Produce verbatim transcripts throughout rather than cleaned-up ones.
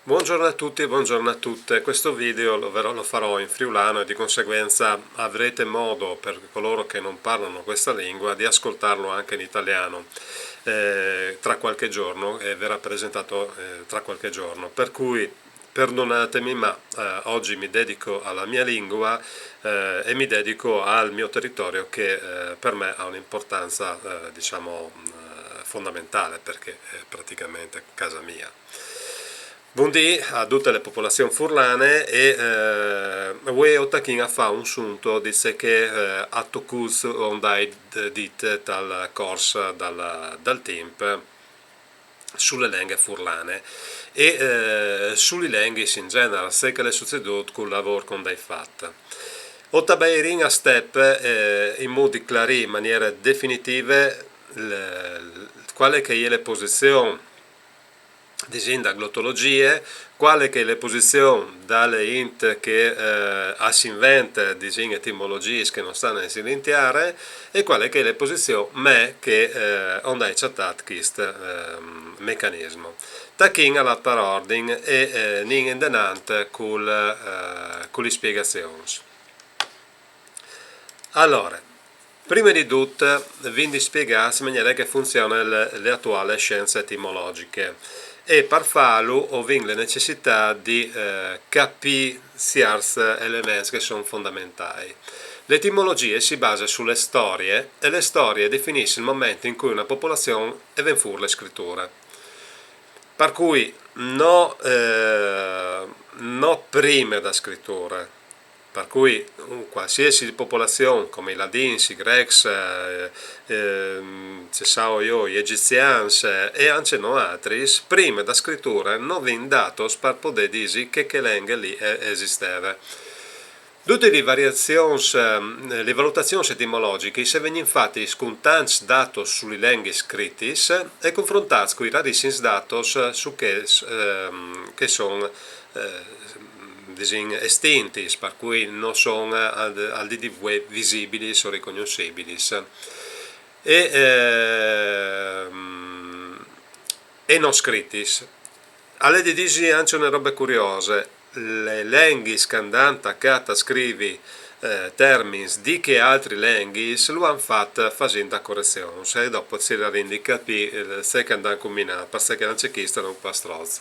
Buongiorno a tutti e buongiorno a tutte. Questo video lo, lo farò in friulano e di conseguenza avrete modo, per coloro che non parlano questa lingua, di ascoltarlo anche in italiano eh, tra qualche giorno e verrà presentato eh, tra qualche giorno. Per cui perdonatemi, ma eh, oggi mi dedico alla mia lingua eh, e mi dedico al mio territorio che eh, per me ha un'importanza eh, diciamo eh, fondamentale perché è praticamente casa mia. Bundì a duta la popolazion furlane e eh, vuê o tachìn a fâ un sunto di ce che eh, a tocût o 'nd ai dit tal cors dal, dal timp su le lenghe furlane e eh, su li lenghis in general, ce che al è sucedût cul lavôr che o 'nd ai fat. O tabeirìn a step eh, in mût di clarî in maniere definitive le, quale che e je le posizion disìn da glotologjie, quale che e je le posizion da le int che eh, a si invente, disìn, etimologjiis che no stan a jessi in tiare, e quale che e je le posizion mê che eh, o 'nd ai cjatât chist eh, mecanismo. Tachìn a lâ par ordin e eh, 'ndìn indenant cul, eh, cu lis spiegazions. Alore, prime di dut, vin di spiegâ in maniere che e funzione le, le atuale science etimologjiche. E par fâlu o vin le necessitât di eh, capî cierts elements che a son fondamentâi. Le etimologjie si base su le storie e le storie e definìs il moment in cui une popolazion e ven fûr le scriture. Par cui no, eh, no prime da scriture. Par cui un, cualsisei popolazion, come i ladins, i grêcs, eh, eh, ce sao jo, i egjitzians eh, e ancje noaltris, prime da scriture no vin datos par podê dî che chê lenghe li e esisteve. Dutis lis variazions, eh, lis valutazions etimologjichis a vegnin fatis cun tancj datos su lis lenghis scritis e confrontâts cui rarissims datos su chês eh, che a son eh, disìn, estintis, par cui no son al, al dì di vuê visibilis o ricognossibilis. E, eh, e no scritis. Al è di dîsi ancje une robe curiose, lis lenghis che a 'nd àn tacât a scrivi eh, termins di chês altris lenghis lu àn fat fasint corezions e dopo o cirarìn di capî eh, ce che a 'nd àn cumbinât, parcè che ancje chist al è un pastroç.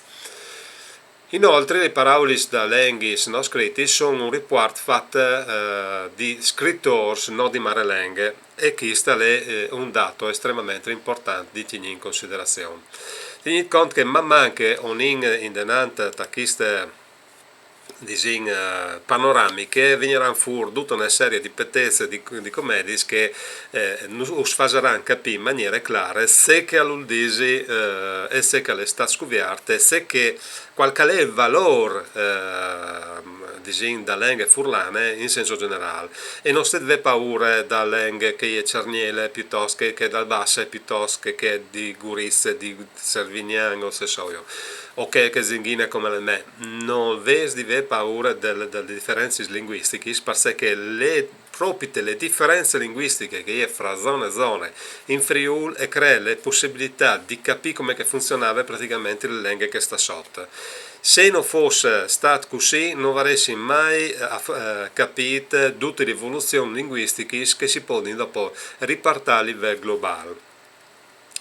Inoltri, lis paraulis da lenghis no scritis a son un ripuart fat eh, di scritôrs, no di marelenghe, e chist al è eh, un dato estremamente important di tignî in considerazion. Tignît cont che man man che o 'nd ìn indenant ta chiste disìn, eh, panoramiche, vignaran fûr duta une serie di petêçs e di, di comediis che eh, nus, us fasaran capî in maniere clare ce che al vûl dî eh, e ce che al è stât scuviert e ce che, cuâl che al è il valôr, eh, disìn, da lenghe furlane in sens gjenerâl. E no stait vê paure da lenghe che e je cjargnele, piutost che, che dal Basse, piutost che, che di Gurize, di Cervignan o ce so jo, o che, che e je zinghine come la mê. No vês di vê paure des, des diferencis linguistichis, parcè che lis, propit lis diferencis linguistichis che e je fra zone e zone in Friûl e cree la pussibilitât di capî come che e funzionave pratichementri la lenghe che e sta sot. Se no fos stât cussì, no varessin mai eh, af- eh, capît dutis lis evoluzions linguistichis che si podin dopo ripuartâ a livel globâl.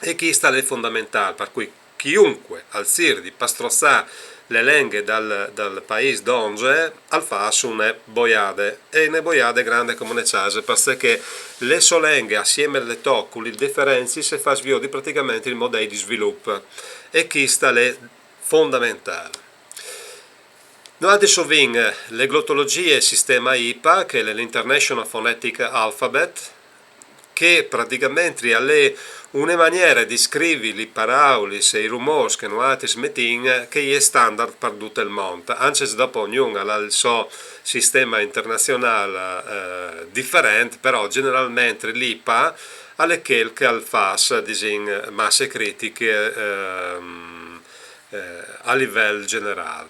E chist al è fondamentâl, par cui chiunque al cîr di pastroçâ la lenghe dal, dal paîs dongje al fâs une boiade, e une boiade grande come une cjase, parcè che la sô lenghe assieme a la tô, cu lis diferencis, e fâs viodi pratichementri il model di svilup. E chist al è fondamentâl. Noaltris o vin la glotologjie sisteme IPA, che al è l'International Phonetic Alphabet, che pratichementri al è une maniere di scrivi lis paraulis e i rumôrs che noaltris metìn, che e je standard par dut il mont. Ancje se dopo ognun al à il so sisteme internazionâl eh, diferent, però gjeneralmentri l'IPA al è chel che al fâs, disìn, masse critiche ehm, eh, a livel gjenerâl.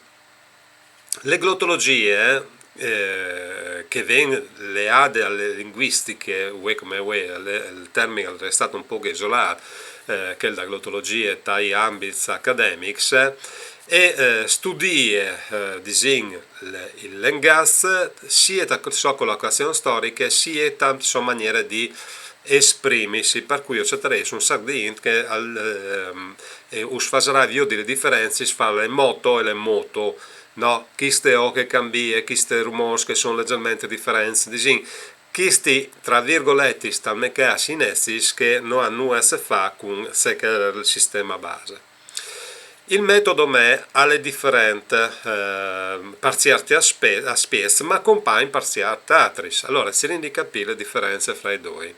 La glotologjie, eh, che e ven leade a la linguistiche, vuê come vuê, il termin al è stât un pôc isolât, eh, chel da glotologjie tai ambits academics, E eh, studie, eh, disìn, il, il lengaç, sie ta sô colocazion storiche, sie tant sô maniere di esprimisi, par cui o cjatarês un sac di int che al, ehm, eh, us fasarà viodi le diferencis fra le moto e le moto, no? Chiste O che cambie, chiste rumôrs che son legermentri diferents, disìn, chisti, tra virgoletis, tal me câs, inezis che no àn nuie a ce fâ cun ce che al jere il sisteme base. Il metodi me al è diferent, eh, par cierts aspe-, aspiets, ma compagn par cierts altris. Alore, cirìn di capî le diference fra i doi.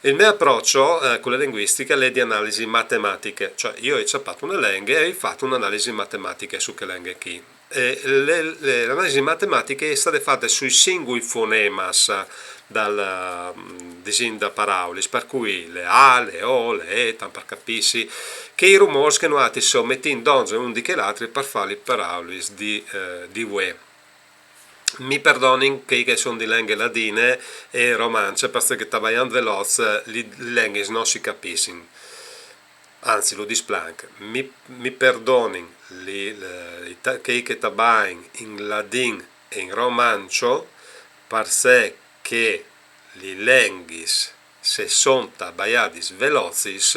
Il me aprocio, eh, cu le lenguistiche al è di analisi matematiche, cioè jo o ai cjapât une lenghe e o ai fat une analisi matematiche su chê lenghe chi. E le, le, le analisi matematiche e je stade fate sui singui fonemis dal, mm, disìn, da paraulis, par cui le A, le O, le E, tant par capîsi, chei rumôrs che noaltris o metìn dongje un di chel altri par fâ li paraulis di, eh, di vuê. Mi perdonin chei che a son di lenghe ladine e romance, parcè che tabaiant veloç li, li lenghis no si capissin. Anzit, lu dîs planc, mi, mi perdonin li, le, i ta-, chei che tabain in ladin e in romancio, parcè che li lenghis, se a son tabaiadis velocis,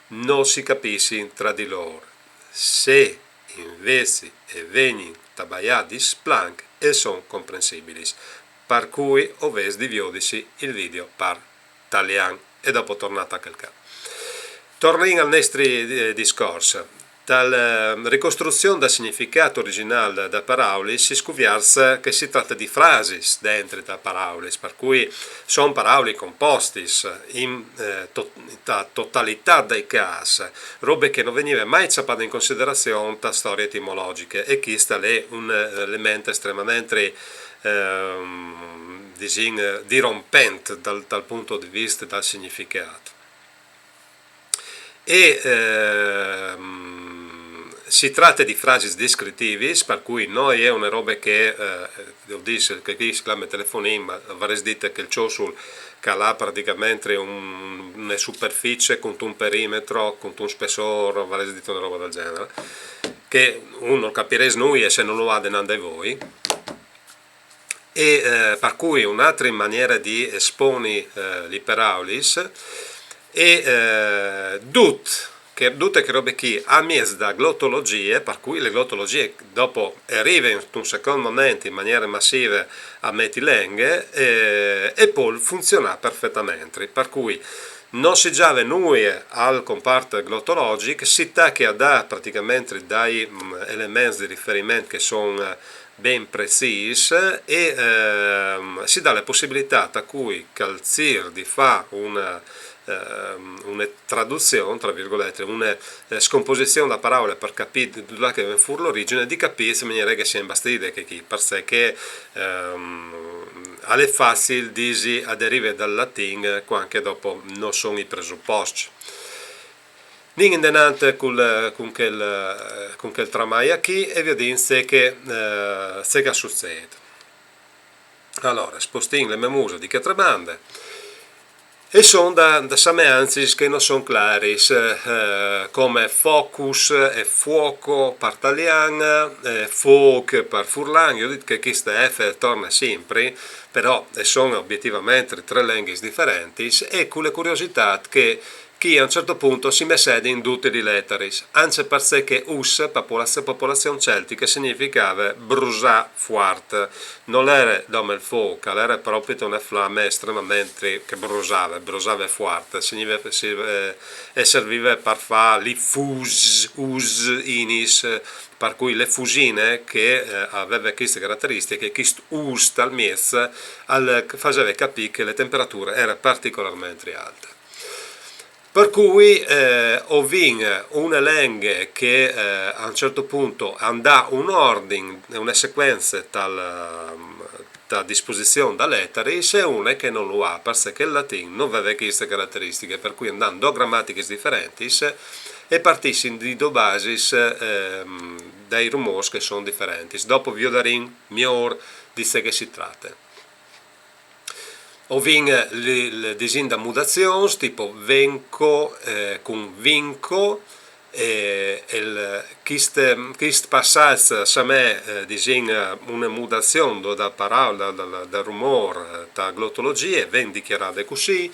no si capissin tra di lôr. Se invezit e vegnin tabaiadis planc, e son comprensibilis. Par cui o vês di viodisi il video par talian e dopo tornâ ta chel ca. Tornìn al nestri, eh, discors. Tal, eh, ricostruzion dal significât origjinâl da, da paraulis si scuvierç che si trate di frasis dentri da paraulis, par cui a son paraulis compostis in, eh, to-, ta totalitât dai câs, robe che no vegnive mai cjapade in considerazion ta storie etimologjiche, e chist al è un, eh, element estremamentri, ehm, disìn, eh, dirompent dal, dal pont di viste dal significât. E, ehm, si trate di frasis discritivis, par cui no je une robe che, eh, o dîs che chi si clame telefonin, ma o varès dite che il cjosul che al à pratichementri un, une superficie cuntun perimetri, cuntun spessôr, o varès dite une robe dal gjenar, che un nol capirès nuie se no lu à denant dai voi. E, eh, par cui une altre maniere di esponi, eh, li paraulis e, eh, dut, che, dute chê robe chi a mieç da glotologjie, par cui le glotologjie dopo e rive intun secont moment in maniere massive a meti lenghe, eh, e pol funzionâ perfetamentri. Par cui no si gjave nuie al compart glotologjic, si tache a dâ pratichementri dai, mm, elements di riferiment che a son, eh, ben precîs e, ehm, si dà le pussibilitât a cui che al cîr di fâ une, ehm, une traduzion, tra virgolette, une, eh, scomposizion da paraule par capî da dulà che e ven fûr l'origjine, di capî in ce maniere che e sien bastide chê chi, parcè che, ehm, al è facil dîsi a derive dal latin, cuant che dopo no son i presuposcj. Anìn indenant cul, cun chel, cun chel tramai achì e viodìn ce che, eh, ce che al sucêt. Alore, spostìn le mê muse di chê altre bande. E son da, da sameancis che no son claris, eh, come focus e fuoco par talian, eh, fôc par furlan. Jo o ai dit che chiste F e torne simpri, però e son obietivamente trê lenghis diferentis e cu le curiositât che chi a un cert pont si messedin dutis lis letaris, ancje parcè che us, popolazion, popolazion celtiche, significave brusâ fuart. Nol jere dome il fôc, al jere propit une flame estremamentri che brusave, brusave fuart, signife-, si-, eh, e servive par fâ li fus, us, inis, par cui le fusine che, eh, e veve cheste carateristiche, chest us tal mieç, al faseve capî che le temperature e jere particolarmentri alte. Par cui, eh, o vin une lenghe che, eh, a un cert pont e à un ordin, une secuence tal, ta disposizion da letaris, e une che no lu à, parcè che il latin no veve cheste carateristiche, par cui a 'nd à dôs gramatichis diferentis e a partissin di dôs basis, ehm, dai rumôrs che a son diferentis. Dopo o viodarìn miôr di ce che si trate. O vin li, li disìn da mudazions, tipo venco, eh, cun vinco, E el, chist, chist passaç, a somee, eh, disìn, eh, une mudazion do, da paraule, da, da, da rumôr, eh, ta glotologjie, e ven dichiarade cussì.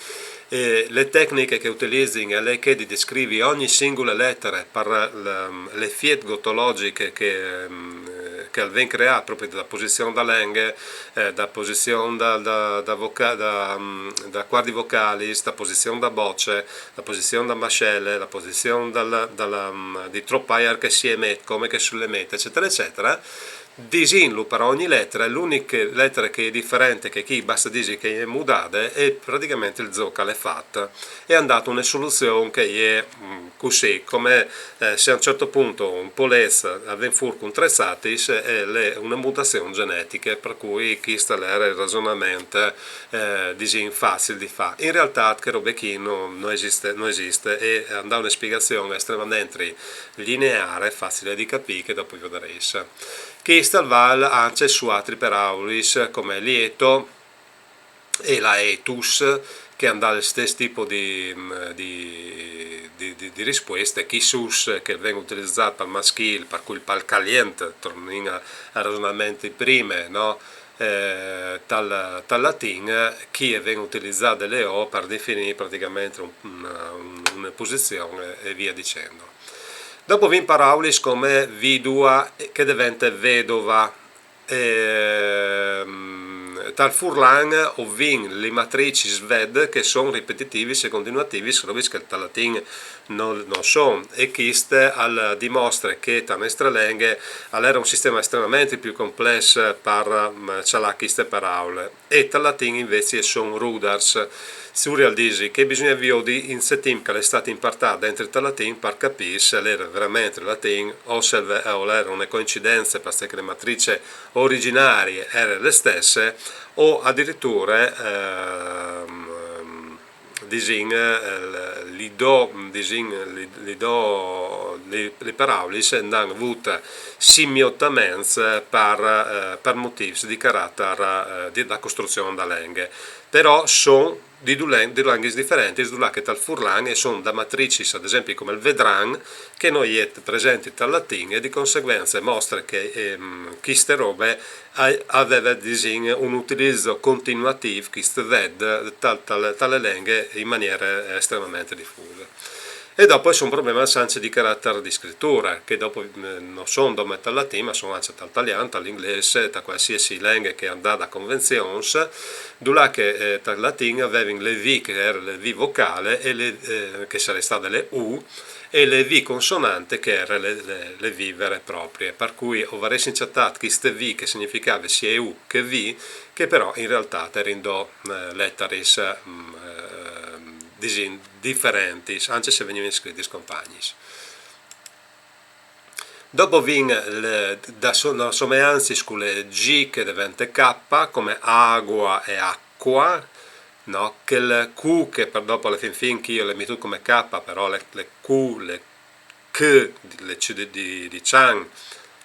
E le tecniche che utilizin e je chê di descrivi ogni singule letare par le, l'efiet glotologjic che, mm, che al ven creât propit da posizion da lenghe, eh, da posizion da, da, da voca-, da, mm, da cuardi vocalis, da posizion da boce, la posizion da mascele, la posizion dal, dal, mm, di tropaiar che si emet, come che sul emet, eccetera, eccetera. Disìnlu par ogni letare, l'uniche letare che e je diferente, che chi baste disi che e je mudade, e praticamente il zûc al è fat. E a àn dât une soluzion che e je, mm, cussì, come, eh, se a un cert pont un polêç al ven fûr cun trê çatis, e je une mutazion gjenetiche, par cui chist al jere il resonament, eh, disìn, facil di fâ. In realtât chê robe chi no, no esiste, no esiste, e a àn dât une spiegazion estremamentri lineare, facile di capî, che dopo o viodarês. Chist al vâl ancje su altris peraulis, come lieto e laetus, che a àn dât il stes tipo di, di, di, di, di rispueste, chi sus, che al ven utilizât pal maschîl, par cui pal calient, tornìn al, al resonament di prime, no? Eh, tal, tal latin, chi e ven utilizade le o par definî pratichementri un, un, un, une posizion e, e vie dicendo. Dopo o vin peraulis come vidua, che e devente vedova. Ehm, tal furlan o vin lis matricis ved che a son ripetitivis e continuativis, robis che tal latin no, no a son, e chist al dimostre che ta nestre lenghe al jere un sisteme estremamentri plui complès par, mm, cjalâ chiste peraule. E tal latin invezit a son rudars. Surial disi che bisugne viodi in ce timp che al è stât impartât dentri tal latin par capî se al jere verementri latin o se al ve-, o al jere une coincidence, parcè che le matrice origjinarie e jere le stesse, o adiriture, ehm, disìn, eh, li do, disìn, li, li do, li, li peraulis a àn vût simiotaments par, eh, par motîfs di caratar, eh, di, da costruzion da lenghe. Però a son di du len-, di lenghis diferentis, dulà che tal furlan a son da matricis, ad esempi, come il vedran, che no je presenti tal latin, e di conseguence e mostre che, ehm, chiste robe a, e veve, disìn, un utilizo continuatîf, chist ved, tal, tal, ta le lenghe in maniere estremamentri difuse. E dopo a son problemis ancje di caratar di scriture, che dopo, eh, no a son dome tal latin, ma a son ancje tal talian, tal inglês, ta cualsisei lenghe che e à dât convenzions, dulà che, eh, tal latin a vevin le V, che e jere le V vocale, e le, eh, che e sarès stade le U, e le V consonante, che e jere le, le, le V vere e proprie. Par cui o varessin cjatât chiste V che e significave sie U che V, che però in realtât a jerin do, eh, letaris, mm, eh, disìn, diferentis, ancje se a vegnivin scritis compagnis. Dopo o vin le, da so-, no, someancis cu le G che e devente K, come agua e acqua, no? Chel Q che par dopo a le fin fin chi jo o ai metût come K, però le, le Q, le C, le C di, di, di cjan,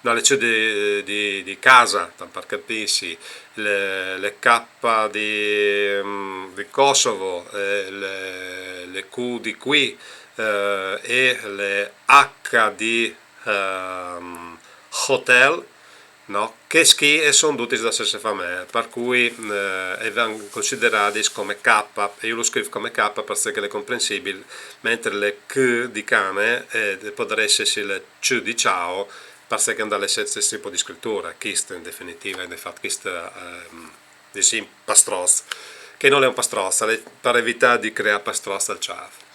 no, le C di, di, di casa, tant par capîsi, le, le K di, mm, di Kosovo, eh, le, le Q di qui, eh, e le H di, ehm, hotel, no? Chescj chi a son dutis da stesse famee, par cui, eh, e ven consideradis come K, e jo lu scrîf come K parcè che al è comprensibil, mentri le C di cane, eh, e podarès jessi le C di ciao, parcè che a àn dât le stes tipo di scriture, chist in definitive, e à fat chist, ehm, disìn, pastroç, che nol è un pastroç, al è par evitâ di creâ pastroç tal cjâf.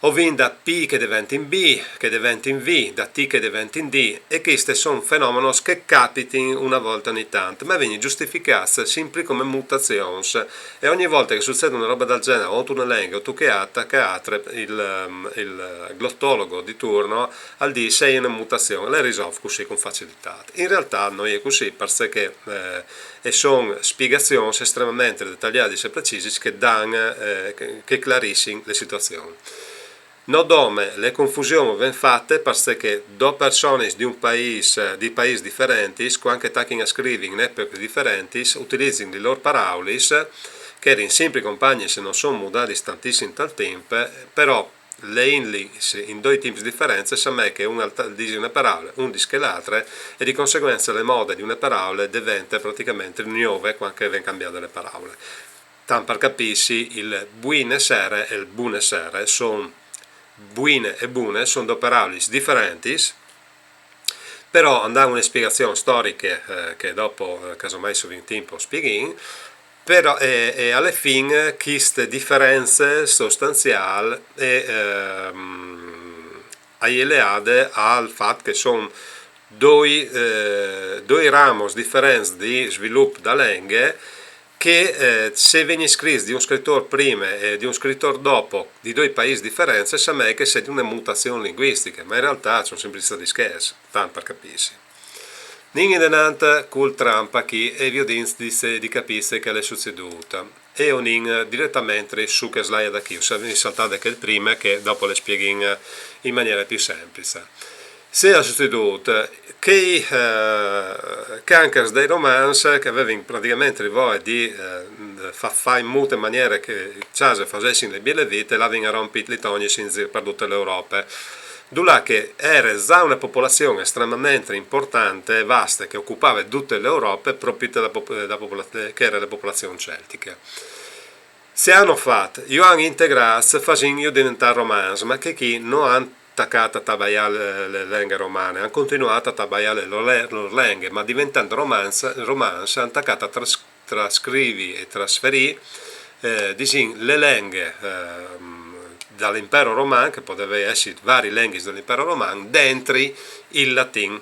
O vin da P che e deventin B, che e deventin V, da T che e deventin D, e chescj a son fenomenis che a capitin une volte ogni tant, ma a vegnin gjustificâts simpri come mutazions, e ogni volte che al sucêt une robe dal gjenar, o intune lenghe, o intune che ate, che atre, il, ehm, il glotolog di turno al dîs: «E je une mutazion», e al è risolvût cussì cun facilitât. In realtât no je cussì, parcè che, eh, a son spiegazions estremamentri detaliadis e precisis che a dan, eh, che, che a clarissin le situazions. No dome, le confusion e ven fate parcè che dôs personis di un paîs, di paîs diferentis, cuant che a tachin a scrivi in epochis diferentis, a utilizin lis lôr peraulis, che a jerin simpri compagnis e no a son mudadis tantissim tal timp, però Leindlis in doi timps diferents, sa mei che un al ta-, disi une peraule, un dis chê altre, e di conseguence le mode di une peraule devente praticamente gnove cuant che e ven cambiade le peraule. Tant par capîsi, il buine sere e il bune sere son, buine e bune son dôs peraulis diferentis, però a 'nd àn une spiegazion storiche, eh, che dopo, eh, casomai se o vin timp o spieghìn, però, eh, e a le fin chiste diference sostanziâl e, ehm, e je leade al fat che son doi, eh, doi ramos diferents di svilup da lenghe che, eh, se a vegnin scrits di un scritôr prime e di un scritôr dopo, di doi paîs diferents, sa mei che e sedin une mutazion linguistiche, ma in realtât a son simpri stâts scrits, tant par capîsi. Anìn indenant cul Trump achì e viodìn di se, di capî ce che al è sucedût. E o 'nin diretementri su chê slaide achì, o soi saltât chel prime che dopo le spieghìn in maniere plui semplice. Ce al è sucedût? Chei, eh, cancars dai romans che a vevin pratichementri voie di, eh, fâ, fâ in mute maniere che a cjase a fasessin le biele vite, a vevin rompût lis tognis in zîr par dute la Europe, dulà che e jere za une popolazion estremamentri impuartante e vaste che a ocupave dute la Europe propit da pop-, da popola-, che e jere le popolazion celtiche. Ce àn fat? Ju àn integrâts fasintju deventâ romans, ma chei chi no àn tacât a tabaiâ le, le lenghe romane, a àn continuât a tabaiâ le lôr le-, lôr lenghe, ma deventant romans, romans a àn tacât a tras-, trascrivi e trasferî, eh, disìn, le lenghe, ehm, dal Impero Roman, che a podevin jessi varis lenghis dal Impero Roman, dentri il latin.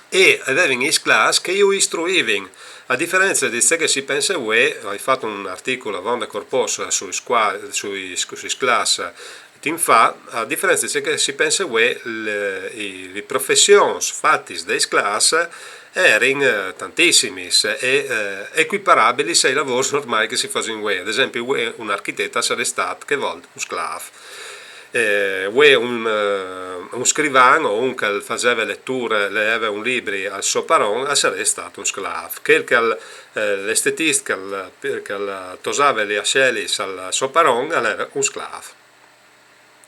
E a vevin i sclâfs che ju istruivin. A diference di ce che si pense vuê, o ai fat un articul avonde corpôs sui scla-, sui sc-, sui sclâfs timp fa, a diference di ce che si pense vuê, le, i, lis professions fatis dai sclâfs a jerin, eh, tantissimis e, eh, equiparabilis ai lavôrs normâi che si fasìn vuê. Ad esempli, vuê un architet al sarès stât chê volte un sclâf. Eh, vuê un, eh, un scrivan o un che al faseve leture, al leeve un libri al so paron, al sarès stât un sclâf. Chel che al, eh, l'estetist che al, che al tosave lis asielis al so paron, al jere un sclâf.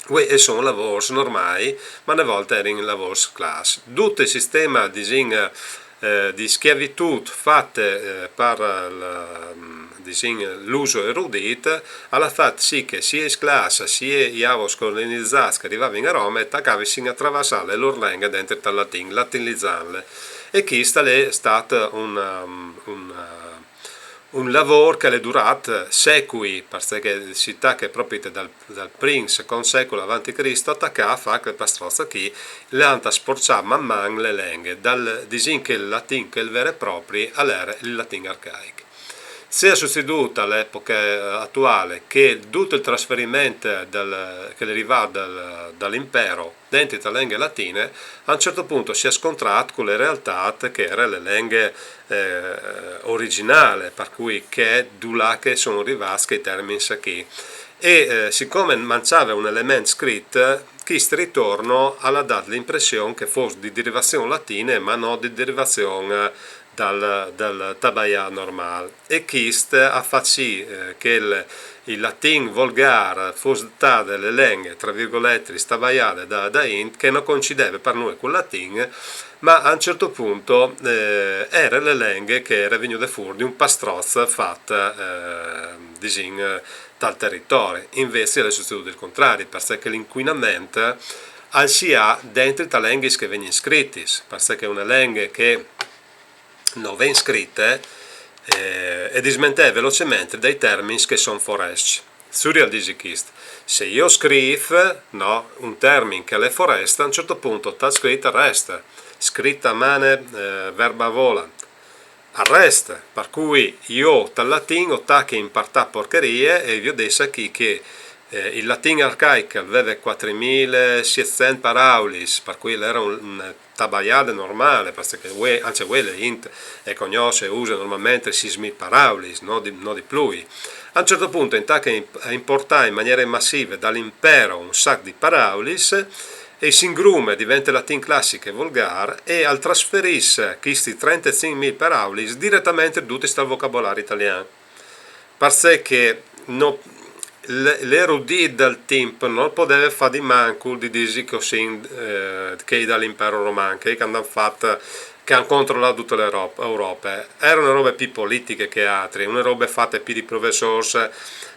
Vuê a son lavôrs normâi, ma une volte a jerin lavôrs sclâfs. Dut il sisteme, disìn, eh, di schiavitût fate, eh, par la, mm, disìn, l'uso erudit, al à fat sì che sie i sclâfs, sie i avôrs colonizâts che a rivavin a Rome, a tacavin a traversâ le lôr lenghe dentri tal latin, latinizantle. E chist al è stât un, um, un, eh, un lavôr che al è durât secui, parcè che si tache propit dal, dal prin, secont secul avanti Crist, a tacâ a fâ chel pastròç chi, a àn sporçât man man le lenghe, dal, disìn che il latin, chel vêr e propri, al jere il latin arcaic. Ce al è sucedût a l'epoche, eh, atuale, che dut il trasferiment dal, che al è rivât dal, dal Impero dentri te lenghe latine, a un cert pont si è scontrât cu le realtât che e jere le lenghe, eh, origjinâl, par cui che dulà che a son rivâts chei termins chi. E, eh, sicome al mancjave un element scrit, chist ritorno al à dât la impression che al fos di derivazion latine, ma no di derivazion, eh, dal, dal tabaiâ normâl. E chist al à fat sì, eh, che il, il latin volgâr al fos stade le lenghe, tra virgoletis, tabaiade da, da int, che no coincideve par nuie cul latin, ma a un cert pont, eh, e jere le lenghe che e jere vignude fûr di un pastròç fat, eh, disìn, tal teritori. Invezit al è sucedût il contrari, parcè che l'incuinament al si à dentri tes lenghis che a vegnin scritis, parcè che une lenghe che no ven scrite, eh, e dismentee velocementri dai termins che a son forescj. Surreal al disi chist: se jo o scrîf, no, un termin che al è forest, a un cert pont tal scrit al reste. Scritta mane, eh, verba volant. Al reste, par cui jo tal latin o tache a impuartâ porcherie e o viodês chi che, eh, il latin arcaic al veve cuatrimil e sietcent paraulis, par cui al jere un, une tabaiade normâl, parcè che vuê, ancje vuê le int e cognòs e use normalmentri sîs mil paraulis, no di, no di plui. A un cert pont e tache a imp-, a impuartâ in maniere massive dal Impero un sac di paraulis, e si ingrume, e devente latin classic e volgâr, e al trasferìs chistis trentecinc mil paraulis diretementri dutis tal vocabolari talian. Parcè che no, L-, l'erudit dal timp nol podeve fâ di mancul di dîsi che o sin, eh, chei dal Impero Roman, chei che a àn fat, che a àn controlât dute la Europ-, Europe. A ere une robe pi politiche che altri, une robe fate pi di professôrs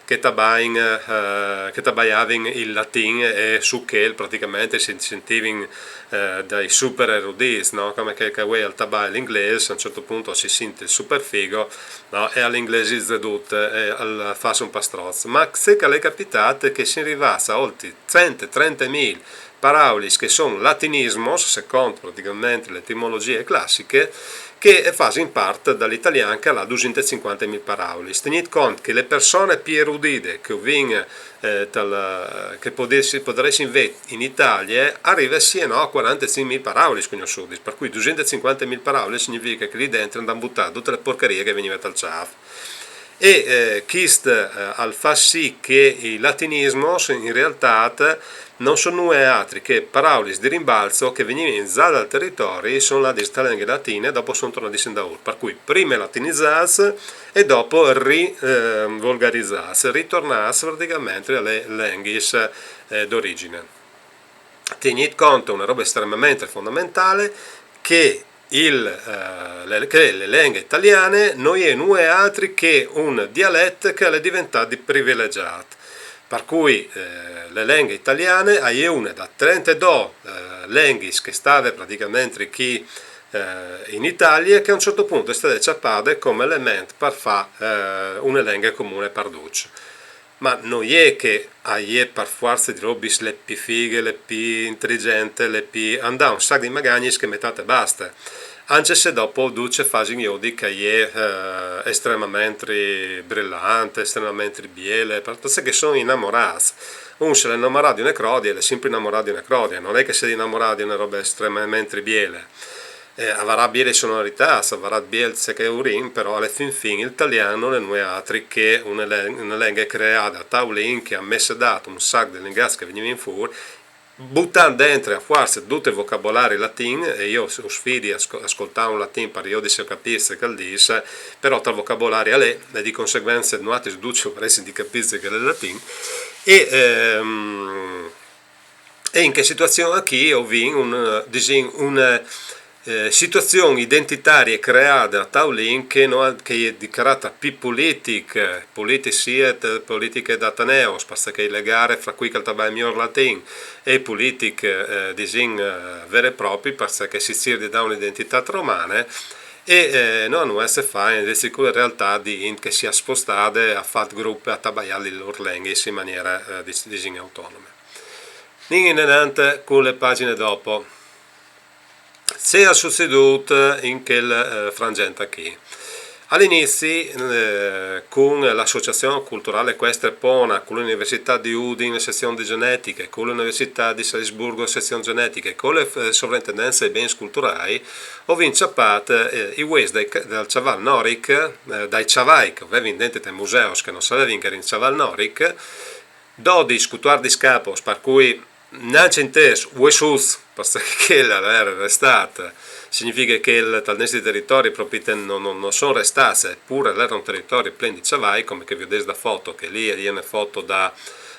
che tabain, eh, che tabaiavin il latin e su chel praticamente si sintivin, eh, dai super erudits, no? Come che, che vuei al tabai l'inglês, a un certo punto si sint il super figo, no? E al inglesizze dut, e al fâs un pastrot. Ma ce che al è capitât che sin rivâts a oltri cent e trentemil paraulis che a son latinismos, secont praticamente la etimologjie classiche, che a fasin part dal italian che al à dusinte e cincuantemil paraulis. Tignît cont che la persone pi erudide che o vin, eh, tal, che podessi, podaressin vê in Italie, a rive sì e no a cuarantecinc mil paraulis cognossudis, par cui dusinte e cincuantemil paraulis significhe che li dentri a àn butât dute la porcarie che e vignive tal cjâf. E, eh, chist, eh, al fâs sì che i latinismos in realtât no son nuie altri che paraulis di rimbalzo che a vignivin za dal teritori, a son ladis te lenghe latine, dopo a son tornadis indaûr. Par cui prime latinizâts e dopo ri-, eh, volgarizâts, ritornâts praticamente a lis lenghis, eh, d'origjin. Tignît cont, une robe estremamente fondamentâl, che il, eh, le, che la lenghe italiane no je nuie altri che un dialet che al è deventât privilegjât. Par cui, eh, la lenghe italiane e je une da trentedô, eh, lenghis che e stave praticamente chi, eh, in Italie, che a un certo punto e je stade cjapade come element par fâ, eh, une lenghe comune par ducj. Ma no je che e je par fuarce di robis la pi fighe, la pi inteligjente, la pi, a 'nd à un sac di magagnis che metât e baste. Ancje se dopo ducj a fasin jodi che e je, eh, estremamentri brilante, estremamentri biele, parcè che a son inamorâts. Un se al è inamorât di une crodie, al è simpri inamorât di une crodie, no je che se al è inamorât di une robe estremamentri biele. Eh, a varà bielis sonoritâts, a varà biel ce che a vûl, però a la fin fin il talian nol è nuie altri che une le-, une lenghe creade a taulin, che e à messedât un sac di lingâts che a vignivin fûr, butant dentri a fuarce dut il vocabolari latin, e jo us, us fidi a sco-, a scoltâ un latin par jodi se o capìs ce che al dîs, però tal vocabolari al è, e di conseguence noaltris ducj o varessin di capî ce che al è il latin, e, ehm, e in chê situazion achì o vin un, disìn, une, eh, situazion identitarie creade a taulin che no, che e je di caratar pi politic, politic siet, politiche d'ateneos, parcè che e je la gare fra cui che al tabaie miôr latin e politic, eh, disìn, eh, vêr e propri, parcè che si cîr di dâ une identitât romane, e, eh, no, no e se fa invezit cu la realtât di int che si è spostade, e à fat grup, e à tabaiât lis lôr lenghis in maniere, eh, dis-, disìn, autonome. Nin indenant cu la pagjine dopo. Ce al è sucedût in chel, eh, frangent achì? Al inizi, eh, cun la Associazion Culturâl Ecuestre Pona, cu la Universitât di Udin, sezion di gjenetiche, cu la Universitât di Salisburgo, sezion gjenetiche, cu la, eh, Sovrintendenze ai Bens Culturâi, o vin cjapât, eh, i vues dai ca-, dal cjaval noric, eh, dai cjavai che o vevin dentri tai museos, che no savevin che a jerin cjaval noric, dodis, cutuardis capos, par cui nancje intês, vues, parcè che chel al jere restât, significhe che il, tal nestri teritori propit no, no, no son restâts, epûr al jere un teritori plen di cjavai, come che o viodês da foto, che li e je une foto da,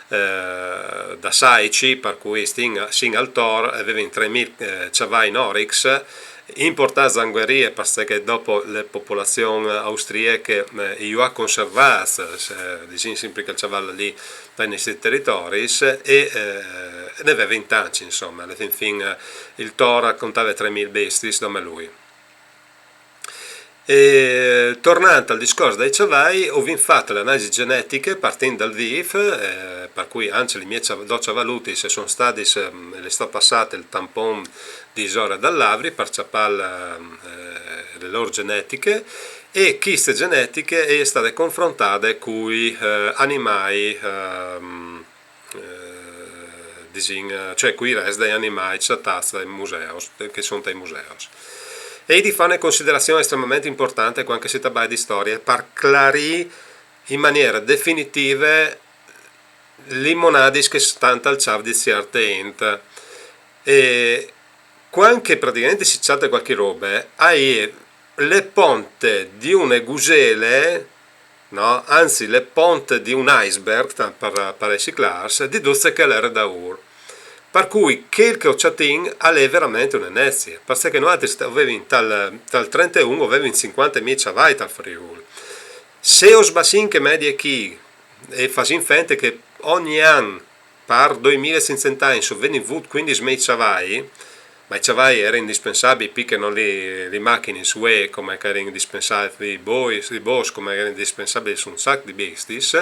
eh, da Saici, par cui sin, sin al tor, a vevin trê mil, eh, cjavai norics, importâts da Ungherie, parcè che dopo la popolazion austrieche, eh, ju à conservâts, se, disìn simpri chel cjaval li, tai nestris teritoris, e, eh, ne vevin tancj, insome, a la fin fin, eh, il tor al contave trê mil bestiis dome lui. E tornant al discors dai cjavai, o vin fat la analisi gjenetiche partint dal vîf, eh, par cui ancje lis miês cjav-, dôs cjavalutis a son stadis, ehm, al è stât passât il tampon disore dal lavri par cjapâ la, eh, la lôr gjenetiche, e chiste gjenetiche e je stade confrontade cui, eh, animâi, ehm, eh, disìn, eh, cioè cui rest dai animâi cjatâts dai museos, che a son tai museos. E i fâs une considerazion estremamente impuartante cuant che si tabaie di storie, par clarî in maniere definitive lis monadis che a stan tal cjâf di cierte int. E cuant che praticamente si cjate cualchi robe, e je la ponte di une gusele no? Anzi, le ponte di un iceberg, tant par, par jessi clars, di dut ce che al jere daûr. Par cui chel che o cjatìn al è verementri une nezie, parcè che noaltris o vevìn tal, tal trenteun o vevìn cincuantemîl cjavai tal Friûl. Se o sbassìn chê medie chi e fasìn fente che ogni an par doimil e cinccent agns o vevìn vût cuindis mei cjavai, ma i cjavai a jerin indispensabii, parcè che no li, li machinis vuê, come che a jerin indispensabii i boi, i bos, come che a jerin indispensabii un sac di bestiis,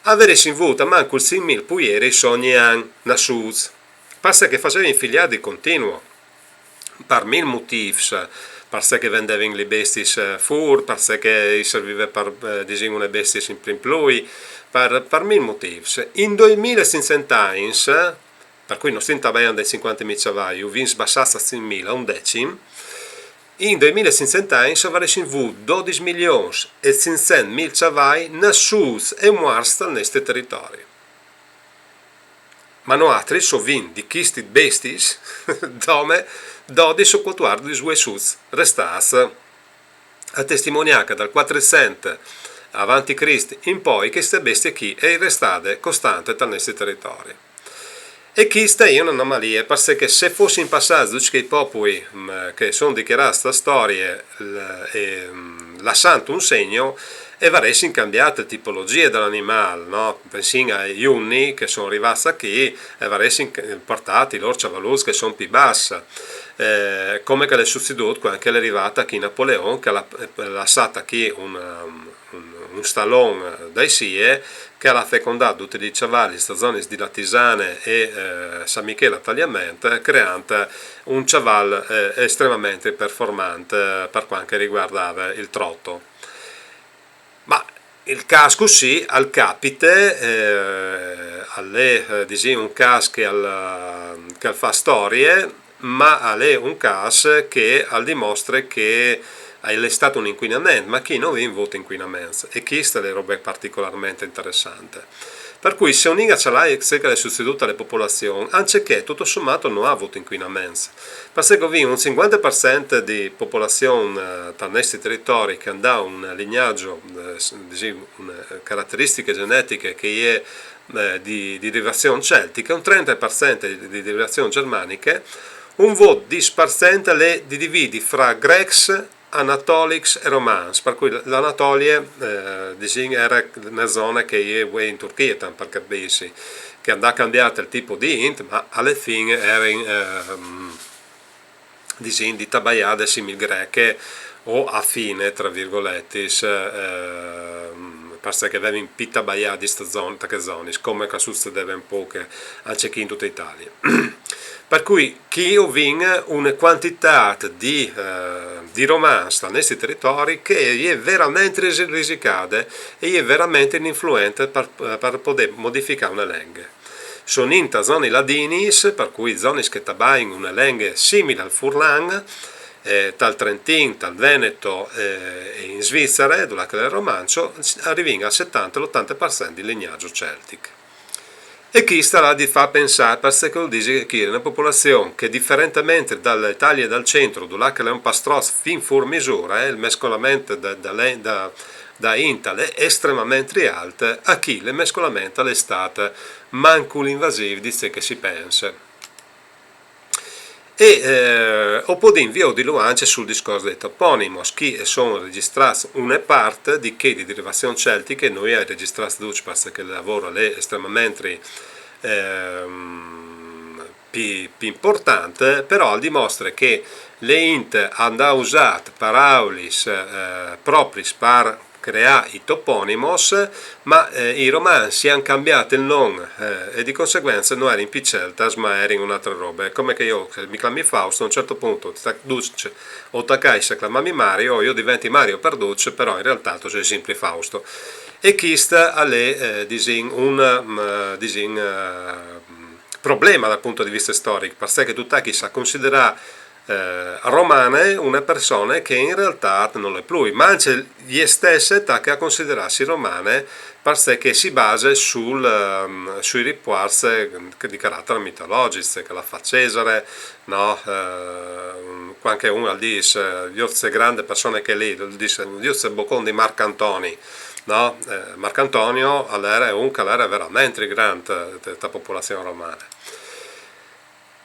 a varessin vût almancul cinc mil puieris ogni an nassûts, parcè che a fasevin filiâ di continuu, par mil motîfs, parcè che a vendevin lis bestiis, eh, fûr, parcè che i servive par, eh, disìn, une bestie simpri in plui, par, par mil motîfs. In doimil e cinccent agns, par cui no stìn tabaiant dai cincuantemîl cjavai, o vin sbassâts a cinc mil, un decim, in doimil e cinccent agns o varessin vût dodis milions e cinccent mil cjavai nassûts e muarts tal nestri teritori. Ma noaltris o vin di chestis bestiis dome dodis o cuatuardis vuessuts restâts, a testimoniâ che dal cuatricent avanti Crist in poi cheste bestie chi e je restade costante tal nestri teritori. E cheste e je une anomalie, parcè che se a fossin passâts ducj chei popui, mm, che a son dichiarâts te storie, l-, e, mm, lassant un segn, e varessin cambiât la tipologjie dal animâl, no? Pensìn ai Unni che a son rivâts achì e a varessin c-, puartât i lôr cjavaluts che a son plui bas, eh, come che al è sucedût cuant che al è rivât achì Napoleon, che al à, al à lassât achì un, um, un, un stalon dai sie, che al à fecondât ducj i cjavai tes zonis di la Tisane e, eh, San Michêl a Taliamint, creant un cjaval, eh, estremamentri performant, eh, par cuant che al rivuardave il trot. Ma il câs cussì al capite, eh, al è, eh, disìn, un câs che al, che al fâs storie, ma al è un câs che al dimostre che al è stât un incuinament, ma chi no vin vût incuinaments, e cheste e je la robe particolarmentri interessante. Par cui se o nin a cjalâ ce che al è sucedût a la popolazion, ancje chê, tutto sommato, no à vût incuinaments. Parcè che o vin un cincuante par cent di popolazion, eh, tal nestri teritori che a àn un lignagjo, eh, s-, disìn, une, eh, carateristiche gjenetiche che e je, eh, di, di derivazion celtiche, un trente par cent di, di derivazion gjermaniche, un vôt dîs par cent al è di dividi fra grecs, anatolics e romans, par cui l'Anatolie, eh, disìn, e jere une zone che e je vuê in Turchie, tant par capîsi, che a àn cambiât il tipo di int, ma a la fin a jerin, ehm, disìn, di tabaiade simil greche o afine, tra virgoletis, ehm, parcè che a vevin plui tabaiadis tes zon-, tes zonis, come che al sucedeve un pôc ancje chi in dute Italie. Par cui chi o vin une cuantitât di, eh, di romans tal nestri teritori che e je verementri ris-, risicade e e je verementri une influence par, par podê modificâ une lenghe. Sonin tes zonis ladinis, par cui zonis che a tabain une lenghe simile al furlan, eh, tal Trentin, tal Veneto, eh, e in Svizere, dulà che al è il romanç, a rivin al setante, l'otante par cent di lignagjo celtic. E cheste e à di fâ pensâ, parcè che al dîs che e je une popolazion che, diferentementri da la Italie dal centri, dulà che al è un pastrot fin fûr misure, eh, il mescolament da, da le-, da, da int al è estremamentri alt, achì il mescolament al è stât mancul invasîf di ce che si pense. E, eh, o podìn viodilu ancje sul discors dai toponimos, chi a son regjistrâts une part di chei di derivazion celtiche, no i ai regjistrâts ducj parcè che il lavôr al è estremamentri, ehm, plui, plui impuartant, però al dimostre che la int a àn usât paraulis, eh, propriis par creâ i toponimos, ma, eh, i romans a àn cambiât il non, eh, e di conseguence no a jerin plui celtas, ma a jerin une altre robe. Come che jo, se mi clami Fausto, a un cert pont ti tac-, ducj o tacais a clamâmi Mario, jo o deventi Mario par ducj, però in realtât o soi simpri Fausto. E chest al è, eh, disìn, un, mm, disìn, eh, probleme dal pont di viste storic, parcè che tu tachis a considerâ eh, romane une persone che in realtât nol è plui, ma ancje jê stesse e tache a considerâsi romane, parcè che si base sul, ehm, sui ripuarts, eh, di caratar mitologjic, che al à fat Cesare, no? Eh, cuant che un al dîs, eh, jo ce grande persone che e je li, al dîs, jo ce bocon di Marc Antoni, No? Eh, Marcantonio al ere un che al ere verementri grant, eh, ta popolazion romane.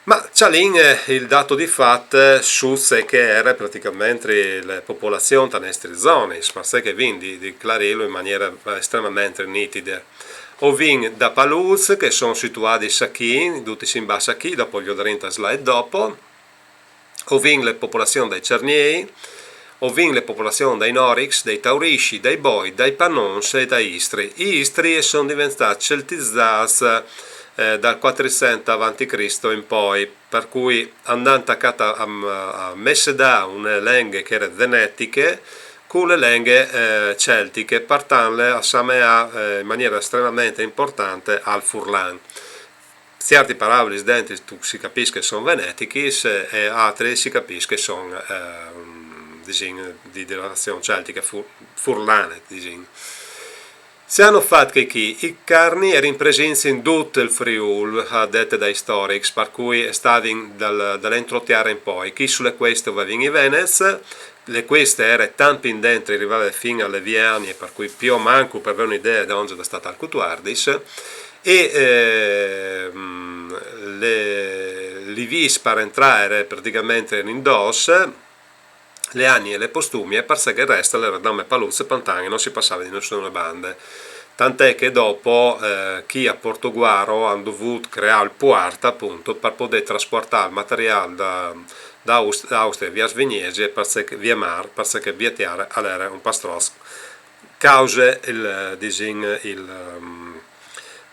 Ma cjalìn, eh, il dato di fat, eh, su ce che ere pratichementri le popolazion ta nestris zonis, parcè che o vin di, di clarîlu in maniere, eh, estremament nitide. O vin da Palûts, che a son situadis achì, dutis in bas achì, dopo o viodarìn ta slide dopo, o vin le popolazion dai Cerniei, o vin le popolazion dai Norics, dai Taurisci, dai Boi, dai Panons e dai Istri. I Istri a son diventâts celtizâts, eh, dal cuatricent avanti Cristo in poi, par cui andant a cjatâ, a, a messedâ une lenghe che e ere venetiche cu le lenghe, eh, celtiche, puartantle a sameâ, eh, in maniere estremament impuartante al furlan. Ciertis paraulis dentri tu, si capìs che a son venetichis, eh, e altris si capìs che a son, eh, disìn, di derivazion celtiche, fu-, furlane, disìn. Ce àn fat chei chi? I Carni a jerin presints in dut il Friûl, a dite dai storics, par cui a stavin dal, da la introtiere in poi. Chi su le cueste a vevin i Venets, le cueste e ere tant pi indentri, e rivave fin a le vie Anie, par cui plui o mancul par vê une idee di onde al è stât il cutuardis, e, ehm, le, li viis par entrâ a jerin pratichementri in dôs, le Anie e le Postumie, parcè che il rest al ere dome Palûts e Pantan e no si passave di nissune bande. Tant'è che dopo, eh, chi a Portoguaro a àn dovût creâ il puart, apont, par podê traspuartâ il materiâl da, da Aus-, da Austrie viers Vignesie, parcè che, vie mâr, parcè che vie tiere al ere un pastroç cause il, disìn, il, ehm,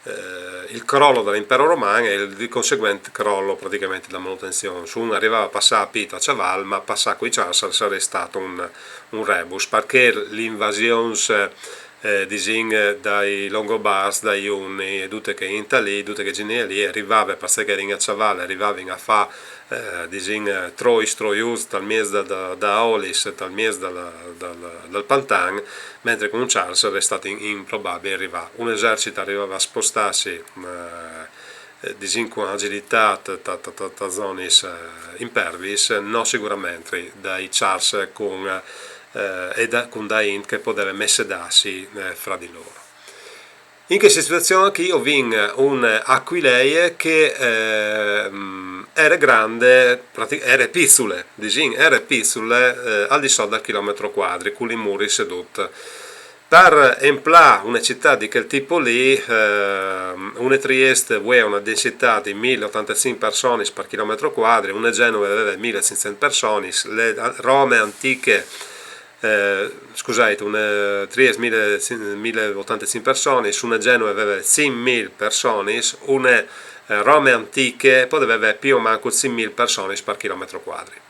eh, il crollo da l'Imperi Roman e il, di conseguent crollo pratichementri da manutenzion. Se un al rivave a passâ a pît o a cjaval, ma passâ cui cjars al sarès stât un, un rebus, parcè che le invasions, eh, disìn, dai Longobarts, dai Unni, e dute chê int li, dute chê int li, e rivave, parcè che a jerin a cjaval, e rivavin a fâ, eh, disìn, eh, trois, troiuts tal mieç da, da, da olis, tal mieç dal, dal, dal Pantan, mentri che cun cjars al sarès stât in-, improbabil rivâ. Un esercit al rivave a spostâsi, eh, eh, disìn, cun agilitât ta, ta, ta, ta zonis, eh, impervis, no siguramentri dai cjars cun, eh, e da, cun da int che e podeve messedâsi, eh, fra di lôr. In cheste situazion achì o vin une Aquilee che, ehm, e ere grande, prati-, e ere piçule, disìn, e ere piçule, eh, al di sot dal chilometro cuadri, cu li muris e dut. Par emplâ une citât di chel tipo li, ehm, une Triest vuê a à une densitât di mil e otantecinc personis par chilometro cuadri, une Genove e veve mil e cinccent personis, le Rome antiche, eh, scusait, une Triest mil, mil e otantecinc personis, une Genove e veve cinc mil personis, une, eh, Rome antiche e podeve vê plui o mancul cinc mil personis par chilometro cuadri.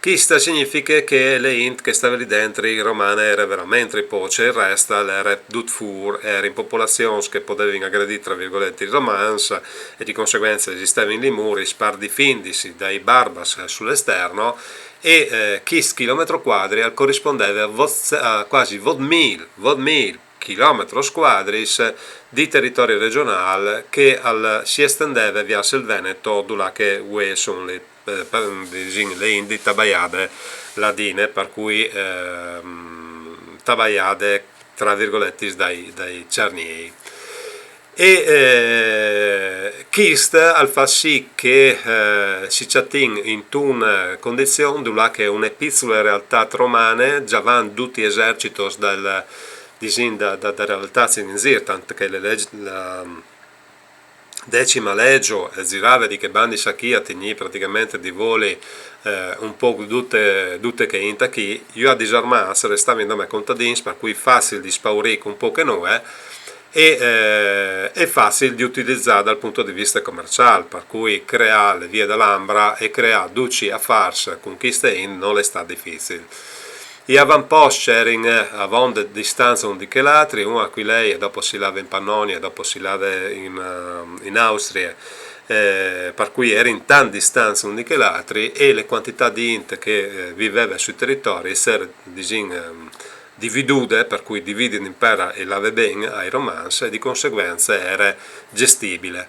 Chist al significhe che le int che e stave li dentri romane e ere verementri pocje, il rest al ere dut fûr, e jerin popolazions che a podevin agredî, tra virgolete, i romans, e di conseguence a esistevin li muris par difindisi dai barbars sul esterno, e, eh, chist chilometro cuadri al corispondeve a vot-, a cuasi vot mil, vot mil chilometros cuadris di teritori regjonâl che al, si estendeve viers il Veneto, dulà che vuê a son li, eh, par, disìn, le int di Tabaiade ladine, par cui, ehm, tabaiade, tra virgoletis, dai, dai Cerniei. E, eh, chist al fâs sì che, eh, si cjatìn intune condizion dulà che une piçule realtât romane, gjavant ducj i esercitos dal, disìn, da, da, da realtâts in zîr, tant che le leç-, la Decima Legio e zirave di chê bandis achì a tignî pratichementri di voli, eh, un pôc dute, dute chê int achì, i juadis armâts a restavin dome contadins, par cui facil di spaurî cun pôc e nuie, e, eh, e facil di utilizâ dal pont di viste comerciâl, par cui creâ le vie da l'Ambra e creâ ducj i afârs cun chiste int nol è stât dificil. I avanpôs a jerin, eh, avonde distants un di chel altri, un a Aquilee, dopo si lave in Pannonie, dopo si lave in, eh, in Austrie, eh, par cui a jerin tant distants un di chel altri, e le cuantitât di int che, eh, viveve sui teritoris e jere, disìn, ehm, dividude, par cui dividî l'imperi al lave ben ai Romans e di conseguence e jere gjestibile.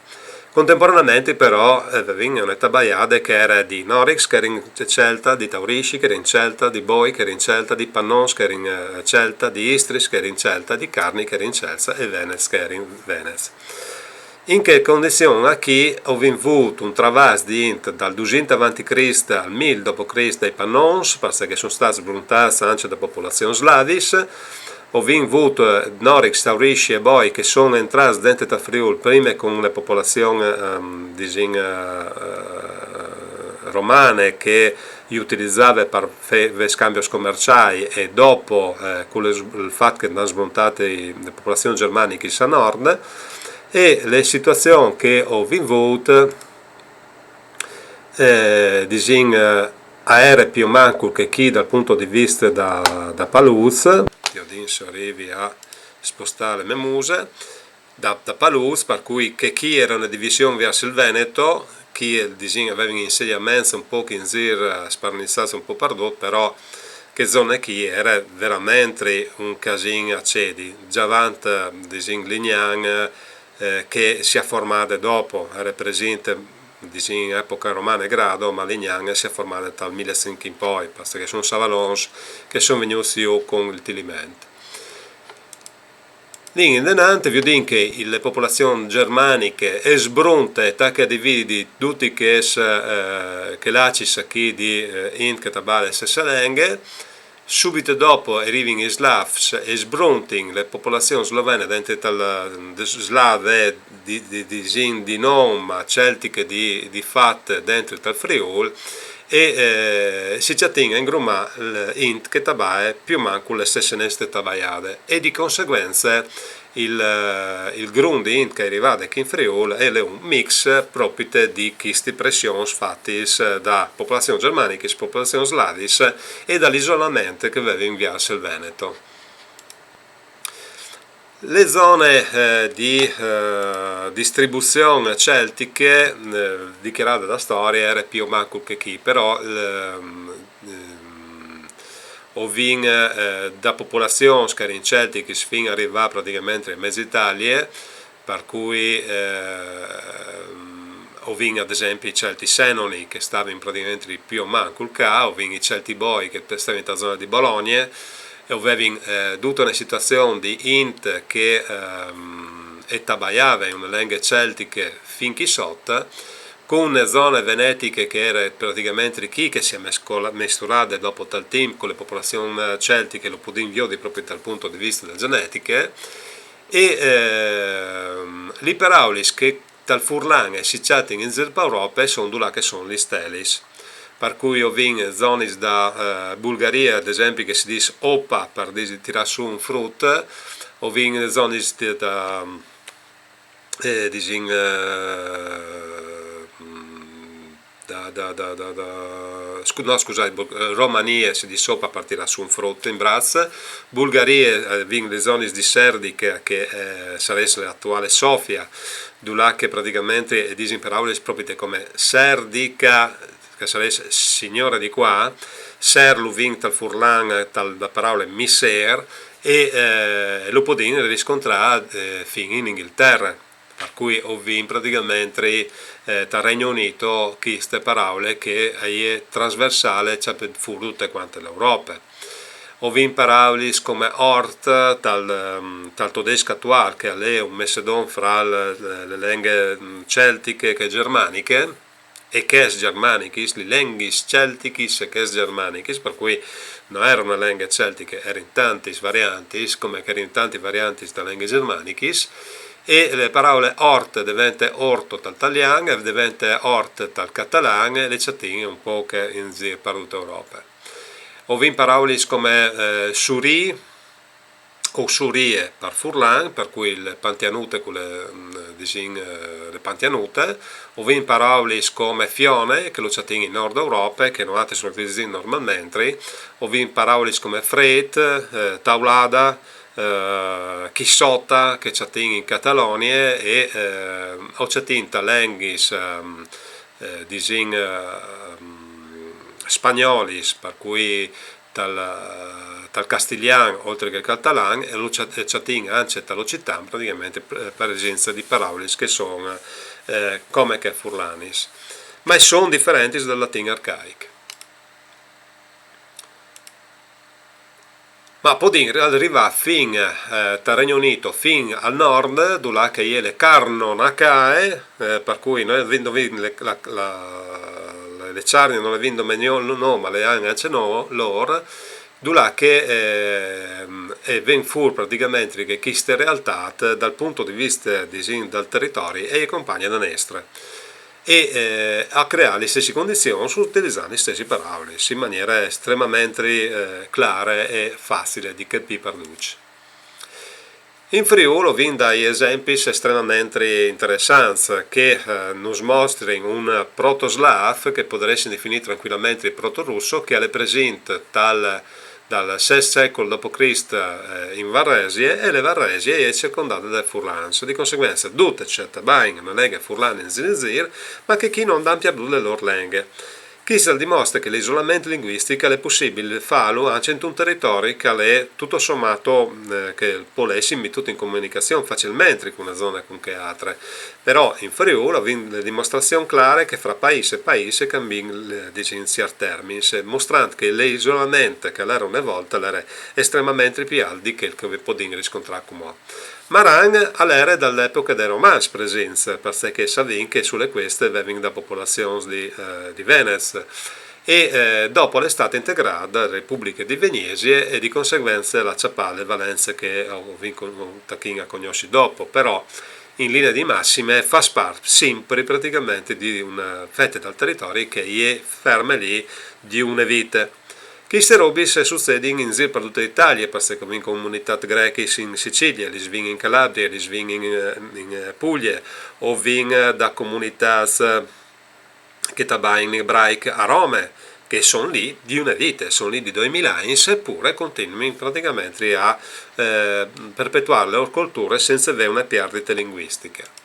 Contemporaneamente però, eh, vin une tabaiade che e jere di Norix, che e jere in Celta, di Taurisci, che e jere in Celta, di Boi, che e jere in Celta, di Panons, che e jere in, eh, Celta, di Istris, che e jere in Celta, di Carni, che e jere in Celta, e Venets, che e jere in Venets. In chê condizion achì o vin vût un travas di int dal dusinte avanti Crist al mil dopo Crist dai Panons, parcè che a son stâts sbruntâts ancje da popolazions slavis, o vin vût, eh, Norix, Taurisci e Boi che a son entrâts dentri tal Friûl, prime cun la popolazion, ehm, disìn, eh, eh, romane che i utilizave par fâ, fâ scambios comerciâi e dopo, eh, cul s-, il fat che a àn sbruntât i, la popolazion gjermaniche a nord, e la situazion che o vin vût, eh, disìn, eh, e jere plui o mancul chê chi dal pont di viste da, da Palûs. Viodìn se o rivi a spostâ la mê muse. Da, da Palûs, par cui chê chi e jere une division viers il Veneto, chi, eh, disìn, a vevin insediaments un pôc in zîr, eh, sparniçâts un pôc pardut, però chê zone chi e jere verementri un casin a cedi. Za avant, eh, disìn, Lignan, eh, che si è formade dopo, e jere presinte, disìn, epoche romane grado, ma Lignan si è formade tal mil e cinc in poi, parcè che a son savalons che a son vignûts jù cun il Tiliment. Lì indenant, viodìn che la popolazion gjermaniche e sbrunte e tache a dividi dutis chês, eh, chês lacis achì di, eh, int che e tabale la stesse lenghe, subit dopo a rivin i Slavs e a sbruntin la popolazion slovene dentri tal, de, slave di, di, di, di, di non, ma celtiche di, di fat dentri tal Friûl, e, eh, si cjatìn a ingrumâ la int che e tabae plui o mancul la stesse nestre tabaiade, e di conseguence il, eh, il grun di int che e je rivade chi in Friûl al è un mix propit di chestis pressions fatis da popolazions gjermanichis, popolazions slavis e dal isolament che a vevin viers il Veneto. La zone, eh, di, eh, distribuzion celtiche, eh, dichiarade da storie e jere plui o mancul chê chi, però, ehm, ehm, o vin, eh, da popolazions che a jerin celtichis fin a rivâ pratichementri in miez Italie, par cui, ehm, o vin ad esempi i Celti Senoli che a stavin pratichementri plui o mancul ca, o vin i Celti Boi che a stavin ta zone di Bologne, e o vevin, eh, dute une situazion di int che, ehm, e tabaiave une lenghe celtiche fin chi sot, cun une zone venetiche che e jere pratichementri chi che si è mescola-, misturade dopo tal timp cu la popolazion celtiche, lu podìn viodi propit dal pont di viste da gjenetiche, e, ehm, lis peraulis che tal furlan e si cjatin in zîr par Europe a son dulà che a son lis stelis. Par cui o vin zonis da, eh, Bulgarie, ad esempi, che si dîs opa par dî tirâ sù un frut, o vin zonis di, da, eh, disìn, eh, mm, da, da, da, da, da, scu-, no, scusait, Bul-, eh, Romanie si dîs opa par tirâ sù un frut in braç, Bulgarie, eh, vin lis zonis di Serdiche, che, eh, a sarès la atuale Sofia, dulà che pratichementri a disin peraulis propit come Serdica, che a sarès signore di cuà, ser lu vin tal furlan, tal, da peraule miser, e, eh, lu podìn riscontrâ, eh, fin in Inghiltere. Par cui o vin pratichementri, eh, tal Regno Unito cheste peraule che e je trasversâl, cjale fûr dute cuante la Europe. O vin peraulis come ort tal, ehm, tal todesc atuâl, che al è un messedon fra le, le, le lenghe, mm, celtiche che gjermaniche, e chês gjermanichis, lis lenghis celtichis e chês gjermanichis, par cui no jere une lenghe celtiche, a jerin tantis variantis, come che a jerin tantis variantis da lenghe gjermanichis, e la peraule ort e devente orto tal talian, e devente ort tal catalan, e le cjatìn un pôc in zîr par dute Europe. O vin peraulis come, eh, surî, o surie par furlan, par cui le pantianute, cu le, mm, disìn, eh, le pantianute, o vin peraulis come fione, che lu cjatìn in Nord Europe, che noaltris lu utilizìn normalmentri, o vin peraulis come frêt, eh, taulada, eh, chisota, che cjatìn in Catalonie, e, eh, o cjatìn ta lenghis, ehm, eh, disìn, ehm, spagnolis, par cui tal, tal castilian, oltri che tal catalan, e lu cjat-, e cjatìn ancje tal ocitan, pratichementri, eh, presince di peraulis che a son, eh, come che furlanis, ma a son diferentis dal latin arcaic. Ma podìn rivâ fin, eh, tal Regno Unito, fin al nord, dulà che e je le Carno Nacae, eh, par cui no le vin, no le vin le, la, la, le, le Carni no le vin dome no, ma le àn ancje no, lôr, dulà che, eh, e ven fûr pratichementri che cheste realtât dal pont di viste, disìn, dal teritori e je compagne de nestre. E, eh, a creâ lis stessis condizions utilizant lis stessis paraulis, in maniere estremamentri, eh, clare e facile di capî par ducj. In Friûl o vin dai esempis estremamentri interessants che, eh, nus mostrin un protoslâf che o podaressin definî trancuilamentri protorusso, che al è presint dal, dal sest secul dopo Crist, eh, in Varresie, e le Varresie e je circondade dai furlans. Di conseguence, dute ce tabain une lenghe furlane in zîr in zîr, ma che chi no àn pierdût le lôr lenghe. Chest al dimostre che l'isolament linguistic al è pussibil fâlu ancje intun teritori che al è, tutto sommato, eh, che al pol jessi metût in comunicazion facilmentri cu une zone e cu chê altre. Però in Friûl o vin le dimostrazion clare che fra paîs e paîs e cambìn, eh, disìn, cierts termins, mostrant che l'isolament che al jere une volte al jere estremamentri plui alt di chel che o podìn riscontrâ cumò. Maran al jere da la epoche dai Romans presints, parcè che o savìn che su le cueste a vevin da popolazions di, eh, di Venets. E, eh, dopo al è stât integrât da Republiche di Venesie e di conseguence al à cjapât le valence che o vin, o tachìn a cognossi dopo, però in linie di massime al fâs part simpri pratichementri di une fete dal teritori che e je ferme li di une vite. Chestis robis a sucedin in zîr par dute Italie, parcè che o vin comunitâts grechis in Sicilie, lis vin in Calabrie, lis vin in, in Puglie, o vin da comunitâts che tabain ebraic a Rome, che a son li di une vite, a son li di doi mil agns, epûr a continuin pratichementri a, eh, perpetuâ la lôr culture cence vê une pierdite linguistiche.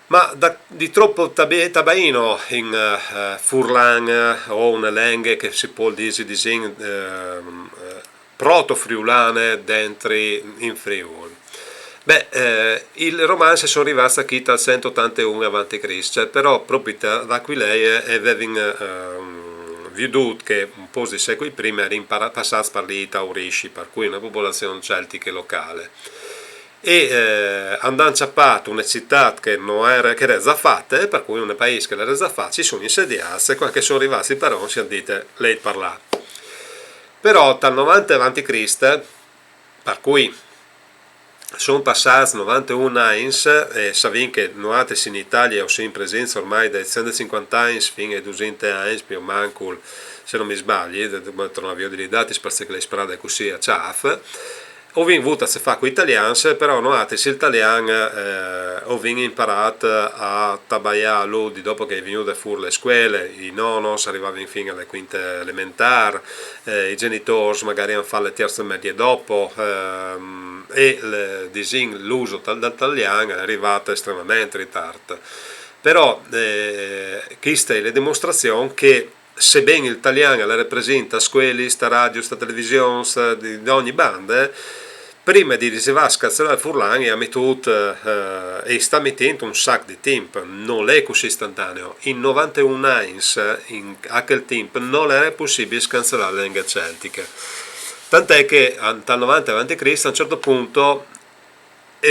Ma da, di trop tabe-, tabaino in, eh, furlan, eh, o une lenghe che si pol dî, disìn, ehm, eh, protofriulane dentri in Friûl? Beh, eh, lis Romans a son rivâts achì tal cent e otanteun avanti Crist, cioè, però propit da, da Aquilee a vevin, ehm, viodût che un pôcs di secui prime a jerin para-, passâts par li i Tauriscj, par cui une popolazion celtiche locale. E, eh, a àn cjapât une citât che no jere, che e jere za fate, par cui un paîs che al jere za fat, si son insediâts, e cuant che a son rivâts i parons a àn dit: «Leit par là.» Però tal novante avanti Crist, par cui a son passâts novanteun agns, e savìn che noaltris in Italie o sin presints ormai dai cent e cincuante agns fin ai dusinte agns, plui o mancul, se no mi sbalii, de-, de-, tornâ a viodi lis datis, parcè che le ai sparade cussì a cjâf, o vin vût a ce fâ cui talians, però noaltris il talian, eh, o vin imparât a tabaiâlu di dopo che e je vignude fûr le scuele, i nonos a rivavin fin a le cuinte elementâr, eh, i gjenitôrs magari a àn fat le tierce medie dopo, ehm, e le, disìn, l'uso tal, dal talian al è rivât estremamentri tart. Però, eh, cheste e je le dimostrazion che seben il talian al jere presint a scuelis, ta radios, ta televisions, di, di ogni bande, prime di rivâ a scancelâ il furlan e à metût, eh, e sta metint un sac di timp, nol è cussì istantaneo. In novanteun agns, in, a chel timp, nol jere pussibil scancelâ le lenghe celtiche. Tant'è che a, tal novante avanti Crist, a un cert pont, a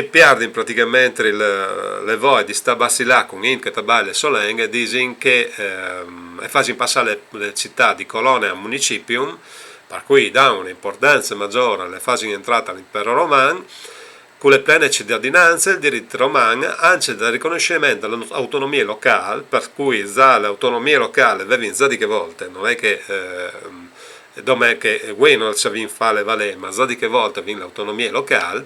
pierdin pratichementri le, le voie di stâ a bacilâ cun int che e tabaie le sô lenghe, a disin che, ehm, a fasin passâ le, le citât di colone a municipium, par cui a dan une impuartance magjore, le fasin jentrâ tal imperi roman, cu le plene citadinance, il dirit roman, ancje dal ricognossiment de la autonomie locâl, par cui za le autonomie locâl a vevin za di chê volte, nol è che, ehm, dome che vuê no le savìn fâle valê, ma za di chê volte a vin le autonomie locâl,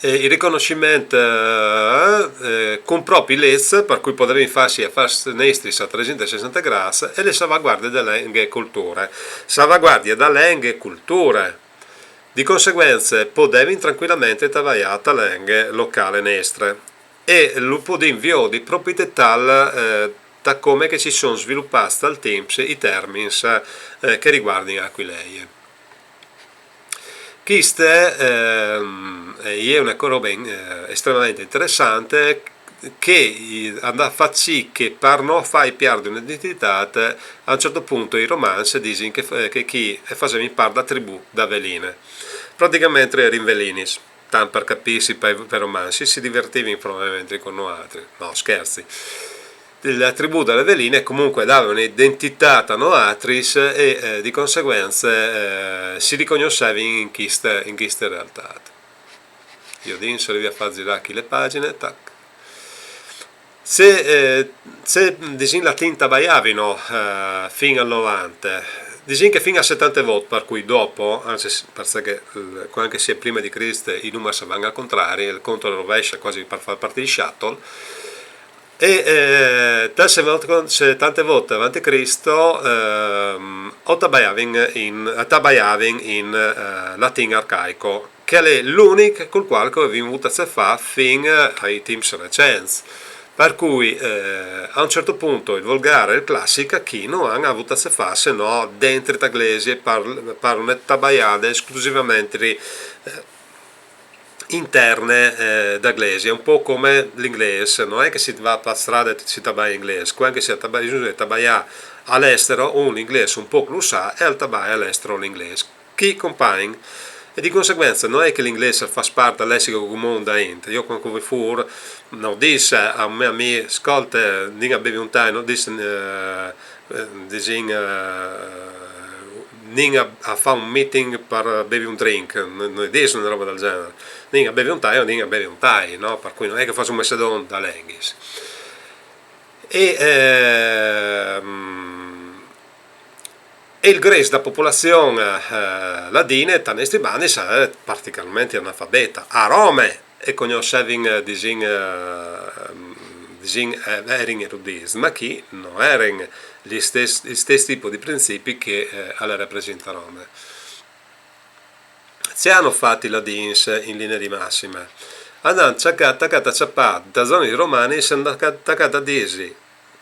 eh, il ricognossiment, eh, eh, cun propriis leçs, par cui a podevin fâsi afârs nestris a tresinte e sessante grâts, e le salvaguardie de lenghe e culture. Salvaguardie de lenghe e culture. Di conseguence, a podevin trancuilamentri tabaiâ ta lenghe locale nestre. E lu podìn viodi propit tal, eh, ta come che si son svilupâts tal timp i termins, eh, che a riguardin Aquilee. Chiste, ehm, e je une robe, eh, estremamente interessante, che, eh, and à fat sì che par no fâi piardi une identitât, a un cert pont i romans a disin che, che chi e fasevin part da tribù da Veline. Pratichementri a jerin velinis, tant par capîsi, pai, pai romans si divertivin probabilmentri cun noaltris. No, scherzi. La tribù da Veline comunque e dave une identitât a noaltris e, eh, di conseguence, eh, si ricognossevin in chiste, in chiste realtât. Jo adès o rivi a fâ zirâ chi la pagjine, tac. Se, eh, se, disìn, latin tabaiavino, eh, fin al novante, disìn che fin al setantevot, par cui dopo, anzit, parcè che, eh, cuant che si è prime di Crist i numars a van al contrari, il cont al rovescia cuasi par fâ partî il shuttle, e, eh, tal setantevot, setantevot avanti Crist, ehm, o tabaiavin in, tabaiavin in, eh, latin arcaico, che al è l'unic cul cuâl che o vin vût a ce fâ fin ai timps recents. Par cui, eh, a un cert pont il volgâr e il classic chi no àn vût a ce fâ se no dentri te glesie, par, par une tabaiade esclusivementri, eh, interne, eh, da glesie, un pôc come l'inglês, no je che si va par strade e si tabaie inglês, cuant che si tabaie, tabaiâ al estero, un l'inglês un pôc lu sa e al tabaie al estero l'inglês. Chi compagn. E di conseguence no je che l'inglês al fâs part dal lessico comun da int. Jo cuant che o voi fûr, no dîs a un me amì: «Scolte, nin a bevi un tai», no dîs, eh, eh, disìn, eh, «Nin a, a fâ un meeting par bevi un drink», no, no dîs une robe dal gjenar. «Nin a bevi un tai» o «Nin a bevi un tai», no? Par cui no je che o fâs un messedon da lenghis. E, ehm, e il grês da popolazion, eh, ladine, ta nestri bandis, al è particolarmentri analfabeta. A Rome e cognossevin, eh, disìn, eh, disìn, eh, a jerin erudîts, ma chi no jerin il stes, il stes tipo di principi che, eh, al è presint a Rome. Ce àn fat i ladins in linie di massime? A àn tacât, tacât a cjapâ dai zonis romanis, a àn tacât, tacât a dîsi: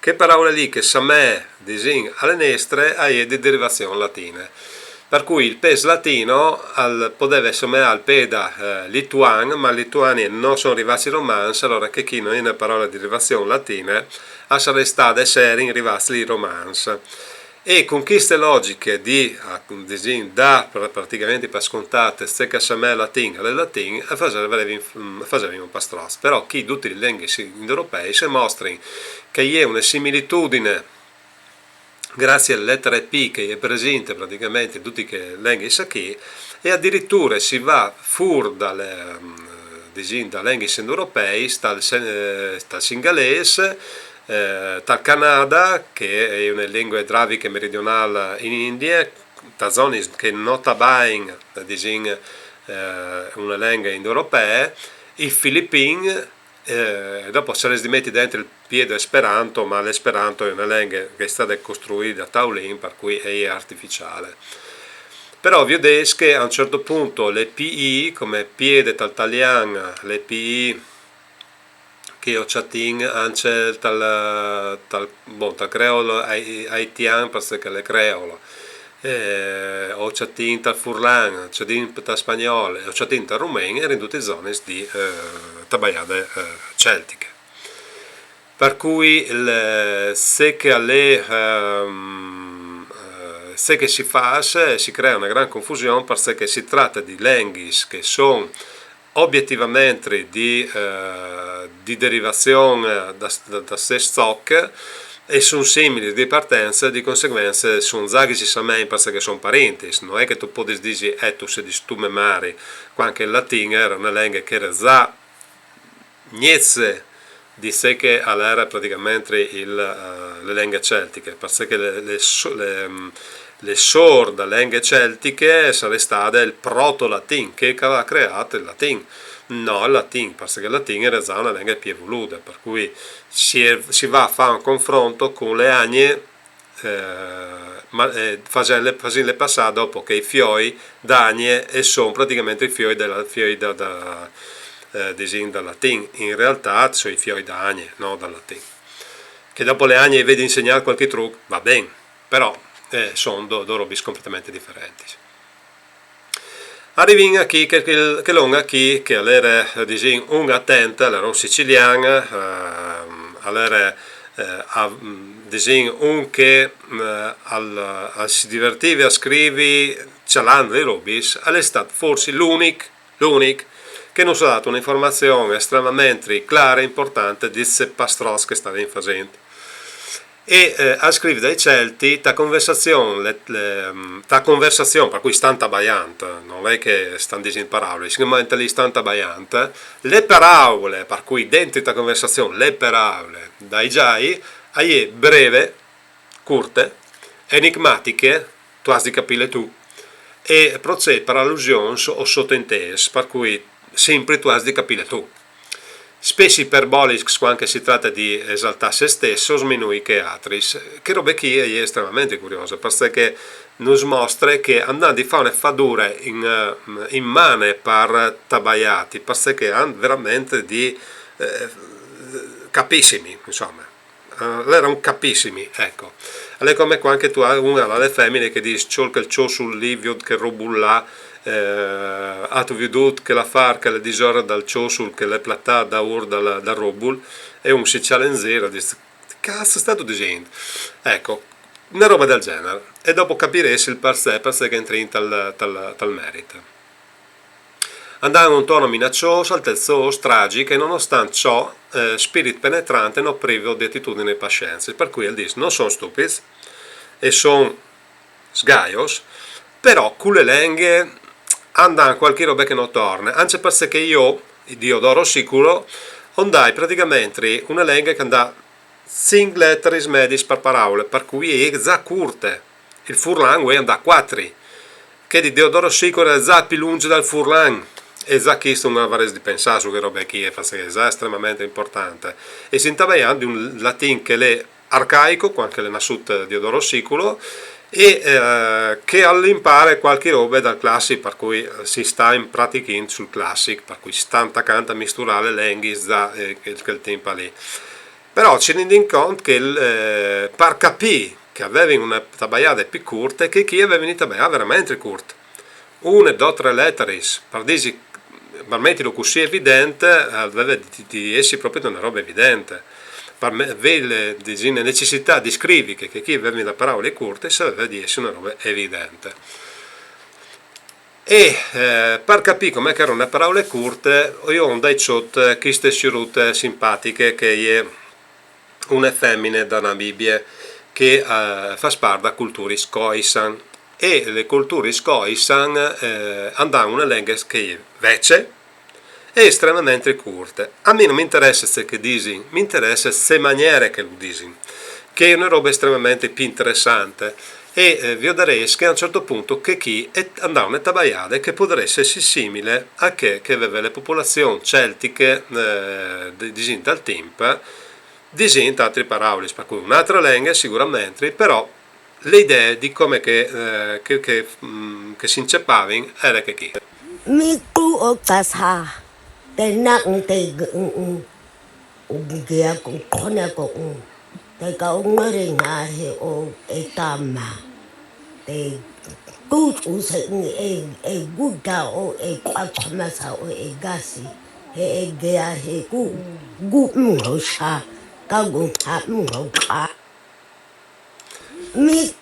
«Chê peraule li che samee, disìn, a je nestre, a je di derivazion latine». Par cui il pes latino al podeve someâ al pes, eh, lituan, ma lituan no son rivâts i romans, alore chê chi no je une peraule di derivazion latine, a sarès stade se a jerin rivâts i romans. E cun chiste logjiche di, a, disìn, dâ pra-, pratichementri par scontât ce che al samee latin al è latin, a fasevin, mm, a fasevin un pastròç. Però chi dutis lis lenghis indoeuropeis a mostrin che e je une similitudine graciis ae letare P che e je presinte pratichementri in dutis chês lenghis chi, e adiriture si va fûr da lis, mm, disìn, da lenghis indoeuropeis, tal se-, eh, tal singalês, eh, tal canada, che e je une lengue draviche meridionâl in Indie, ta zonis che no tabain, disìn, eh, une lenghe indoeuropee, il filipin, eh, dopo si rivès a meti dentri il piede esperanto, ma l'esperanto e je une lenghe che e je stade costruide a taulin, par cui e je artificiâl. Però o viodês che a un cert pont le P I, come piede tal talian, le P I che o cjatìn ancje tal, tal, bon, tal creòl ai-, aitian, parcè che al è creòl, eh, o cjatìn tal furlan, o cjatìn tal spagnòl, o cjatìn tal rumen, a jerin dutis zonis di, eh, tabaiade, eh, celtiche. Par cui il, ce che al è, ehm, eh, ce che si fâs, si cree une grande confusion, parcè che si trate di lenghis che a son obietivamente di, eh, di derivazion, eh, da, da, dal stes zòc, e a son similis di partence, di conseguence a son za che si samein, parcè che a son parintis. No je che tu puedis dîsi, eh, tu sês di stesse mari, cuant che il latin al jere une lenghe che e jere za gnece di ce che al jere pratichementri il, eh, le lenghe celtiche, parcè che le, le so-, le, mm, le sôr da lenghe celtiche e sarès stade il protolatin, che, che al à creât il latin. No, il latin, parcè che il latin al jere za une lenghe plui evolude, par cui si, si va a fâ un confront cun le agne, eh, ma, eh, fasìnle, fasìnle passâ dopo che i fioi d'agne a son pratichementri i fioi dal, fioi da, da, eh, disìn, dal latin. In realtât a son i fioi da agne, no dal latin. Che dopo le agne e vedi insegnâ cualchi truc, va ben, però, eh, a son dôs, dôs robis completamente diferentis. Arrivìn a chi, che, che, che l'om a chi, che al jere, eh, disìn, un atent, al jere un sicilian, ehm, al jere, eh, a, mm, disìn, un che, mm, al, al si divertive a scrivi cjalant lis robis, al è stât forsit l'unic, l'unic, che nus à dât une informazion estremamentri clare e impuartante di ce pastroç che a stavin fasint. E, eh, al scrîf dai Celti, ta conversazion, le, le, mm, ta conversazion, par cui a stan tabaiant, nol è che a stan disint paraulis, simplementri a stan tabaiant, le paraule, par cui dentri ta conversazion, le paraule, dai Gjai, e je breve, curte, enigmatiche, tu âs di capîle tu, e pro ce, par alusions o sotointês, par cui simpri tu âs di capîle tu. Spes iperbolics cuant che si trate di esaltâ se stes o sminuî chei altris. Chê robe chi e je estremamentri curiose, parcè che nus mostre che andant di fâ une fadure in, eh, in mane par tabaiâti, parcè che a àn verementri di, eh, capissimi, insome. Eh, al jere un capissimi, eco. Al è come cuant che tu âs un, la femine che dîs: «Cjol chel cjossul li, viôt chel robul là, eh, âstu viodût chel afâr che al è disore dal cjossul che al è platât daûr dal, dal robul», e un si cjale in zîr, al dîs: «Ce cazzo stâstu disint?» Eco, une robe dal gjenar. E dopo capirês il parcè, parcè che o jentrìn tal, tal, tal merit. A àn un tono minacciôs, altezôs, tragic e, nonostant ciò, eh, spirit penetrant e no privo di atitudin e pazience. Par cui al dîs: «No son stupids e son sgaios, però cu le lenghe a àn cualchi robe che no torne, ancje parcè che jo, Diodoro Siculo, o 'nd ai pratichementri une lenghe che e 'nd à cinc leteris mediis par paraule, par cui e je za curte. Il furlan vuê e 'nd à cuatri. Chê di Diodoro Siculo e je za plui lungje dal furlan. E za chest un al varès di pensâ su chê robe chi, e parcè che e je za estremamentri impuartante. E si sta tabaiant di un latin che al è arcaic, cuant che al è nassût Diodoro Siculo, e, eh, che al impare cualchi robe dal classic, par cui, eh, si sta impratichint sul classic, par cui a stan tacant a misturâ lis lenghis za, eh, chel, chel timp li. Però si rindìn cont che, eh, par capî che a vevin une tabaiade plui curte, chei chi a vevin une tabaiade verementri curte. Une, dôs, trê leteris, par dî, par metile cussì evidente, al veve di, di jessi propit une robe evidente. Par me, vê le, disìn, le necessitât di scrivi che, che chei a vevin la paraule curte, al veve di jessi une robe evidente. E, eh, par capî come che e jere une paraule curte, jo o 'nd ai cjoltât cheste siorute simpatiche che e je une femine da Namibie che, eh, e fâs part da culturis Khoisan. E lis culturis Khoisan, eh, a àn une lenghe che e je vecje e estremamentri curte. A mi no mi interesse ce che a disin, mi interesse ce maniere che lu disin, che e je une robe estremamentri plui interessante. E, eh, viodarês che a un cert pont chê chi e 'nd à une tabaiade che e podarès jessi simile a chê che e veve le popolazions celtichis, eh, di, disìn, dal timp, disint altris paraulis, par cui une altre lenghe siguramentri, però le idee di come che, eh, che, che, mm, che si incepavin e jere chê chi. Mi tu o tasa, te na un te g-, un, un, un gia con tone con un, te ca un mare ngare o e tama, te tu u se e, e guta o e kwa tama sa o e gasi, e, e gea e ku, gu un ho sha, ca gu ta un ho ka. Mi.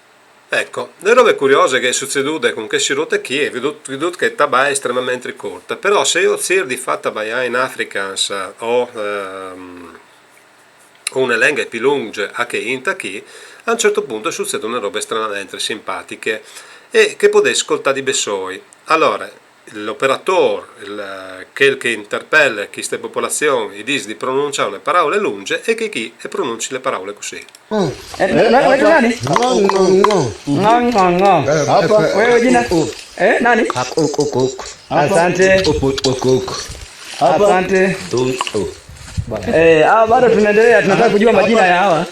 Eco, le robe curiose che e je sucedude cun chê siorute chi, e viodût, viodût che e tabaie estremamentri curte, però se jo o cîr di fâ tabaiâ in afrikaans o, ehm, o une lenghe plui lungje a chê int chi, a un cert pont e sucêt une robe estremamentri simpatiche e che e podês scoltâ di bessôi. Alore, l'operadôr, il, chel che e interpele cheste popolazion, i dîs di pronunciâ une paraule lungje e chê chi e pronuncie le paraule cussì. Eh, na-, na-, nani? Ngo, ngo, ngo. Ngo, ngo, ngo. Eh, apa? Wewe jina? Kuk, Eh, nani? kuk, kuk, kuk. Asante. Kuk, kuk, kuk. Apa? Asante. Kuk, kuk. Eh, hawa bado tunaendelea, tunataka kujua majina ya hawa.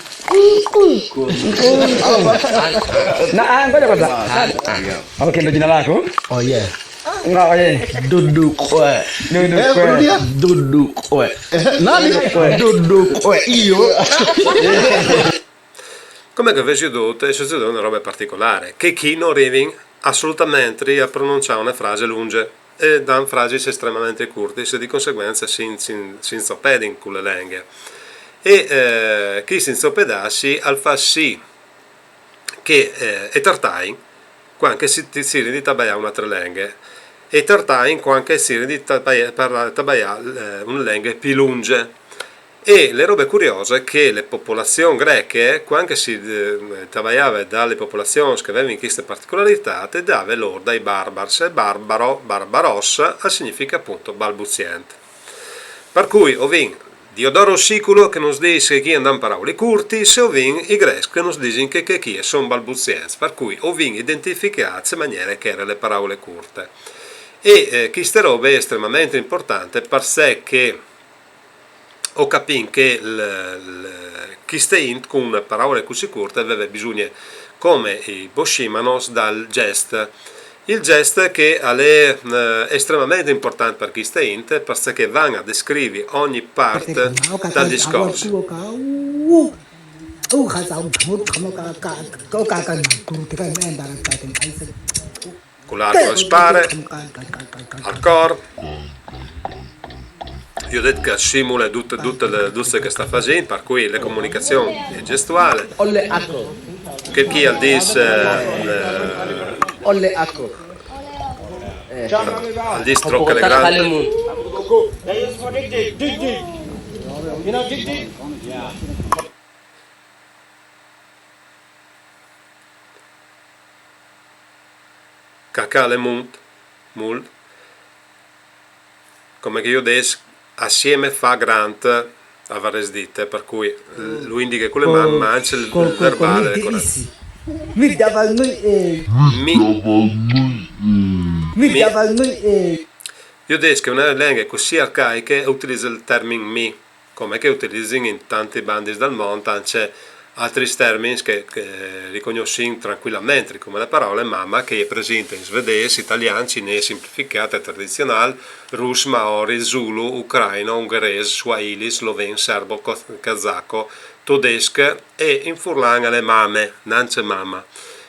Na, ah, ngoja kwanza. Okay, ndo jina lako? Oh yeah. Nga, eh. Dudu kwe. Dudu Eh, kwe. rudia. Dudu kwe. Eh, nani? Dudu kwe. Io. Come che o vês viodût, e sucêt une robe particolare, che chi no rivin assolutamentri a prononçâ une frase lungje e dan frasis estremamentri curtis e di conseguence si, si, si inzopedin cu le lenghe. E eh, chist inzopedâsi al fâs sì che eh, e tartain cuant che si, si cirin di tabaiâ une altre lenghe, e tartain cuant che si cirin di tabaiâ, parlâ, tabaiâ eh, une lenghe plui lungje. E le robe curiose è che le popolazion greche, cuant che si eh, tabaiave da le popolazions che a vevin cheste particolaritât, e dave lôr dai barbars, e barbaro, barbaros, al significhe apont balbuzient. Par cui o vin Diodoro Siculo che nus dîs che chi a 'nd àn paraulis curtis, e o vin i Grêcs che nus disin che, che chi a son balbuzients, par cui o vin identificât ce maniere che e jere le paraule curte. E eh, cheste robe e je estremamentri impuartante, parcè che o capìn che l, l, cheste int cun une paraule cussì curte e veve bisugne, come i boscimanos, dal gjest. Il gjest che al è eh, estremamentri impuartant par cheste int, parcè che a van a descrivi ogni part dal discors. Cu l'arco e spare, al cor. Jo o ai dit che e simule dut, dut, dut ce che e sta fasint, par cui le comunicazion e je gjestuale. Olle, ecco. Che chi al dîs, eh, eh, olle, ecco. Eh, al dîs troppe le grande. Cacale mult, mult, come che jo o dîs, assieme fa grant, a varès dit, par cui lu indiche cu le man, ma ancje il, il verbâl al è coret. Mi dava lui, eh. Mi. Mi dava lui, eh. Jo o dîs che une lenghe cussì arcaiche e utilize il termin mi, come che e utilizin in tantis bandis dal mont ancje altris termins che, che o ricognossìn trancuilamentri, come le paraule mama, che e je presinte in svedês, italian, cinês simplificât e tradizionâl, rus, maori, zulu, ucraino, ungherês, swahili, sloven, serbo, co, cazaco, todesc e in furlan al è mame, nancje mama.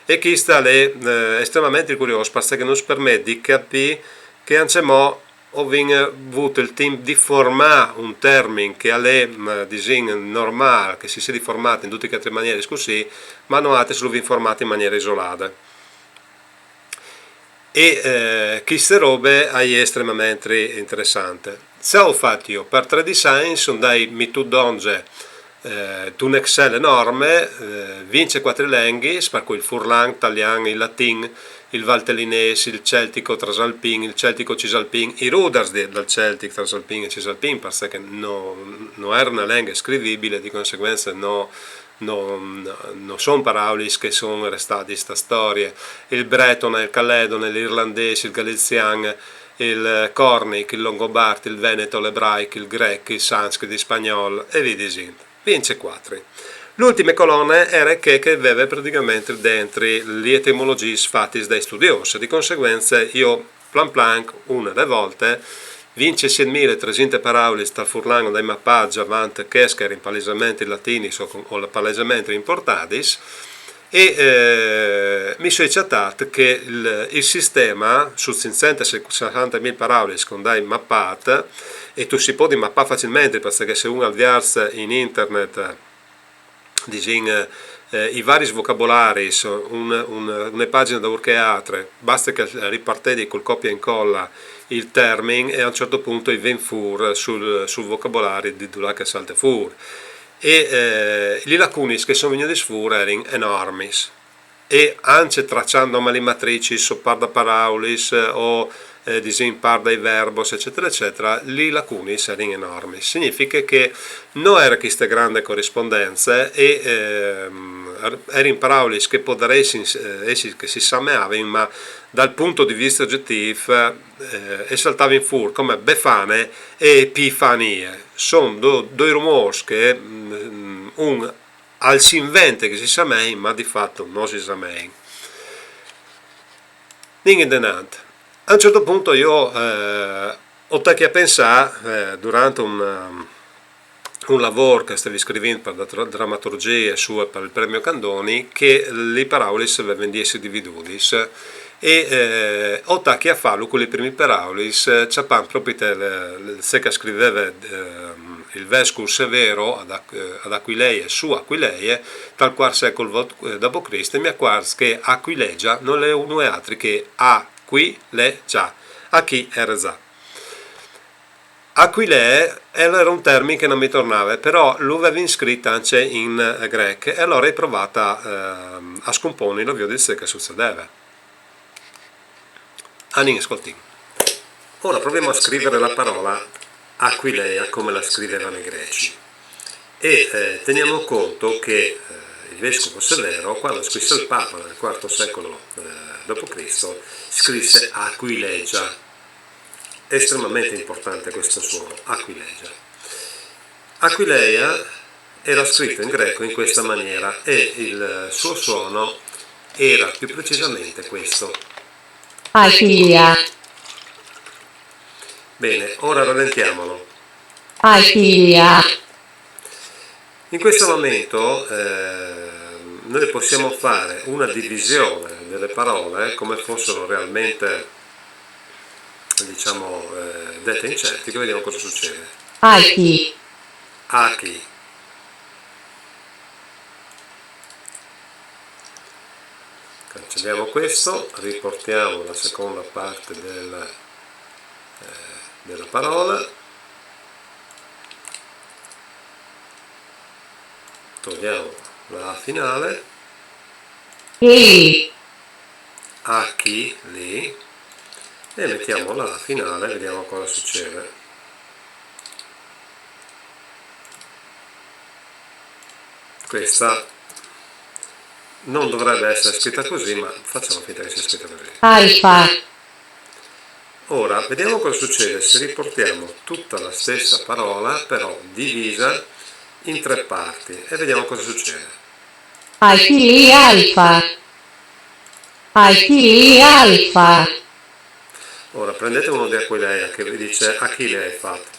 E cheste e je eh, estremamentri curiôs, parcè che nus permet di capî che ancjemò o vin vût il timp di formâ un termin che al è, mm, disìn, normâl, che si sedi formât in dutis chês altris manieris cussì, ma noaltris lu vin formât in maniere isolade. E eh, cheste robe e je estremamentri interessante. Ce o ai fat jo? Par tredis agns o ai metût dongje eh, d'un Excel enorme, eh, vincjecuatri lenghis, par cui il furlan, il talian, il latin, il valtellinês, il celtico trasalpin, il celtico cisalpin, i rudars de, dal celtic trasalpin e cisalpin, parcè che no, no jere une lenghe scrivibile, di conseguence no, no, no son paraulis che a son restadis te storie, il breton, il caledon, l'irlandês, il galizian, il cornic, il longobart, il veneto, l'ebraic, il grec, il sanscrit, il spagnol, e vie disint. Vincjecuatri. L'ultime colone e jere chê che e veve pratichementri dentri lis etimologjiis fatis dai studiôs, di conseguence jo, plan plan, une a la volte, vincjesiet mil e tresinte paraulis tal furlan o ai mapât, avant chês che a jerin palesamentri latinis o, o palesamentri impuartadis, e eh, mi soi cjatât che il, il sisteme, su cinccent e sessantemil paraulis che o ai mapât, e tu si podi mapâ facilmentri, parcè che se un al vierç in internet, disìn, eh, i varis vocabolaris, un, un, une pagjine daûr che altre, baste che al ripartedi cul copia e incola il termin e a un cert pont i ven fûr sul, sul vocabolari di dulà che al salte fûr. E eh, lis lacunis che a son vignudis fûr a jerin enormis. E ancje traçant dome lis matricis, o par da paraulis, o eh, disìn par dai verbos, eccetera, eccetera, lis lacunis a jerin enormis. Significhe che no jere cheste grande corispondence e ehm, a jerin paraulis che a podaressin eh, jessi che si sameavin, ma dal pont di viste ogjetîf eh, a saltavin fûr come Befane e Epifanie. A son do, doi rumôrs che mm, un al si invente che si samein, ma di fat no si samein. Anìn indenant. A un cert pont jo eh, o tachi a pensâ, eh, durant un, un lavôr che o stevi scrivint par la dra-, dramaturgjie sù e pal premio Candoni, che lis paraulis a vevin di jessi dividudis. E eh, o tachi a fâlu cu li primi peraulis, eh, cjapant propit il, il, ce che al scriveve ehm, il vescul Severo ad, Ac- eh, ad Aquileie, su Aquileie, tal cuart secul vot- eh, dopo Crist, e mi acuarç che Aquilegia nol è nuie altri che a qui le già, a chi ere za. Aquilee, al ere un termin che no mi tornave, però lu vevin scrit ancje in eh, grec, e alore o ai provât a, ehm, a scumponilo, viodint ce che al sucedeve. Anìn, scoltìn. Ora proviamo a scrivere la parola Aquileia come la scrivevano i greci. E eh, teniamo conto che eh, il vescovo Severo, quando scrisse il Papa nel quarto secolo eh, dopo Cristo, scrisse Aquilegia. È estremamente importante questo suono, Aquilegia. Aquileia era scritto in greco in questa maniera e il suo suono era più precisamente questo. Aquilia, Bene, ora rallentiamolo. Aquilia, In questo momento eh, noi possiamo fare una divisione delle parole come fossero realmente, diciamo, eh, dette in celtico, vediamo cosa succede. Achi, Achi. Cancelliamo questo, riportiamo la seconda parte del, eh, della parola, togliamo la A finale, Chi, Achi lì, e mettiamo la A finale, vediamo cosa succede. Questa non dovrebbe essere scritta così, ma facciamo finta che sia scritta così. Alfa, Ora vediamo cosa succede se riportiamo tutta la stessa parola, però divisa in tre parti, e vediamo cosa succede. Achille Alfa, Achille Alfa, Ora prendete uno di Aquileia che vi dice Achille hai fatto,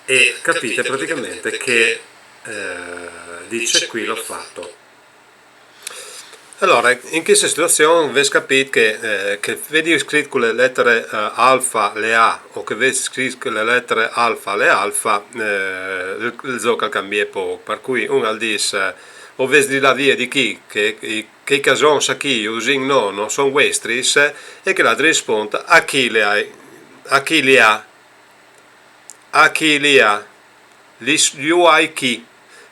e capite praticamente che eh, dice qui l'ho fatto. Alore, in cheste situazion vês capît che, eh, che vedi scrit cu le letare eh, alfa le A o che vês scrit cu le letare alfa le alfa, eh, il, il zûc al cambie pôc. Par cui un al dîs, eh, o vês di lâ vie di chi, che, che i casons achì, i usìn nô, no son vuestris, e chel altri al rispont, achì le ai, achì li à, achì li à, li s- ju ai chi,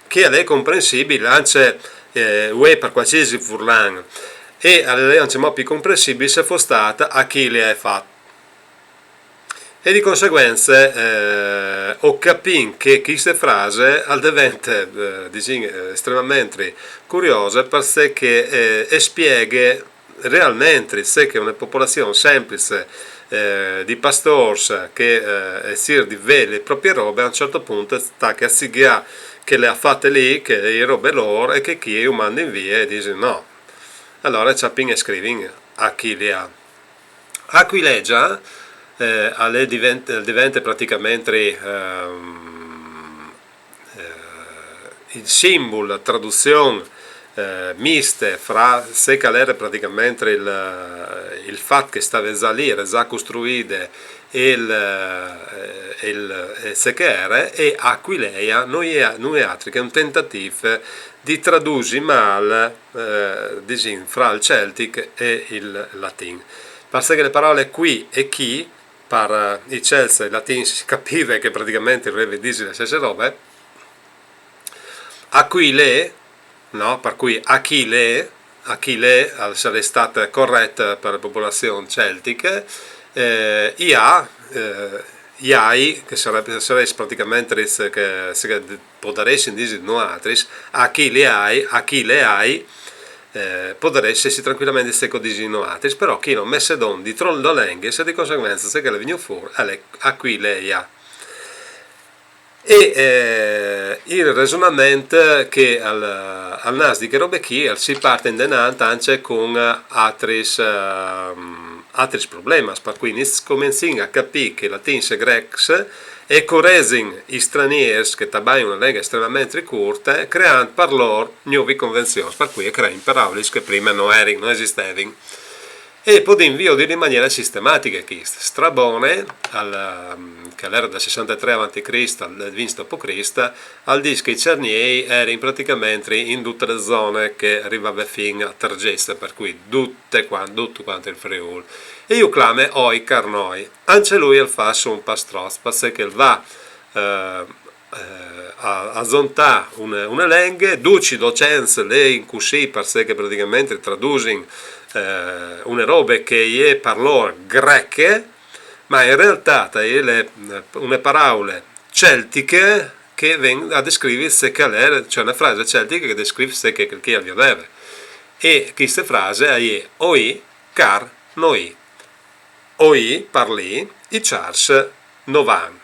che al è comprensibil ancje eh, vuê par cualsisei furlan, e al è ancjemò plui comprensibil se al fos stât achì le ai fat. E di conseguence eh, o capìn che cheste frase al devente, eh, disìn, eh, estremamentri curiose, parcè che eh, e spieghe realmentri ce che une popolazion semplice eh, di pastôrs che eh, e cîr di vê le proprie robe, a un cert pont e tache a zighjâ che le à fate li, che e je robe lôr e che chi ju mandin vie e disin no. Alore cjapìn e scrivìn achì le à. Aquilegia eh, al è divent- al devente pratichementri ehm, eh, il simbul, la traduzion eh, miste fra ce che al ere pratichementri il, il fat che e stave za li, e ere za costruide, e il, eh, e il, e ce che e ere, e Aquileia no je, no je altri che un tentatîf di tradusi mâl, eh, disìn, fra il celtic e il latin. Parcè che le parole qui e chi, par eh, i celts e i latins si capive che pratichementri i volevi dî la stesse robe, Aquilee, no? Par cui Achille, Achille al sarès stât coret par la popolazion celtiche, eh, i à, eh, i ai, che sarès, sarès pratichementri ce che, ce che podaressin dî noaltris, achì li ai, achì le ai, eh, podaressin jessi trancuilementri ce che o disìn noaltris, però chi no messedon di trondolenghis, e di conseguence ce che al è vignût fûr al è Aquileia. E eh, il resonament che al, al nas di chê robe chi, al si parte indenant ancje cun altris, ehm, altris problemas, par cui nis comencin a capî che latins e grecs e coresin i straniers che tabain una lenga estremamenti curta, creant par lôr novis convenzions, par cui e crein paraulis che prima no erin, no esistevin. E podìn viodi in maniere sistematiche chist. Strabone, al, che al era dal sessantetrê avanti Crist al vinti dopo Crist, al dîs che i Cerniei erin praticamenti in dute le zone che rivave fin a Tergeste, par cui dute qua-, dut cuant il Friûl. E ju clame oi car noi. Ancje lui al fâs un pas trops, parcè che al va, eh, eh, a, a zontâ une, une lenghe, ducj i docents le lein cussì, parcè che praticamenti tradusin, eh, une robe che e je par lôr greche, ma in realtât e je une peraule celtiche che e ven a descrivi ce che al jere, cioè une frase celtiche che e descrif ce che chel chi al viodeve. E cheste frase e je: oi, car, noi. Oi, par li, i cjars no van.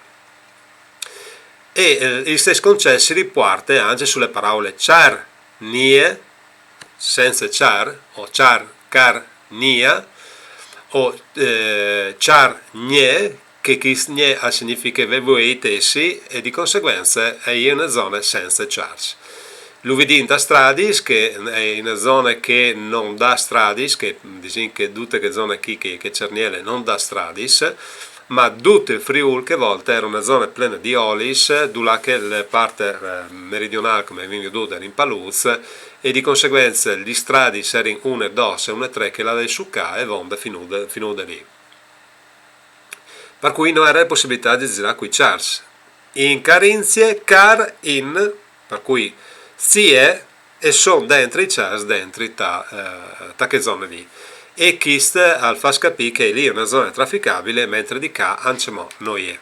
E, eh, il stes concet si ripuarte ancje su le peraule cjar, nie, cence cjar, o cjar, car, nia, o, eh, cjar, gnie, che chist gnie al significhe ve voietessi, e di conseguence e je une zone cence cjars. Lu vidìn tes stradis, che e je une zone che no à stradis, che disìn che dute chê zone chi, che, che Cerniele no à stradis, ma dut il Friûl chê volte e jere une zone plene di olis, dulà che le part, eh, meridionâl, come o vin viodût, e jere in paluçs, e di conseguence lis stradis e jerin une, dôs e une, trê, che e lavin su ca e vonde finût, finût li. Par cui no jere pussibilitât di zirâ cui cjars. In Carinzie, car, in, par cui sie e son dentri i cjars, dentri ta, eh, ta chê zone li. E chist al fâs capî che li e je une zone traficabile, mentri di ca ancjemò no e je.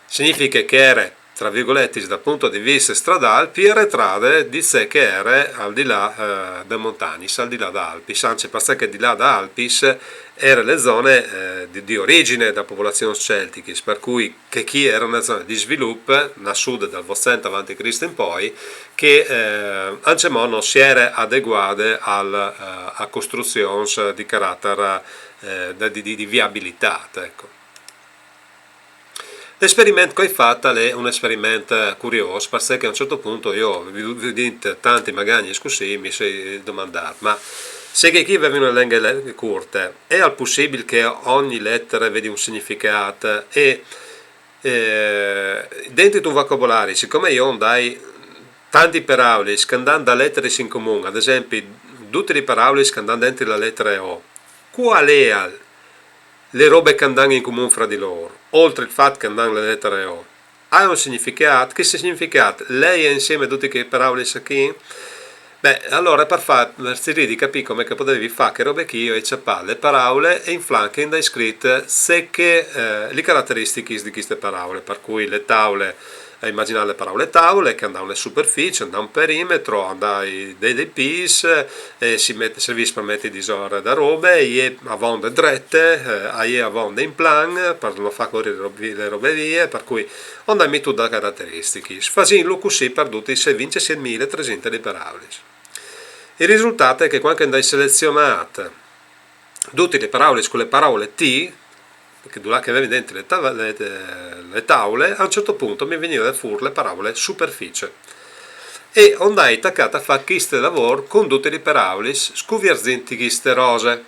Significhe che e jere, tra virgoletis, dal pont di viste stradâl, plui aretrade di ce che e jere al di là, eh, des montagnis, al di là des Alpis, ancje parcè che di là des Alpis e jere le zone, eh, di, di origjin des popolazions celtichis, par cui chê chi e jere une zone di svilup, nassude dal Votcent avanti Crist in poi, che, eh, ancjemò no si jere adeguade al, eh, a costruzions di caratar, eh, di, di, di viabilitât, eco. L'esperiment che o ai fat al è un esperiment, eh, curiôs, parcè che a un cert pont jo, vi, vi dît tantis magagnis cussì, mi soi domandât, ma se chei chi a vevin une lenghe le-, curte, e al è pussibil che ogni letare e vedi un significât? E, eh, dentri dal vocabolari, sicome jo o ai tantis peraulis che a 'nd àn des letaris in comun, ad esempi, dutis lis peraulis che a 'nd àn dentri la letare O, cuâl ise le robe che a 'nd àn in comun fra di lôr, oltri il fat che a 'nd àn la letare O? A à un significât? Chist significât al è insiemi dutis chês peraulis chi? Beh, alore par fâ, par cirî di capî come che o podevi fâ chê robe chi, jo o ai cjapât lis peraulis e in flanc o ai scrit ce che, eh, lis carateristichis di chestis peraulis, par cui lis taulis, eh, imagjinait lis peraulis taulis, che a 'nd àn une superficie, a 'nd àn un perimetri, a 'nd àn dai, dai pîts, e si met-, servìs par meti disore des robis, e je avonde drete, eh, e je avonde in plan, par no fâ cori lis rob-, lis robis vie, par cui o ai metût des carateristichis. Fasìnlu cussì par dutis lis vincjesiet mil e tresinte peraulis. Il risultât al è che cuant che o ai selezionât dutis lis peraulis cu la peraule T, parcè dulà che o vevi dentri lis ta-, lis, lis taulis, a un cert pont mi vegnive fûr la peraule superficie. E o ai tacât a fâ chest lavôr cun dutis lis peraulis, scuvierzint cheste rose.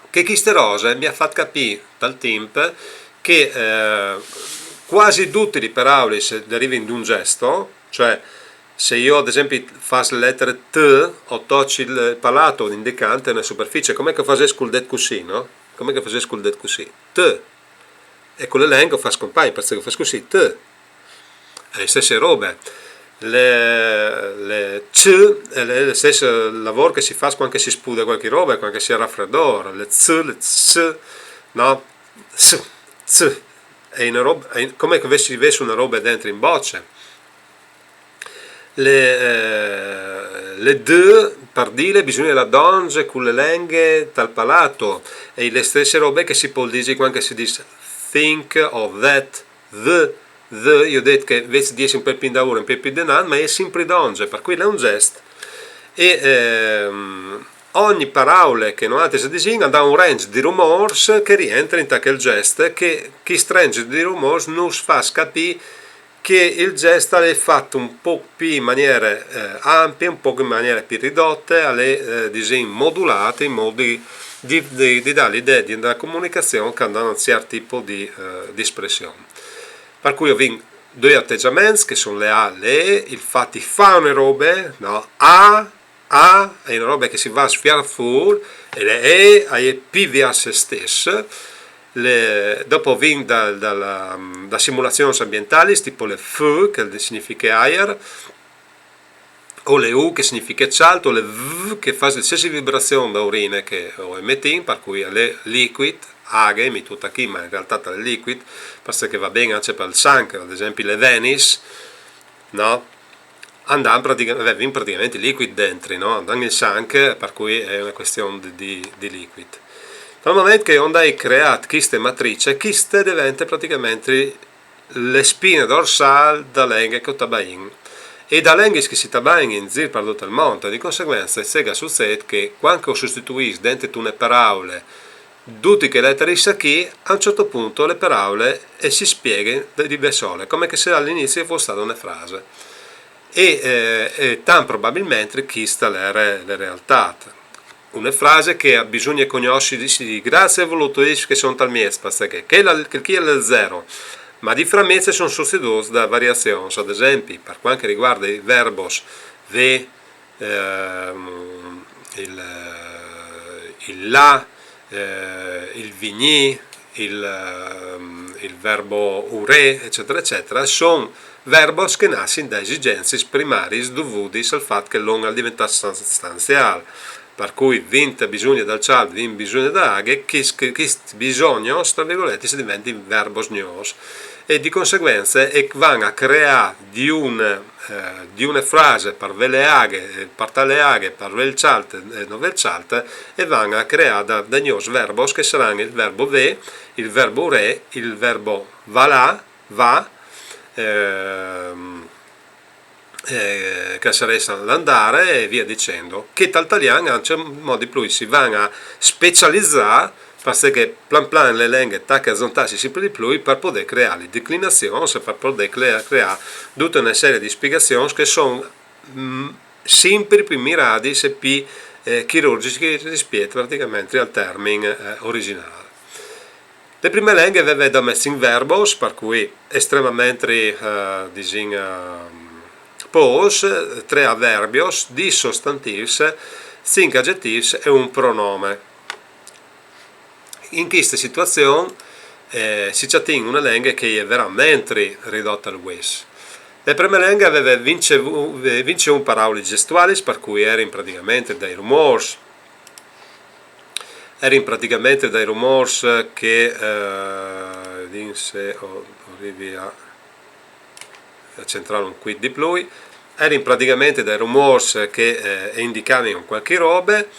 Che cheste rose mi à fat capî tal timp che, eh, cuasi dutis lis peraulis a derivin di un gjest, cioè se jo ad esempi o fâs la letare T, o toci il palato, un indicant, une superficie, come che o fasès cul dêt cussì, no? Come che o fasès cul dêt cussì. T. E cu la lenghe o fâs compagn, parcè che o fâs cussì, T. E je la stesse robe. La, la C, e je il stes lavôr che si fâs cuant che si spude cualchi robe, cuant che si à rafredôr. La C, la C, no? C, C. E je une robe, e je come che o vès, o vès une robe dentri in bocje. La, eh, la D, par dîle, bisugne lâ dongje cu la lenghe tal palato. E je la stesse robe che si pol dî cuant che si dîs think of that, the, the, jo o ai dit che invezit di jessi un pôc plui indaûr, un pôc plui indenant, ma e je simpri dongje, par cui al è un gjest. E, ehm, ogni paraule che noaltris disìn al dà un range di rumôrs che rientre in chel gest, che chist range di rumôrs nus fâs capî che il gest al è fat un pôc plui in maniere, eh, ampie, un pôc in maniere plui ridote, al è, eh, disìn, modulât in mût di, di, di, di dâ l'idee di une comunicazion che al à un ciert tipo di, eh, di espression. Par cui o vin doi ategjaments, che a son le A, le E, il fat di fâ une robe, no? A, a, e je une robe che si va a sfiâ fûr, e le E, e je plui viers se stes. Le, dopo o vin da, da, da simulazions ambientalis, tipo le F, che al significhe aiar, o le U, che al significhe cjalt, o le V, che e fâs la stesse vibrazion da urine che o emetìn, par cui al è liquid, aghe, mi tut achì, ma in realtât al è liquid, parcè che al va ben ancje pal sanc, ad esempi le venis, no? Andàn pratica-, vevin praticamentri liquid dentri, no? Andàn il sanc, par cui e je une cuestion di, di, di liquid. Dal moment che o ai creât cheste matrice, cheste e devente praticamentri le spine dorsâl da lenghe che o tabaìn. E da lenghis che si tabain in zîr par dut il mont, di conseguence, ce che al sucêt che cuant che o sostituìs dentri intune paraule dutis chês leteris achì, a un ciert pont le paraule e si spieghin di, di bessole, come che se al inizi e fos stade une frase. E, eh, e tant probabilmentri cheste e je la realtât. Une frase che e bisugne cognossi, disi, graciis a vûs, che a son tal mieç, parcè che chel, chel chi al è il zero, ma di framieç a son sostituîts da variazions, ad esempi, par cuant che al rivuarde i verbos vê, ehm, il, il lâ, eh, il vignî, il, ehm, il verbo urê, ecetare, ecetare, a son verbos che a nassin da esigjenzis primariis dovudis al fat che l'om al è deventât stan-, stanziâl. Par cui vin bisugne dal cjalt, vin bisugne da aghe, chescj, chescj bisognos, tra virgoletis, a deventin verbos gnûfs. E di conseguence a van a creâ di un, eh, di une frase par vê le aghe, eh, puartâ le aghe, par vê il cjalt, eh, no vê il cjalt, e a van a creâ da, da gnûfs verbos che a saran il verbo vê, il verbo urê, il verbo valâ, vâ, ehm, eh, che al sarès l'andare e vie dicendo, che tal talian ancje in mût di plui si van a specializâ, parcè che plan plan le lenghe e tache a zontâsi simpri di plui par podê creâ lis declinazions, par podê cre-, creâ dute une serie di spiegazions che a son, mm, simpri plui miradis e plui, eh, chirurgjis rispiet praticamentri al termin, eh, origjinâl. Le prime lenghe e veve dome cinc verbos, par cui estremamentri, eh, disìn, eh, pôcs, trê averbios, dîs sostantîfs, cinc agjetîfs e un pronome. In cheste situazion, eh, si cjatìn une lenghe che e je veramentri ridote al vues. Le prime lenghe e veve vincjevu-, eh, vincjeun paraulis gjestualis, par cui a jerin praticamentri dai rumôrs, a jerin praticamentri dai rumôrs che, eh, vedisin se o, o rivi a, a centrâ un cuit di plui, a jerin praticamentri dai rumôrs che, eh, a indicavin cualchi robe,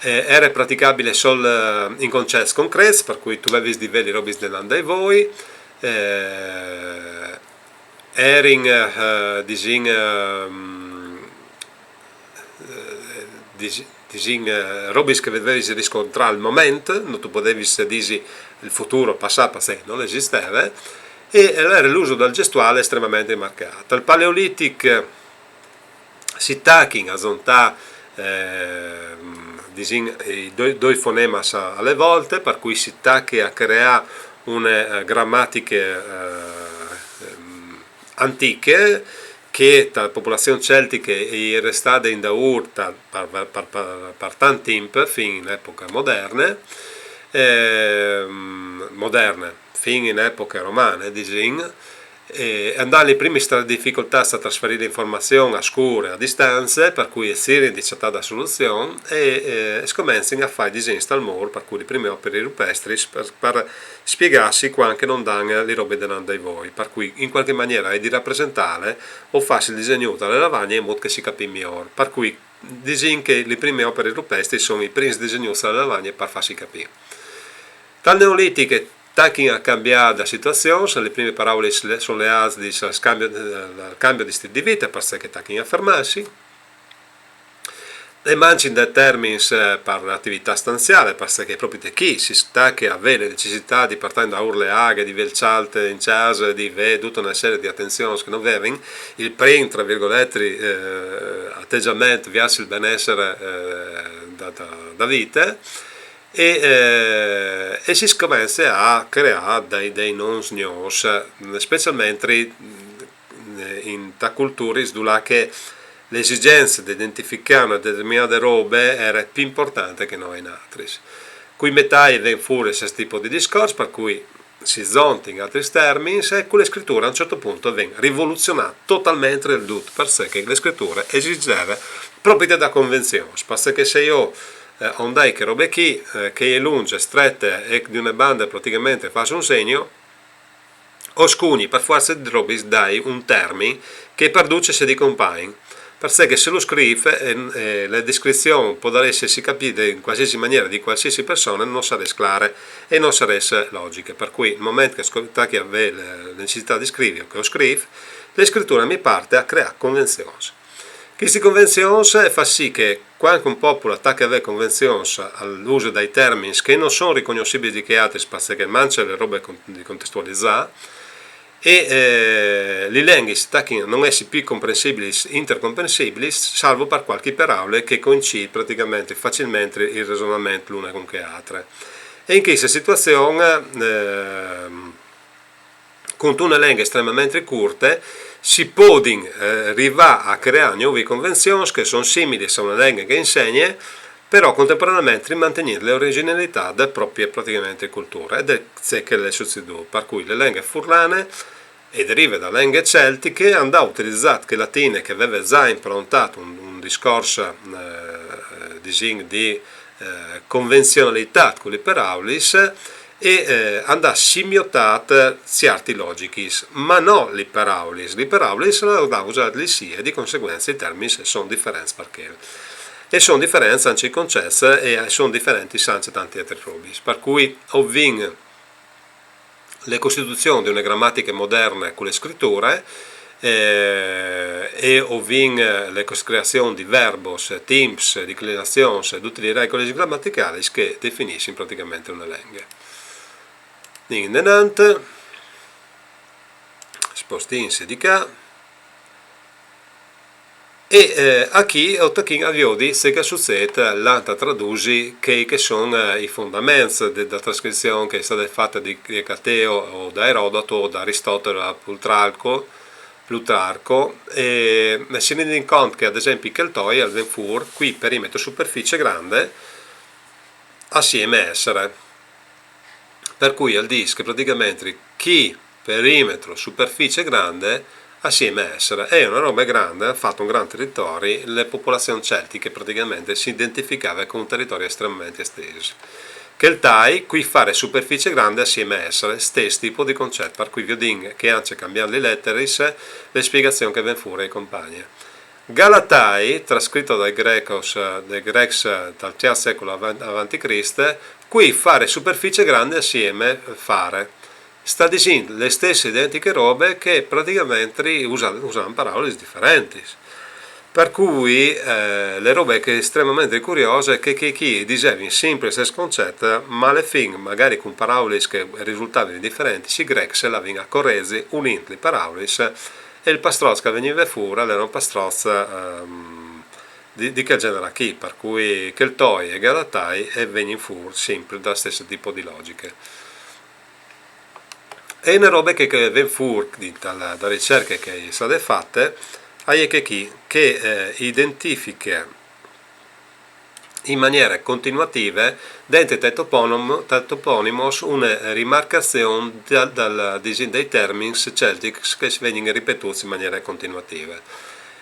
eh, a jere praticabile sôl, eh, in concets concrets, par cui tu vevis di vê lis robis denant dai voi, eh, a jerin, eh, disìn, ehm, eh, dis-, disìn, eh, robis che tu vevis riscontrâ al moment, no tu podevis dî il futûr, il passât, parcè che nol esisteve, e alore l'ûs dal gjestuâl al è estremamentri marcât. Tal Paleolitic si tachin a zontâ, ehm, disìn, i doi, doi fonemis a, a la volte, par cui si tache a creâ une, eh, gramatiche, eh, ehm, antiche, che te popolazion celtiche e je restade indaûr par, par, par, par, par tant timp, fin in epoche moderne, ehm, moderne, fin in epoche romane, disìn, e a 'nd àn lis primis tra-, dificoltâts a trasferî la informazion a scûr, a distance, par cui a cirìn di cjatâ da soluzion e, eh, a scomencin a fâ i disins tal mûr, par cui lis primis operis rupestris, par, par spiegâsi cuant che no 'nd àn lis robis denant dai voi, par cui in cualchi maniere a di rapresentâle o fâsi il disegnut a la lavagne in mût che si capìs miôr, par cui disìn che lis primis operis rupestris a son i prins disegnûts a la lavagne par fâsi capî. Tal Neolitic a tachin a cambiâ la situazion, lis primis paraulis a son leâts al cambio, al cambio di stîl di vite, parcè che a tachin a fermâsi. E mancin dai termins, eh, par la ativitât stanziâl, parcè che propit chi si tache a vê la necessitât di puartâ daûr la aghe, di vê il cjalt in cjase, di vê duta una serie di atenzions che no vevin, il prin, tra virgoletis, eh, ategjament viers il benessere, eh, da, da, da vite, e, eh, e si scomence a creâ dai, dai nons gnûfs, specialmentri, eh, inta culturis dulà che la esigjence di identificâ una determinade robe e jere plui impuartante che no in altris. Cui metâi ven fûr il stes tipo di discors, par cui si zontin altris termins, e cu la scriture a un cert pont ven rivoluzionât totalmentri il dut, parcè che la scriture e esigjeve propit da convenzions, parcè che se jo, eh, o 'nd ai chê robe chi, eh, che e je lungje, strete e di une bande pratichementri e fâs un segno, o scugni par fuarce di robis dai un termin che par ducj e sedi compagn. Parcè che se lu scrîf, eh, eh, la descrizion podarès jessi capide in cualsisei maniere di cualsisei persone, no sarès clare e no sarès logjiche. Par cui, il moment che o tachi a vê la, la necessitât di scrivi o che o scrîf, la scriture mi puarte a creâ convenzions. Chestis convenzions e fâs sì che cuant che un popul al tache a vê convenzions al use dai termins che no son ricognossibilis di chei altris, parcè che al mance la robe con-, di contestualizâ, e, eh, lis lenghis a tachin a no jessi plui comprensibilis, intercomprensibilis, salvo par cualchi peraule che e coincît pratichementri facilmentri il resonament la une cun chê altre. E in cheste situazion, ehm, cuntune lenghe estremamentri curte, si podin, eh, rivâ a creâ gnovis convenzions che a son similis a une lenghe che e insegne, però contemporaneamentri mantignint la origjinalitât de proprie pratichementri culture, ed e je ce che al è sucedût, par cui la lenghe furlane e derive da lenghe celtiche, a 'nd à utilizât chê latine che e veve za improntât un, un discors, eh, disìn di, eh, convenzionalitât cu lis peraulis, e, eh, a 'nd à simiotât ciertis logjichis, ma no lis peraulis. Lis peraulis le à usât lissì e di conseguence i termins a son diferents par chel. E a son diferents ancje i concets e a son diferentis ancje tantis altris robis. Par cui o vin la costituzion di une gramatiche moderne cu la scriture, eh, e o vin la cos-, creazion di verbos, timps, declinazions e dutis lis regulis gramaticalis che a definissin pratichementri une lenghe. Anìn indenant, spostìnsi di ca. E, eh, achì o tachìn a viodi ce che al sucêt lant a tradusi chei che a son, eh, i fondaments de, de trascrizion che e je stade fate di, di Ecateo o da Erodoto o da Aristotel a Plutarco, Plutarco, e, e si rendìn cont che, ad esempi, chel toi al ven fûr chi perimetro superficie grande assieme essere. Par cui al dîs che pratichementri chi perimetro superficie grande assieme essere. E je une robe grande, e à fat un grant teritori, la popolazion celtiche pratichementri si identificave cun un teritori estremamentri estês. Chel tai, chi fare superficie grande assieme essere, stes tipo di concet, par cui viodìn che ancje cambiant lis leteris, la spiegazion che e ven fûr e je compagne. Galatai, trascrito dai Grecos, dai Grecs dal tierç secul avan-, avanti Crist, chi fare superficie grande assieme fare. Sta disint la stesse identiche robe che pratichementri usa-, usant peraulis diferentis. Par cui, eh, la robe che e je estremamentri curiose e je che, che chi a disevin simpri il stes concet, ma a la fin, magari cun peraulis che a risultavin diferentis, i Grecs a lavin a corezi unint lis peraulis, e il pastroç che al vegnive fûr al jere un pastroç, ehm, di, di chel gjenar chi, par cui chel toi e galatai a vegnin fûr simpri dal stes tipo di logjiche. E une robe che, che e ven fûr di, da la, da la ricerche che e je stade fate, e je che chi, che, eh, identifiche in maniere continuative, dentri tai toponim-, tai toponimos une rimarcazion dal, dal disìn dai termins celtics che a vegnin ripetûts in maniere continuative.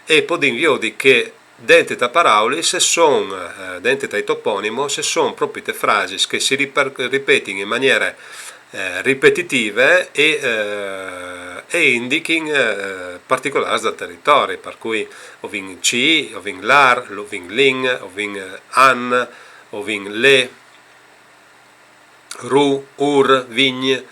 E podìn viodi che dentri tai peraulis a son, eh, dentri tai toponimos a son propit frasis che si riper-, ripetin in maniere, eh, ripetitive e, eh, e a indichin, eh, particolârs dal teritori, par cui o vin ci, o vin lar, o vin lin, o vin, eh, an, o vin le, ru, ur, vign,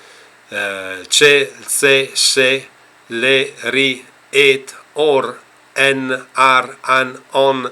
eh, ce, ce, se, le, ri, et, or, en, ar, an, on,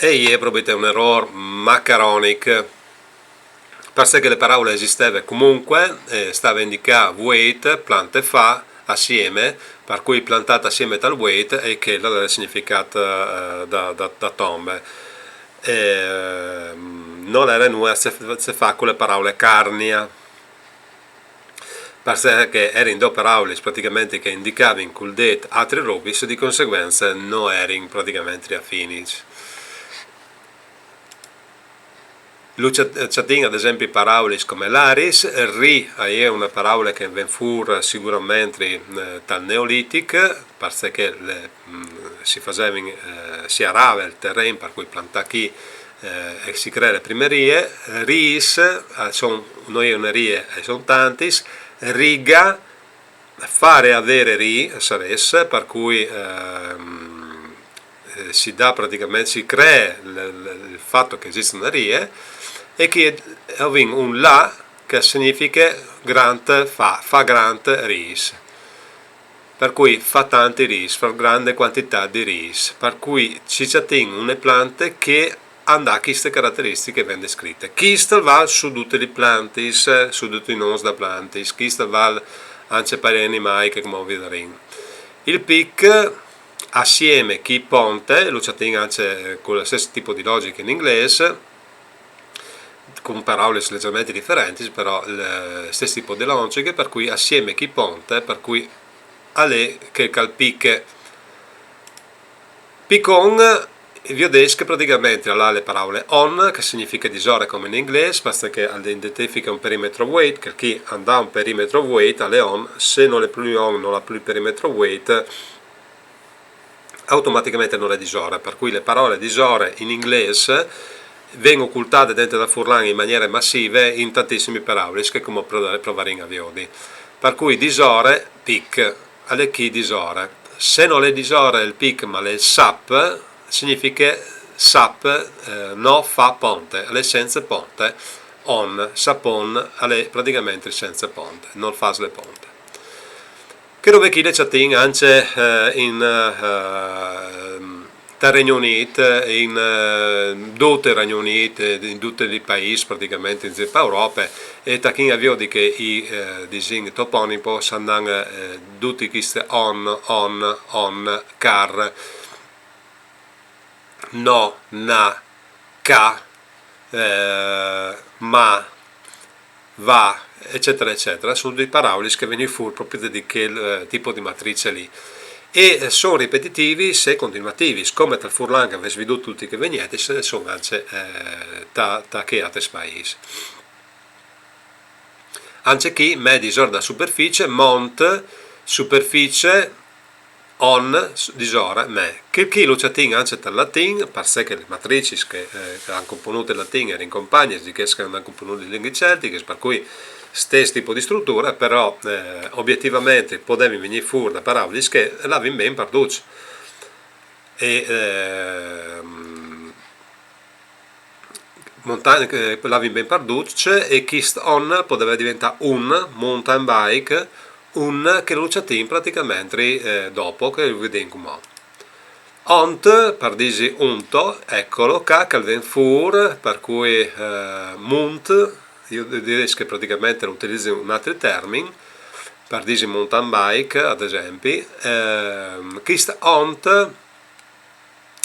E je propit un erôr macaronic, parcè che le paraule esisteve comunque, eh, stave indicà vueit, plante fa, assieme, par cui plantât assieme tal vueit, e chel al jere significât, eh, da, da, da tombe. E, mm, nol jere nuie a ce, ce fâ cu le paraule carnia, parcè che a jerin dôs paraulis pratichementri che a indicavin cul dêt altris robis, di conseguence no jerin pratichementri afinis. Lu ç-, çatìn, ad esempli, paraulis come laris, ri, a je une paraule che e ven fûr siguramentri, eh, tal Neolitic, parcè che le, mm, si fasevin, eh, si arave il teren, par cui plantâ chi, eh, e si cree le prime rie. Riis, a son, no je une rie, a son tantis. Riga, fare avere ri, sarès, par cui, ehm, eh, si dà pratichementri, si cree l-, l-, il fat che e esiste une rie, e chi o vin un la che al significhe grant fa, fa grant riis. Par cui fa tanti riis, fa grande quantitât di riis. Par cui si çatìn une plante che a 'nd à chiste carateristiche che e ven descrite. Chist al vâl su dutis lis plantis, su ducj i nons da plantis, chist al vâl ancje pai animâi che cumò o vidarìn. Il pic, assieme chi ponte, lu çatìn ancje, eh, cul stes tipo di logjiche in inglês, cun paraulis legjermentri diferentis, però il stes tipo di logjiche, par cui assieme chi ponte, par cui al è chel che al piche. Picon, viodês che pratichementri al à le paraule on, che al significhe disore come in inglês, basta che al identifiche un perimetro vueit, che chi a 'nd à un perimetro vueit, al è on, se nol è plui on, nol à plui perimetro vueit, automatichementri nol è disore, par cui le paraule disore in inglês a ven ocultade dentri dal furlan in maniere massive in tantissimis paraulis che cumò pro-, provarìn a viodi. Par cui disore, pic, al è chi disore. Se nol è disore il pic, ma al è il sap, significhe sap, eh, no fa ponte, al è cence ponte, on, sap on, al è pratichementri cence ponte, nol fâs le ponte. Chê robe chi le çatìn ancje, eh, in, eh, tal Regno Unît, in, eh, dut il Regno Unît, in ducj i paîs pratichementri in zîr par Europe, e tachìn a viodi che i, eh, disìn toponims a 'nd àn, eh, dutis chestis on, on, on, car, no, na, ca, eh, ma, va, eccetera, eccetera, a son dutis paraulis che a vegnin fûr propit di chel, eh, tipo di matrice li. E, eh, a son ripetitivis e continuativis, come tal furlan che o vês viodût dutis chês vignetis, a son ancje, eh, ta, ta chei altris paîs. Ancje chi, me disore da superficie, mont, superficie, on, s-, disore, me. Chel chi lu çatìn ancje tal latin, parcè che lis matricis che, eh, che a àn componût il latin a jerin compagnis di chês che a àn componût lis lenghis celtichis, par cui stes tipo di struture, però, eh, obietivementri a podevin vignî fûr da paraulis che a lavin ben par ducj. E, ehm, montagne, eh, a lavin ben par ducj, e chist on al podeve deventâ un, mountain bike, un, che lu çatìn pratichementri, eh, dopo, che lu viodìn cumò. Ont, par disi unto, eccolo ca, che al ven fûr, par cui, eh, munt, jo dirès che praticamente al utilisi un altri termin, par disi mountain bike, ad esempi, ehm, chist ont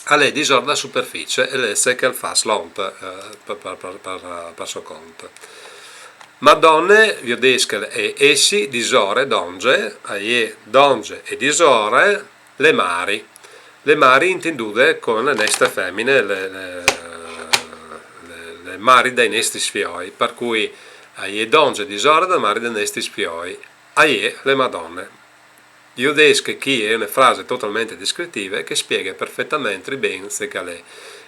al è disore da superficie e al è ce che al fâs l'ont, eh, par, par, par, par, par so cont. Madone, viodês che al è essi, disore, dongje, a je dongje e disore, le mari. Le mari intindude come le nestre femine, le, le, le, le mari dai nestris fioi, par cui a je dongje disore da mari dai nestris fioi, a je le Madone. Viodês che chi e je une frase totalmentri discritive che e spieghe perfetamentri ben ce che al è,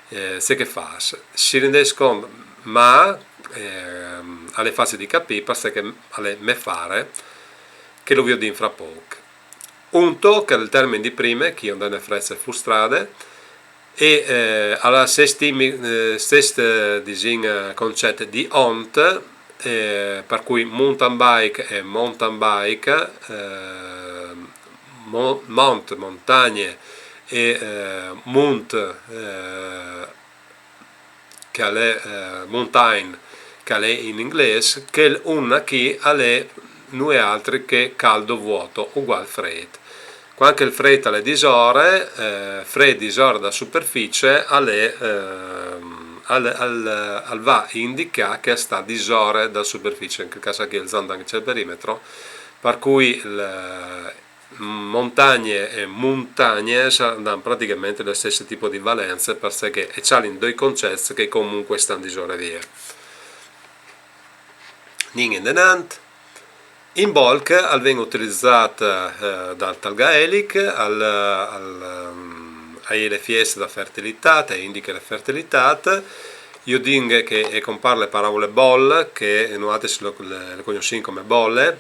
eh, ce che e fâs. Si rindês cont, ma, ehm, al è facil di capî, parcè che al è me fare, che lu viodìn fra pôc. Unto, che al è il termin di prime, chi o 'nd è une frece frustrade, e, eh, al à stes timi-, eh, stes, eh, disìn, eh, concet di ont, eh, par cui mountain bike e mountain bike, eh, mo-, mont, montagne, e, eh, munt, eh, che al è, eh, mountain, che al è in inglês, chel un chi al è nuie altri che caldo vuoto uguâl frêt. Cuant che il frêt al è disore, eh, frêt disore da superficie, al è, ehm, al, al, al va a indicâ che al sta disore da superficie, in chel câs chi al za 'nd è ancje il perimetri, par cui il, montagne e montagne a àn pratichementri il stes tip di valence, parcè che e cjalin doi concets che comunque a stan disore vie. Anìn indenant. Imbolc al ven utilizât, eh, dal, dal gaelic, al, al, ehm, a je le fieste da fertilitât, e indiche le fertilitât. Viodìn che e compâr le peraule bol, che noaltris le, le, le cognossìn come bole,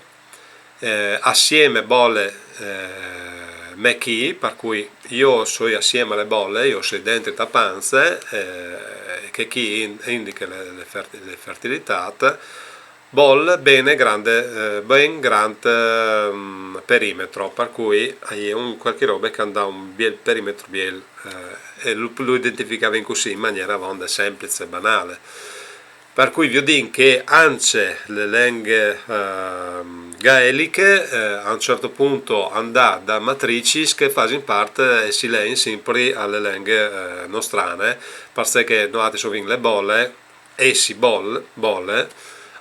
eh, assieme bole, eh, me chi, par cui jo o soi assieme a le bole, jo o soi dentri te panze, eh, che chi in-, indiche le, le ferti-, le fertilitât, bol, ben grande, eh, ben grant, ehm, perimetri, par cui a je un cualchi robe che a 'nd à un biel perimetri, biel, eh, e lu, lu identificavin cussì in maniere avonde semplice e banale. Par cui viodìn che ancje le lenghe, ehm, gaeliche, eh, a un cert pont a 'nd à da matricis che a fasin part e si lein simpri a le lenghe, eh, nostrane, parcè che noaltris o vin le bole, essi bol, bole,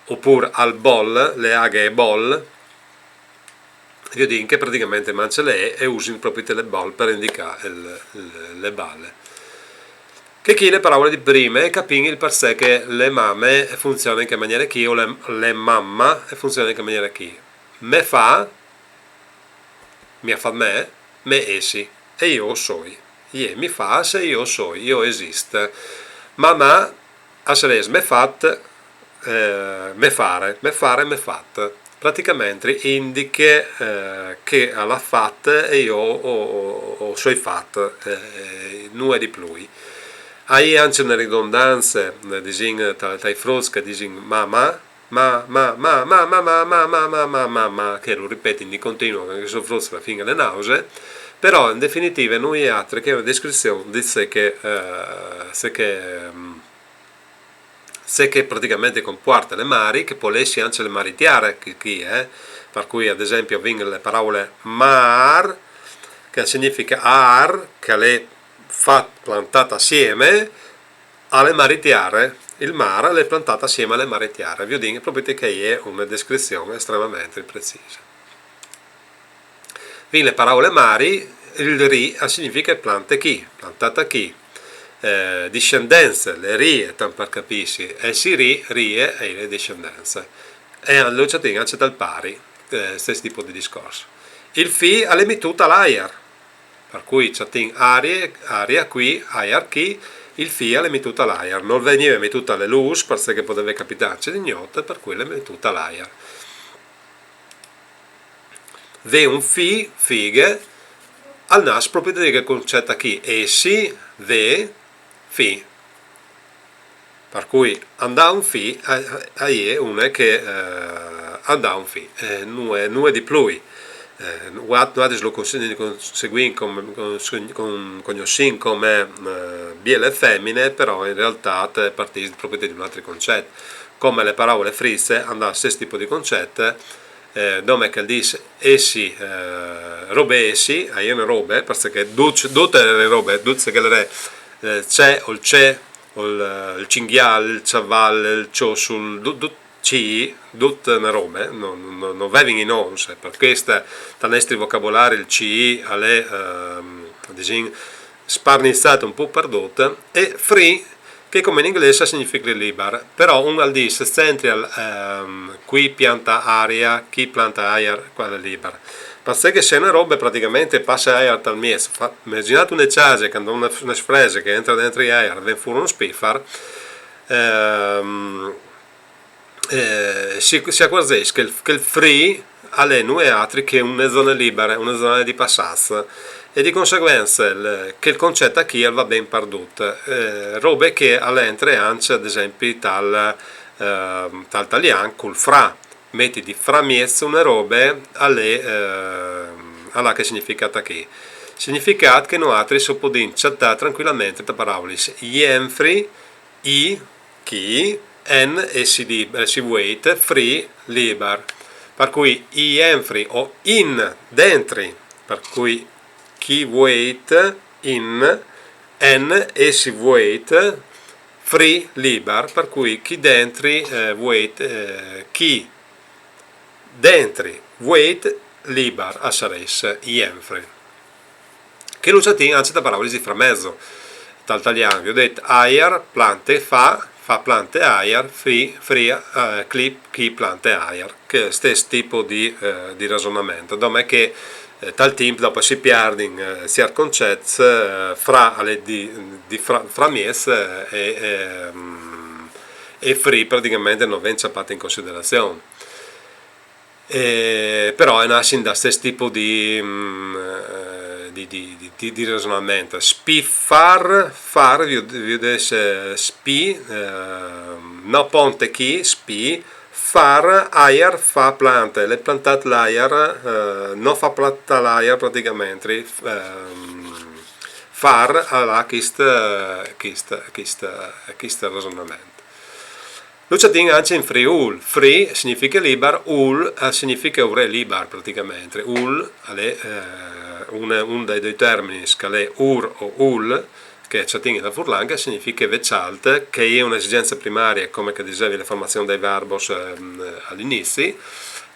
opûr al bol, le aghe e bol, viodìn che pratichementri mancje le e, e usin propit le bol par indicâ il, il, le bale. Che chi le peraule di prime, capìn il parcè che le mame e funzione in chê maniere chi, o le, le mamma e funzione in chê maniere chi. Me fâ, mi à fat me, me essi, e jo o soi. Jê mi fâs e jo o soi, jo o esist. Mamà, al sarès me fat, eh, me fare, me fare, me fat. Pratichementri indiche, eh, che al à fat e jo o, o, o soi fat, eh, nuie di plui. A je ancje une ridondance, eh, disìn, ta-, tai fruts che a disin mama, ma, ma, ma, ma, ma, ma, ma, ma, ma, ma, ma, ma, ma, che lu ripetin di contino, che a son fruts fin a le nause, però in definitive nol è altri che une descrizion di ce che, eh, ce che, mm, ce che pratichementri compuarte le mari, che pol jessi ancje le maritiare, chi, chi, eh? Par cui, ad esempi, o vin le peraule mâr, che significhe âr, che al è fat, plantât assieme, a le maritiare, il mâr al è plantât assieme a le maritiare. Viodìn propit che e je une descrizion estremamentri precise. Vin le peraule mari, il ri al significhe plante chi, plantât chi. Eh, discendence, le rie, tant par capîsi, e si ri, rie, e je le discendence. E lu cjatìn ancje tal pari, eh, stes tip di discors. Il fi al è mitût tal aiar, par cui cjatìn arie, aria chi, aiar chi, il fi al è mitût tal aiar. Nol vignive mitût a le lûs, parcè che al podeve capitâ ancje di gnot, par cui al è mitût tal aiar. Vê un fi, fighe, al nas propit di chel concet chi, essi, vê, fi. Par cui a 'nd à un fi, a, a, a je une che, eh, a 'nd à un fi, eh, nuie, nuie di plui. Eh, noat-, noatris lu cons-, conseguìn com-, cons-, com-, cognossìn come, eh, biele femine, però in realtât al partìs propit di un altri concet. Come la peraule frize e à il stes tipo di concet, eh, dome che al dîs essi, eh, robe essi, e je une robe, parcè che dut, dut e je robe, dut ce che al è, eh, ce, o il ce, o il, il cinghiâl, il cjaval, il cjossul, dut, dut, cî, dut une robe, no, no, no vevin i nons, e par chest tal nestri vocabolari il cî al è, ehm, disìn, sparniçât un pôc pardut, e free, che come in inglês al significhe libar, però un al dîs centri al, ehm, chi plante aria, chi plante aiar, cuel al è libar. Parcè che se une robe praticamentri e passe aiar tal mieç, fa-, imagjinait une cjase che e à une, une sfrese che e jentre dentri aiar, e ven fûr un spifar, ehm, eh, si, si acuarzès che il, che il free al è nuie altri che une zone libare, une zone di passâ. E di conseguence il, chel concet chi al va ben pardut. Eh, robe che al jentre ancje, ad esempli, tal, eh, tal talian cul fra. Meti di framieç une robe al è, eh, al à chel significât chi. Significât che noatris o podìn cjatâ trancuilamentri ta peraulis jenfri, i, chi, en, essi lib-, essi vueit, free, libar. Par cui i jenfri o in, dentri, par cui chi vueit, in, en, essi vueit, free, libar, par cui chi dentri, eh, vueit, eh, chi dentri vueit, libar, al sarès jenfri. Che lu cjatìn ancje ta peraulis di framezo. Tal talian, vi ai dit, aiar, plante, fa, fa plante aiar, free, free, eh, chi, chi plante aiar. Chel stes tipo di, eh, di rasonament. Dome che, eh, tal timp dopo si pierdin, eh, cierts concets, eh, fra al è di, di fra-, framieç, eh, e, ehm, e free praticamentri no ven cjapât in considerazion. Eh, però a nassin dal stes tipo di, mm, eh, di, di, di, di, di rasonament. Spifar, far, vi, vi dîs, eh, spi, eh, no ponte chi, spi, far, aiar, fa plante, al è plantât l'aiar, eh, no fa plantâ l'aiar praticamentri, f-, ehm, far al à chest, chest, chest, chest rasonament. Lu cjatìn ancje in Friûl. Free significhe libar, ûl, eh, significhe urê libar praticamentri. Ûl al è, eh, un, un dai doi termins che al è ur o ul, che cjatìn dal furlan, che significhe vê cjalt, che e je une esigjence primarie, come che o disevi, la formazion dai verbos, ehm, al inizi,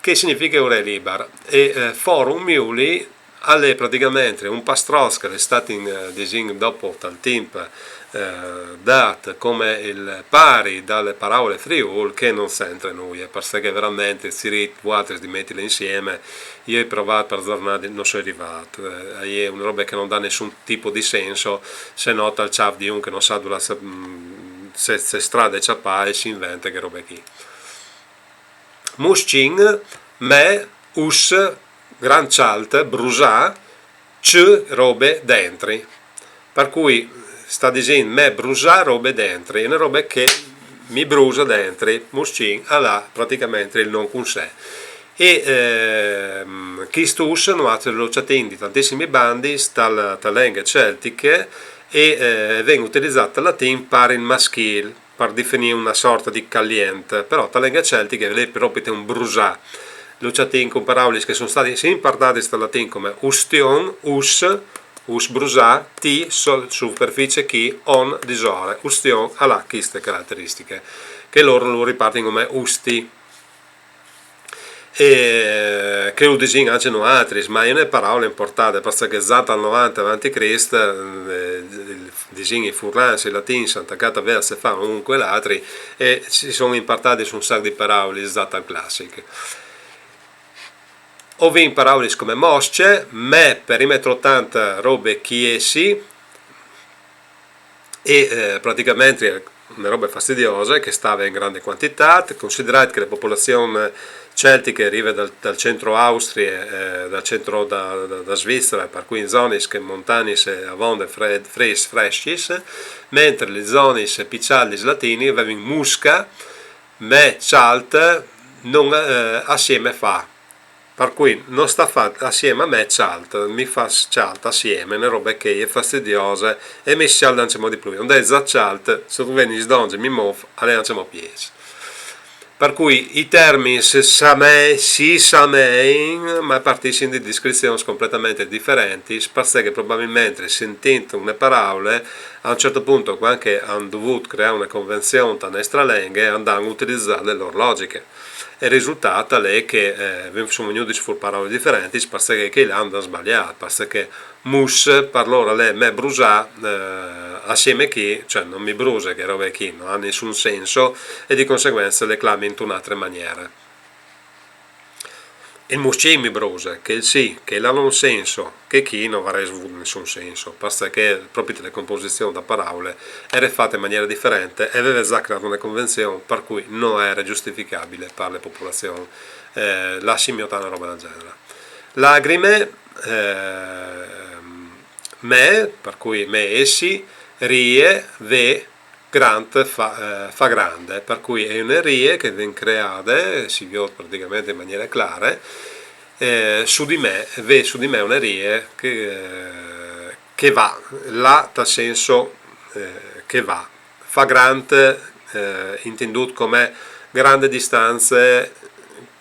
che significhe urê libar. E, eh, forum Miuli al è praticamentri un pastroç che al è stât in, eh, disìn dopo tal timp, eh, dât come il pari da la peraule Friûl, che no centre nuie, parcè che verementri, cirît vualtris di metile insieme, jo o ai provât par zornade, no soi rivât. Eh, e je une robe che no da nissun tipo di sens, se no tal cjâf di un che no sa dulà se, mm, se, se strade cjapâ e si invente chê robe chi. Muscin, me, us, gran cjalt, brusâ, c, robe dentri. Par cui sta disint me brusâ robe dentri, e je une robe che mi brusa dentri, muscin al à praticamentri il non cun se. E, ehm, chest us noatris lu cjatìn di tantissimi bandis, ta la, ta la lenghe celtiche, e, eh, al ven utilizât tal latin par il maschîl, par definî une sorte di calient, però ta la lenghe celtiche al è propit un brusâ. Lu cjatìn cun peraulis che a son stadis impuartadis tal latin come ustion, us, us brusâ, ti, so-, superficie, chi, on, disore. Ustion al à cheste carateristiche, che lôr lu ripuartin come usti. E che lu disìn ancje noatris, ma e je une peraule impuartade, parcè che za tal novante avanti Crist, eh, disìn i furlans, i latins, a àn tacât a vê ce che a fâ un cun l'altri, e si son impuartadis un sac di peraulis za tal classic. O vin peraulis come mosce, me, perimetro tant, robe chi essi, e, eh, praticamentri une robe fastidiose che e stave in grande cuantitât. Considerât che la popolazion celtiche e rive dal, dal centro Austrie, eh, dal centro da, da, da Svizere, par cui in zonis che montanis e avonde fre-, frês, frescjis, mentri lis zonis pi cjaldis latinis a vevin musca, me, cjalt, non, eh, assieme fa. Par cui no sta fat assieme a me cjalt, mi fâs cjalt assieme, une robe che e je fastidiose e mi scjalde ancjemò di plui. Ond'è za cjalt, se tu vegnis dongje, mi môf, al è ancjemò piês. Par cui i termins si samei, si samein, ma a partissin di discrizions completamente diferentis, parcè che probabilmentri sintint une paraule, a un cert pont, cuant che a àn dovût creâ une convenzion ta nestre lenghe, a àn utilizât lis lôr logjichis. E il risultât al è che, eh, a son vignudis fûr paraulis diferentis, parcè che chei là a àn sbaliât, parcè che mus par lôr al è me brusâ, eh, assieme chi, cioè no mi bruse, chê robe chi, no à nissun sens, e di conseguence le clami intune altre maniere. Il muscin mi bruse, chel sì, chel al à un sens, chê chi no varès vût nissun sens, parcè che propit la composizion da paraule e jere fate in maniere diferente e e veve za creât une convenzion par cui no e jere justificabile par la popolazion, eh, la simiotâ une robe dal gjenar. Lagrime, eh, me, par cui me, essi, rie, ve, grant, fâ, eh, fâ grande, par cui e je une rie che e ven creade, si viôt pratichementri in maniere clare, eh, su di me, ve su di me une rie che, eh, che e va, là tal sens, eh, che e va. Fâ grant, eh, intindût come grande distance,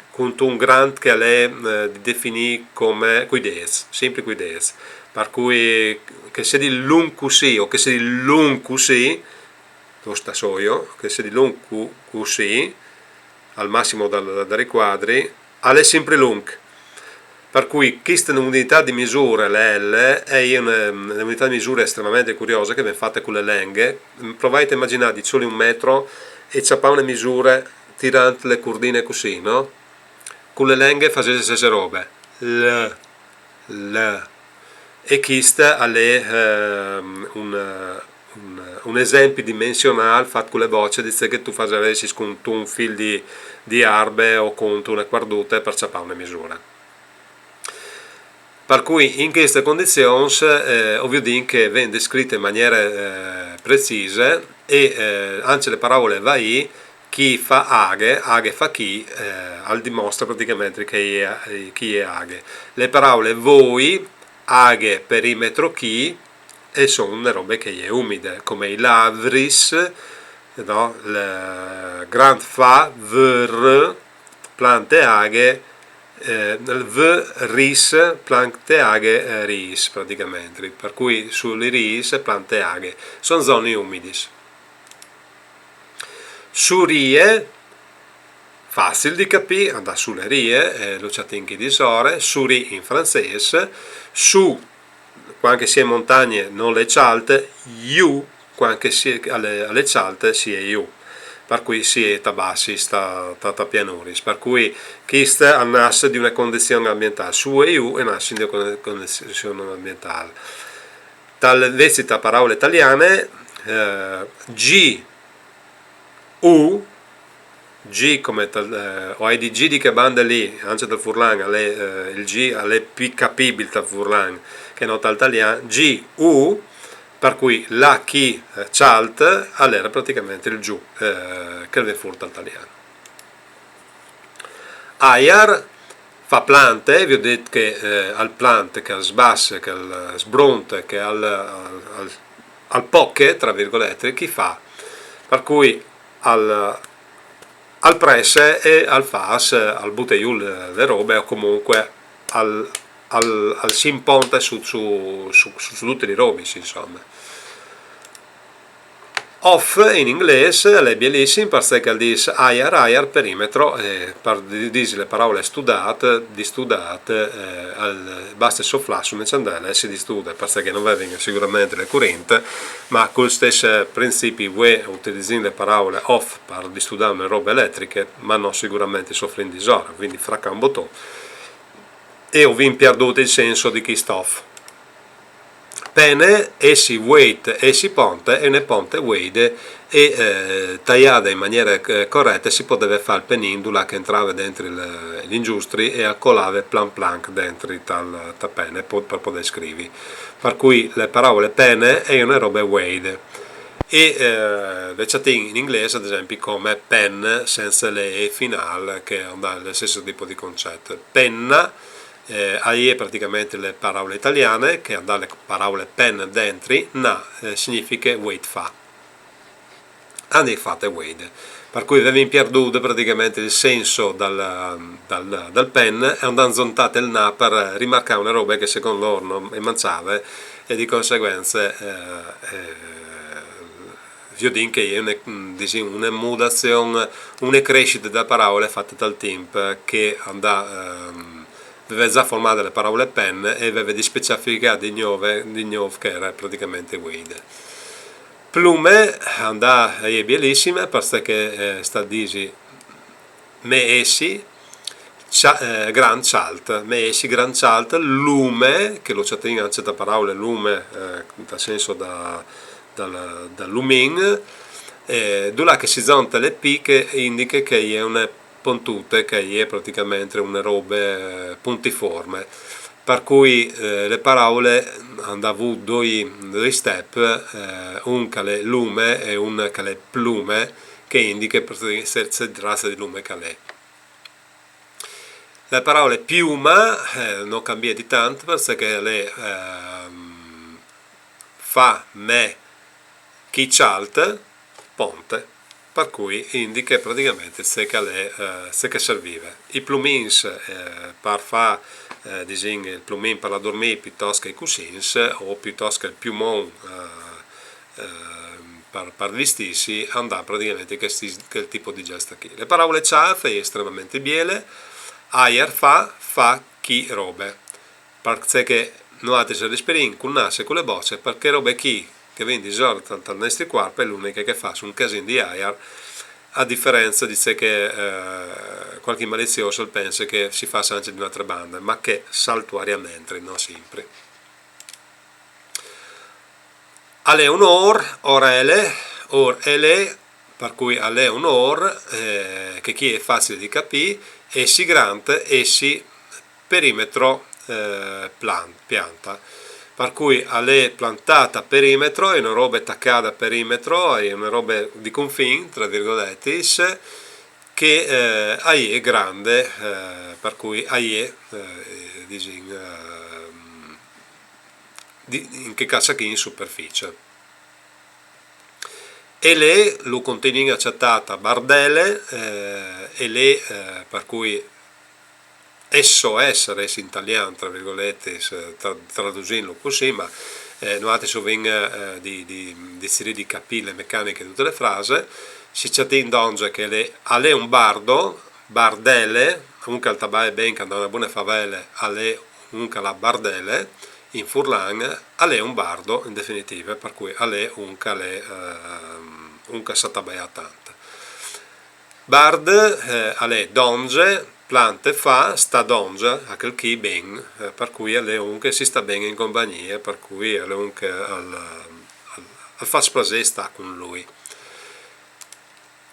cuntun grant che al è, eh, di definî come cui dêts, simpri cui dêts. Par cui che al sedi lunc cussì o che al sedi lunc cussì, lo stesso, che al sedi lunc cu-, cussì, al massim dal, dal ricuadri, al è simpri lunc. Par cui cheste unitât di misure, la L, e je une, une unitât di misure estremamente curiose che e ven fate cu le lenghe. Provait a imagjinâ di soli un metri e cjapâ une misure tirant la curdine cussì, no? Cu le lenghe e fasês la stesse robe. L, l. E chest al è, ehm, un, un, un esempli dimensionâl fat cu le bocje, di ce che tu fasaressiis cuntun fîl di, di arbe o cuntune cuardute par cjapâ une misure. Par cui in chestis condizions, eh, o viodìn che e ven descrite in maniere, eh, precise e, eh, ancje la paraule vaî, chi fa aghe, aghe fa chi, eh, al dimostre pratichementri che e je, chi e je aghe. La paraule voi, aghe, perimetri chi, e son une robe che e je umide, come i lavris, no? Il grant fa, vr, plante aghe, eh, il v, ris, plante aghe, eh, ris, pratichementri. Par cui su lis ris plante aghe. Son zonis umidis. Su rie, facil di capî, andâ su le rie, eh, lu cjatìn chi disore, su ri in francês, su, cuant che si è in montagne, nol è cjalt, jù, cuant che si è, al è, al è cjalt, si è jù. Par cui si è ta bassis, ta, ta, ta pianuris. Par cui chest al nas di une condizion ambientâl. Su e jù e nassin di une con-, condizion ambientâl. Tal, invezit ta paraule taliane, eh, gi, u, gi come tal, eh, o ai di gi di chê bande li, ancje tal furlan, al è, eh, il gi al è plui capibil tal furlan che no tal talian, gi, u, par cui là chi, eh, cjalt, al jere pratichementri il giù, eh, che al ven fûr tal talian. Aiar, fa plante, vi ai dit che, eh, al plante, che al sbasse, che al sbronte, che al, al, al, al poche, tra virgolette, chi fa. Par cui al, al presse e al fâs, al bute jù le, le robe o comunque al, al, al si imponte su, su, su, su, su dutis lis robis, insome. Off in inglês al è bielissim, parcè che al dîs aiar, aiar, perimetri, e par di-, dî la paraule studât, distudât, eh, al baste soflâ su une cjandele e si distude, parcè che no vevin siguramentri la curint, ma cul stes principi vuê o utilizìn la paraule off par distudâ une robe eletriche, ma no siguramentri soflint disore, cuindi fracâ un boton. E o vin pierdût il sens di chest off. Pene, essi vueit, essi ponte, e une ponte vueide e, eh, taiade in maniere, eh, corete, si podeve fâ il penin dulà che al jentrave dentri il, l'ingjustri e al colave plan plan dentri tal, ta pene, po-, par podê scrivi. Par cui la paraule pene e je une robe vueide. E eh, le cjatìn in inglês, ad esempi, come pen, sensa le e final, che a 'nd à il stesso tipo di concet. Penna, eh, a je praticamente le paraule italiane, che a 'nd à le paraule pen dentri, na, eh, significhe vueid fâ. A 'nd è fate vueide. Par cui vevin pierdût praticamente il sens dal, dal, dal pen e a 'nd àn zontât il na par rimarcâ une robe che secont lôr no e mancjave, e di conseguence eh, eh, viodìn che e je une, disìn, une mudazion, une crescite da paraule fate tal timp che a 'nd à, ehm, veve za formade le paraule pen e veve di specificâ di gnove, di gnôf che e jere praticamente vueide. Plume, a 'nd à, e je bielissime, parcè che eh, sta disi me essi, cia- eh, gran cjalt, me essi gran cjalt, lume, che lu cjatìn ancje da paraule lume, eh, dal sens da, dal, dal lumin, eh, dulà che si zonte le pi che indiche che e je une pontute, che e je praticamente une robe eh, puntiforme. Par cui eh, le paraule a 'nd à vût doi, doi step, eh, un che al è lume e un che al è plume, che indiche praticamente ce, ce raze di lume che al è. Le paraule piuma eh, no cambie di tant, parcè che al è ehm, fâ, me, chi cjalt, ponte, par cui indiche praticamente ce che al è, eh, ce che al servive. I plumins eh, par fâ, eh, disìn, il plumin par lâ a durmî, piutost che i cussins, o piutost che il piumon eh, eh, par, par vistîsi, a 'nd à praticamente chel, chel tipo di gjest chi. Le paraule cjâf e je estremamente biele, aiar fâ, fâ chi robe. Parcè che noaltris le respirìn cun nas e cu le boce, parcè che robe chi che a ven di zor tal, tal nestri cuarp e je l'uniche che e fâs un casin di aiar, a diference di ce che eh, cualchi maliziôs al pense che si fâs ancje di une altre bande, ma che saltuariamentri, no simpri. Al è un ôr, ôr e le, ôr e le, par cui al è un ôr, eh, che chi e je facile di capî, essi grant, essi perimetro, eh, plan-, pianta. Par cui al è plantât a perimetro, e je une robe tacade a perimetro, e je une robe di confin, tra virgoletis, che eh, a je grande, eh, par cui a je, eh, disìn, ehm, di, in chê cjase chi in superficie. E le lu continuìn a cjatâ ta bardele, eh, e le, eh, par cui esso essere, in talian, tra virgoletis, tra-, tradusìnlu cussì, ma eh, noaltris o vin eh, di, di, di cirî di capî le mecaniche di dute le frase, si cjatìn donze che le, al è un bardo, bardele, un che al tabaie ben, che al à une bune favele, al è un che al à bardele, in furlan, al è un bardo, in definitive, par cui al è un che al è, ehm, un che al sa tabaiâ tant. Bard, eh, al è donze, plante fâ, sta donze, a chel chi ben, eh, par cui al è un che si sta ben in compagnie, par cui al è un che al, al, al fâs plasê stâ cun lui.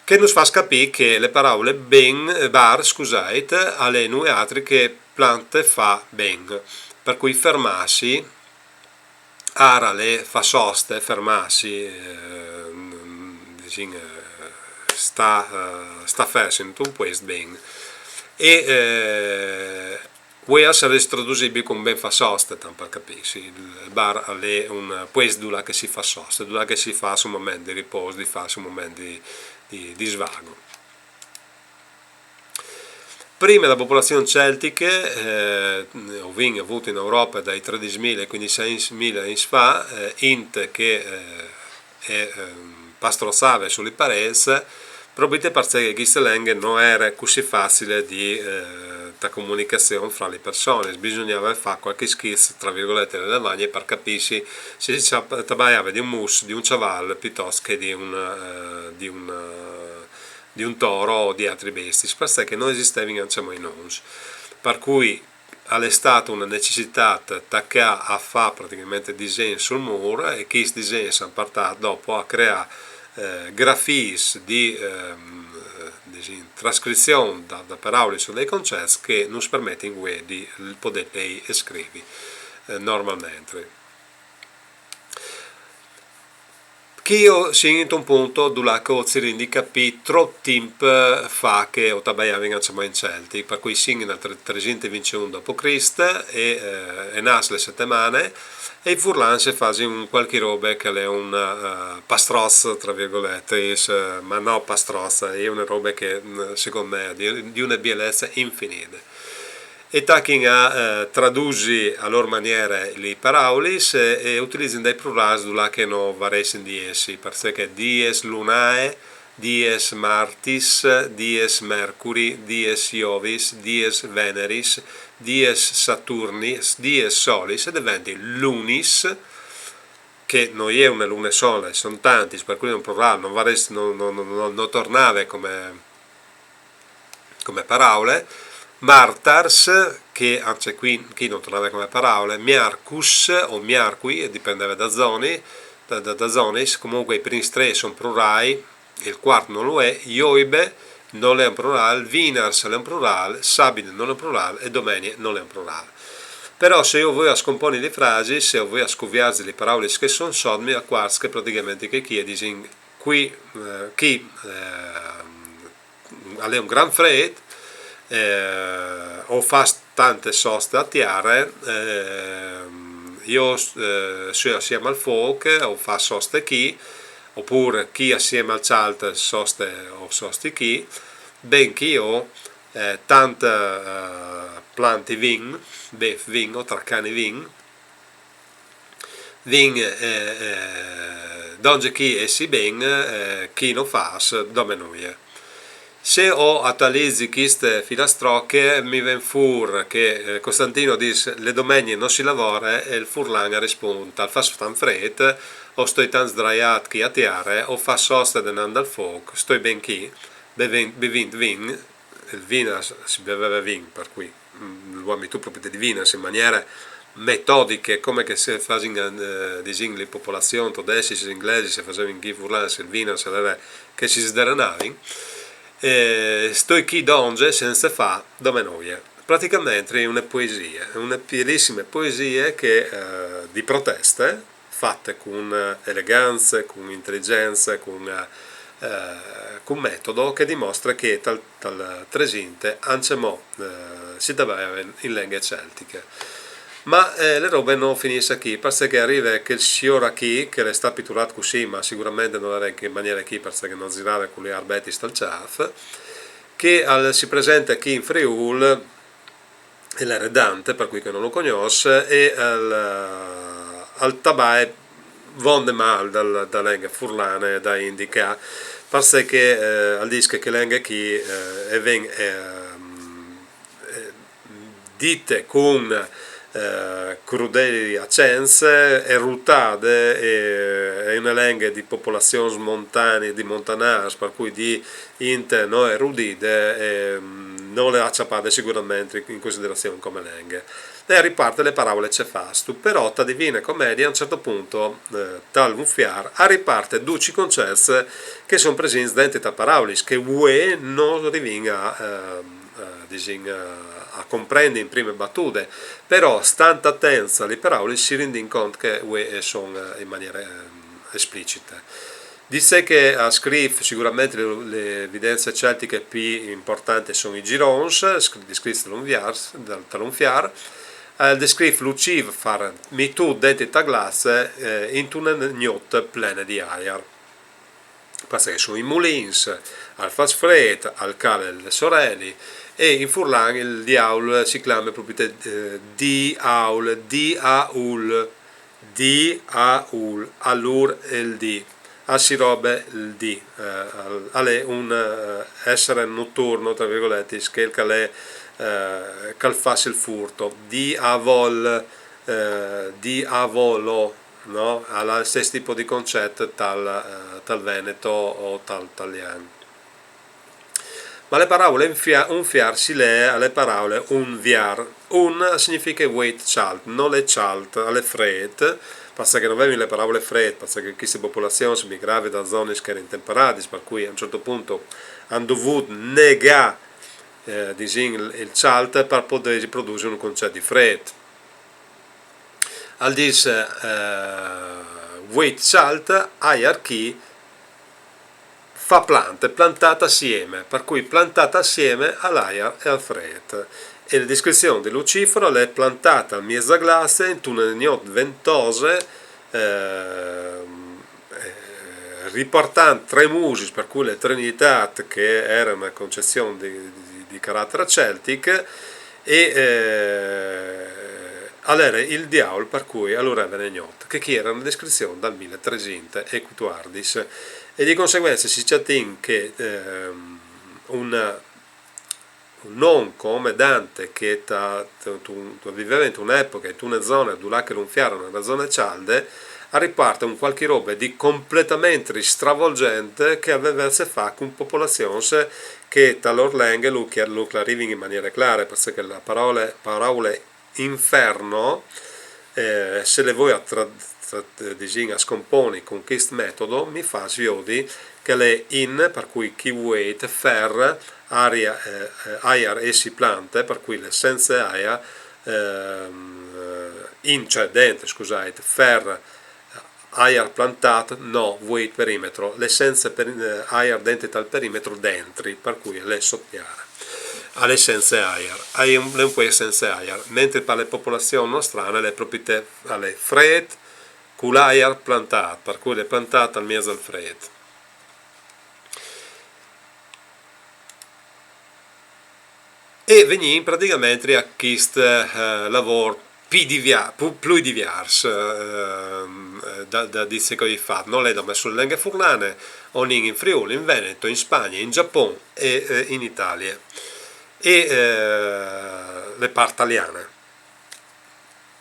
Che nus fâs capî che le paraule ben, eh, bar, scusait, al è nuie altri che plante fâ ben, par cui fermâsi, ara al è fâ soste, fermâsi, eh, disìn, eh, stâ, eh, stâ fers intun puest ben. E eh, vuê al sarès tradusibil cun ben fâ soste, tant par capîsi. Il bar al è un puest dulà che si fâs soste, dulà che si fâs un moment di ripôs, di fâsi un moment di, di, di svago. Prime la popolazion celtiche, eh, o vin vût in Europe dai tredismil ai cuindismil agns fa, eh, int che eh, e ehm, pastrozave su li parêts, propite parcè che cheste lenghe no jere cussì facile di, eh, ta comunicazion fra li personis, bisugnave fâ cualchi schirç, tra virgolete, a la lavagne par capîsi se si tabaiave di un mus, di un cjaval, piutost che di un, eh, di un, eh, di un tôr o di altris bestiis, parcè che no esistevin ancjemò i nons. Par cui al è stât une necessitât tacâ a fâ pratichementri disens sul mûr, e chescj disens a àn puartât dopo a creâ, eh, grafiis di, ehm, disìn, trascrizion da, da paraulis o dai concets che nus permetin vuê di podê lei e scrivi, eh, normalmentri. Chi o sin intun pont dulà che o cirìn di capî trop timp fa che o tabaiavin ancjemò in celtic, par cui sin nel tre-, tresinte e vincjeun dopo Crist e, eh, e nas le setemane, e i furlans a fasin un cualchi robe che al è un, eh, pastroç, tra virgoletis, eh, ma no pastroç, e je une robe che, mm, secont me, e je di, di une bielece infinide. E tachin a, eh, tradusi a lôr maniere li paraulis e, e utilizin dai plurâls dulà che no varessin di jessi, parcè che dies lunae, dies martis, dies mercuri, dies jovis, dies veneris, dies saturnis, dies solis, e deventin lunis, che no je une lune sole, a son tantis, par cui al è un plurâl, no varès, no, no, no, no, no tornave come, come paraule, martars, che ancje chi, chi no tornave come paraule, miarcus o miarcui, e dipendeve da zoni, da, da, da zonis, comunque i prins trê a son plurâi, il cuart no lu è, joibe no al è un plurâl, vinars al è un plurâl, sabide no al è un plurâl e domenie no al è un plurâl. Però se jo o voi a scomponi li frasis, se o voi a scuviarzi li paraulis che a son sot, mi acuarç che pratichementri che chi a disin cui, eh, chi, eh, al è un grant frêt, eh, o fâs tante soste a tiere, eh, jo, eh, o soi assieme al fôc, o fâs soste chi, opûr chi assieme al cjalt soste, o sosti chi, ben chi o, eh, tant, eh, planti vin, bêf vin o tracani vin, vin, eh, eh, dongje chi jessi ben, eh, chi no fâs, dome nuie. Se o atualizi chiste filastrocje, mi ven fûr che, eh, Costantino al dîs: «Le domenie no si lavore», e il furlan al rispunt: «Al fâs tant frêt, o stoi tant sdraiât chi a tiere, o fâs soste denant dal fôc, stoi ben chi, bevint, bevint vin», il vin, si beveve vin, par cui, mm, lu à metût propit di vin, in maniere metodiche, come che si fasin, eh, disìn, li popolazions todescjis, inglesis, si fasevin chi furlans, il vin, al ere che si sdrenavin. Eh, stoi chi dongje cence fâ dome nuie. Pratichementri une poesie, une bielissime poesie che, eh, di proteste, fate cun elegance, cun inteligence, cun, eh, cun metodo, che dimostre che tal, tal Tresinte ancjemò, eh, si tabaiave in lenghe celtiche. Ma, eh, le robe no finìs chi, parcè che al rive chel siôr chi, che al è stât piturât cussì, ma siguramente no al ere in chê maniere chi, parcè che no al zirave cu li arbetis tal cjâf, che al si presente chi in Friûl, e al ere Dante, par cui che no lu cognòs, e al, al tabae vonde mâl da, da lenghe furlane da indicâ, parcè che, eh, al dîs che chê lenghe chi, eh, e ven, ehm, eh, dite cun, eh, crudeli acents, e rutade, e, e je une lenghe di popolazions montane, di montanârs, par cui di int no erudide, e, mm, no le à cjapade siguramentri in considerazion come lenghe. E al riparte le paraule: «Ce fâstu?» Però ta Divine Comedie, a un cert pont, eh, tal Unfiar, al riparte ducj i concets che a son presints dentri tes paraulis, che vuê no rivìn a, eh, eh, disìn, a, a comprendi in prime batude, però stant atents a li paraulis si rindìn cont che vuê, eh, a son, eh, in maniere, ehm, esplicite. Dîs che al scrîf siguramentri le, le evidence celtiche plui impuartantis a son i Girons, sc-, descrits tal Unfiar, dal, tal Unfiar, al descrîf lu cîf fat metût dentri ta glace, eh, intune gnot plene di aiar. Parcè che a son i mulins, al fâs frêt, al cale le soreli, e in furlan il diaul si clame propit, eh, diaul, diaul, diaul, alûr il dì, al si robe il dì, eh, al, al è un, eh, essere notturno, tra virgoletis, chel che al è, eh, che al fâs il furto, diavol, eh, diavolo, no? Al à il stes tipo di concet tal, eh, tal veneto o tal talian. Ma le paraule unfia-, unfiar si lee a le paraule unviar. Un al significhe vueit cjalt, nol è cjalt, al è frêt, parcè che no vevin le paraule frêt, parcè che chestis popolazions migrave da zonis che a jerin temperadis, par cui a un cert pont a àn dovût negâ, eh, disìn, il, il cjalt par podê produsi un concet di frêt. Al dîs, eh, vueit cjalt, aiar chi, fa plante, plantât assieme, par cui plantât assieme al aiar e al frêt. E la discrizion di Lucifero al è plantât al mieç da glace intune gnot ventose, eh, eh, ripuartant trê musis, par cui la Trinitât, che e jere une concezion di, di, di caratar celtic, e, eh, al jere il diaul par cui al ureve la gnot, che chi e jere une discrizion dal mil tresinte e cutuardis. E di conseguence si cjatìn che, ehm, un, un om come Dante, che ta, tu, tu, tu viveve intune epoche, intune zone, dulà che l'unfiar e jere une zone cjalde, al ripuarte un cualchi robe di completamente stravolgjente che al veve a ce fâ cun popolazions che ta lôr lenghe lu, lu clarivin in maniere clare, parcè che la paraule, paraule inferno, eh, se le voi a tra-, tra-, disìn, a scomponi cun chest metod, mi fâs viodi che al è in, par cui chi vueit, fer, aria, eh, eh, aiar, essi, plante, par cui al è cence aiar, ehm, eh, in, cioè dentri, scusait, fer, aiar plantât, no, vueit, perimetro, al è cence peri-, eh, aiar dentri tal perimetro, dentri, par cui al è sot tiare. Al è cence aiar, al è un, al è un puest cence aiar, mentri par la popolazion nostrane al è propit, al è frêt, cul aiar plantât, par cui al è plantât al mieç dal frêt. E vegnìn pratichementri a chist, eh, lavôr plui divia-, plu-, plui diviers, ehm, eh, da, da, di ce che o ai fat. Nol è dome su la lenghe furlane, o 'nd ìn in Friûl, in Veneto, in Spagne, in Gjapon e, eh, in Italie. E, eh, la part taliane.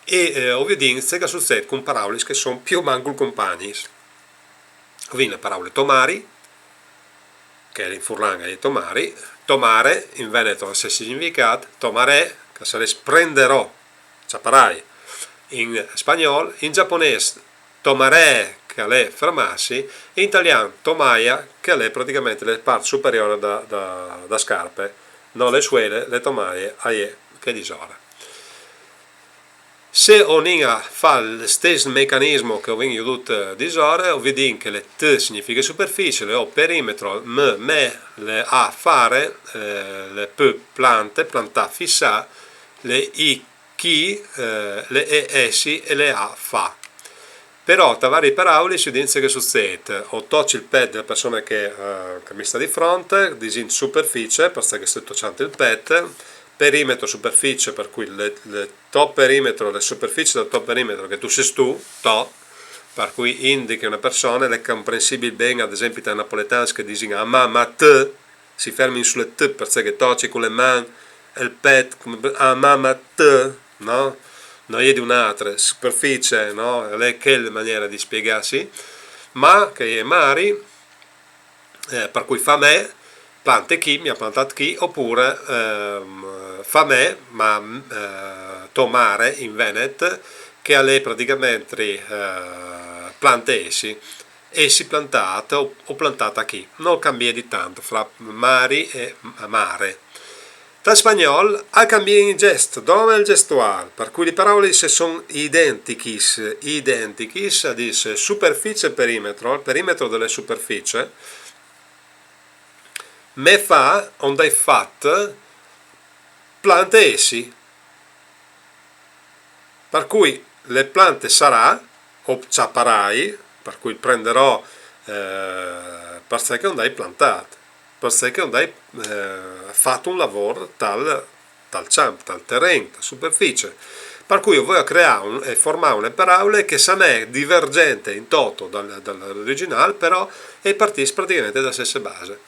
E, eh, o viodìn ce che al sucêt cun paraulis che a son plui o mancul compagnis. O vin la paraule tomari, che in furlan e je tomari, tomare, in veneto al à il stes significât, tomaré, che al sarès prenderò, cjaparai, in spagnôl, in gjaponês tomaré, che al è fermâsi, e in talian tomaia, che al è pratichementri la part superiôr da, da, da scarpe, no la suele, la tomaie, a je chê disore. Se o 'nd ìn a fâ il stes mecanismo che o vin viodût, eh, disore, o viodìn che la T significhe superficie, la O perimetro, M, me, la A fare, eh, la P plante, plantâ, fissâ, la I chi, eh, la E essi e la A fâ. Però, ta varie paraulis, o viodìn ce che al sucêt. O toci il pet de persone che, eh, che mi sta di front, disìn superficie, parcè che o stoi tocjant il pet, perimetro, superficie, par cui la, la to perimetro, la superficie dal to perimetro, che tu sês tu, to, par cui indiche une persone, al è comprensibil ben, ad esempli, tai napoletans che a disin a mama t, si fermin su la T, parcè che a tocje cu la man il pet, come, a mama t, no? No je di une altre superficie, no? Al è chê la maniere di spiegâsi, ma che e je mari, eh, par cui fa me, plante chi, mi à plantât chi, opûr, ehm, fa me, ma, eh, tomare in venet, che al è pratichementri, eh, plante essi, essi plantât o, o plantât a chi. Nol cambie di tant fra mari e mare. Tal spagnôl al cambie in gjest, dome il gjestuâl, par cui lis paraulis a son identichis, identichis, a dîs superficie e perimetro, il perimetro de la superficie, me fa, o 'nd ai fat, plante essi. Par cui la plante sarà, o cjaparai, par cui prenderò, eh, parcè che o 'nd ai plantât, parcè che o 'nd ai, eh, fat un lavôr tal, tal cjamp, tal teren, ta superficie. Par cui o voi a creâ un, e formâ une paraule che a son divergjente in toto dal, dal origjinâl, però e partìs pratichementri da stesse base.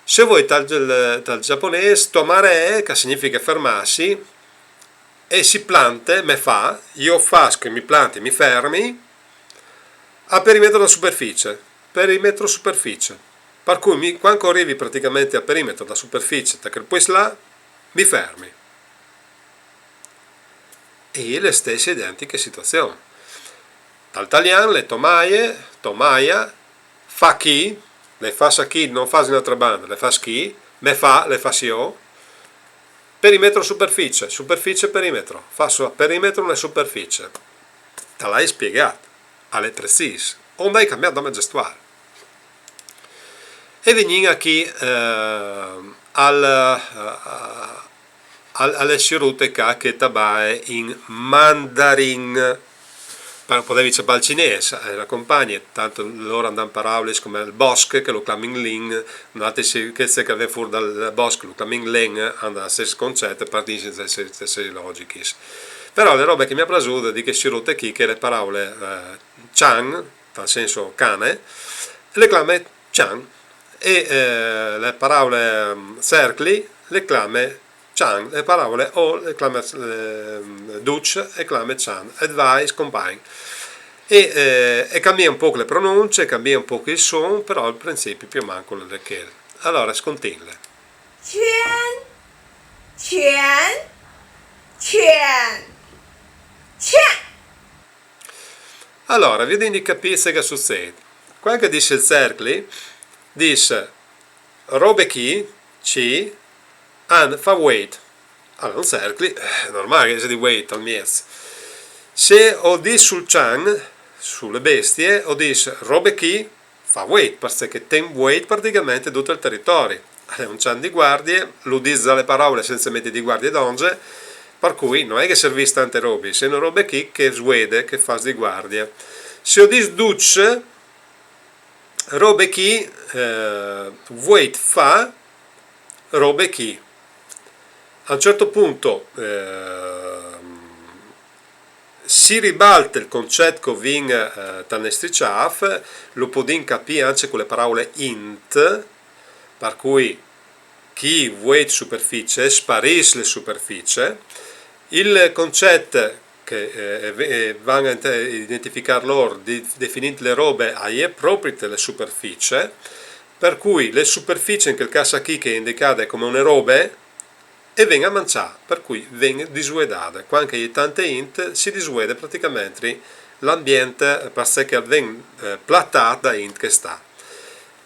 Se o voi tal, tal gjaponês, tomare, che al significhe fermâsi, essi plante, me fa, jo o fâs che mi planti, mi fermi, a perimetro da superficie, perimetro superficie. Par cui mi, cuant che o rivi pratichementri a perimetro da superficie, ta chel puest là, mi fermi. E je la stesse identiche situazion. Tal talian, la tomaie, tomaia, fa chi, la fâs a chi, no fâs in altre bande, la fâs chi, me fa, la fâs jo, perimetro superficie, superficie perimetro, o fâs a perimetro une superficie. Te l'ai spiegât. al è precis. Ont ai cambiât dome gestuâl. E vignìn achì, eh, al, eh, al, a le sierute ca che e tabaie in mandarin. Par, podevi cjapâ il cinês, eh, la compagne, tant lôr a 'nd àn paraulis come il bosc, che lu clamin lin, noaltris sì, chê che al ven fûr dal, dal bosc, lu clamin len, a 'nd à il stes concet, par dî, sensa jessi, jessi logjichis. Però la robe che mi à plasût di chê sierute chi, che e je la paraule, eh, cjan, tal sens cane, le clame cjan, e, eh, la paraule, mm, cercli, le clame cjan, la paraule ol, le clame, eh, duc, e clame cjan, advice, compagn. E, eh, e cambie un pôc le pronuncie, cambie un pôc il son, però il principi plui o mancul al è chel. Alore, scontìnle. Cjan, cjan, cjan, cjan. Alore, viodìn di capî ce che al sucêt. Cuant che o dîs il cercli, o dîs: robe chi, chi, an fa vueit. Alore, un cercli, eh, al è normâl che al sedi vueit tal mieç. Se o dîs sul cjan, su le bestie, o dîs: robe chi, fa vueit, parcè che e ten vueit pratichementri dut il teritori. Al è un cjan di guardie, lu dîs za le paraule sensa meti di guardie dongje, par cui no je che al servìs tante robis, e je une robe chi che e suede, che e fâs di guardie. Se o dîs duc, robe chi, eh, vueit fa, robe chi. A un cert pont, eh, si ribalte il concet che o vin, eh, tal nestri cjâf, lu podìn capî ancje cu le paraule int, par cui chi vueit superficie, sparìs le superficie. Il concet che, eh, e ve-, e van a inte-, identificâ lôr, di-, definint le robe, e je propit le superficie, par cui le superficie in chel câs achì che e je indicade come une robe, e ven a mancjâ, par cui e ven disuedade. Cuant che e je tante int, si disuede pratichementri l'ambient, parcè che al ven, eh, platât da int che e sta.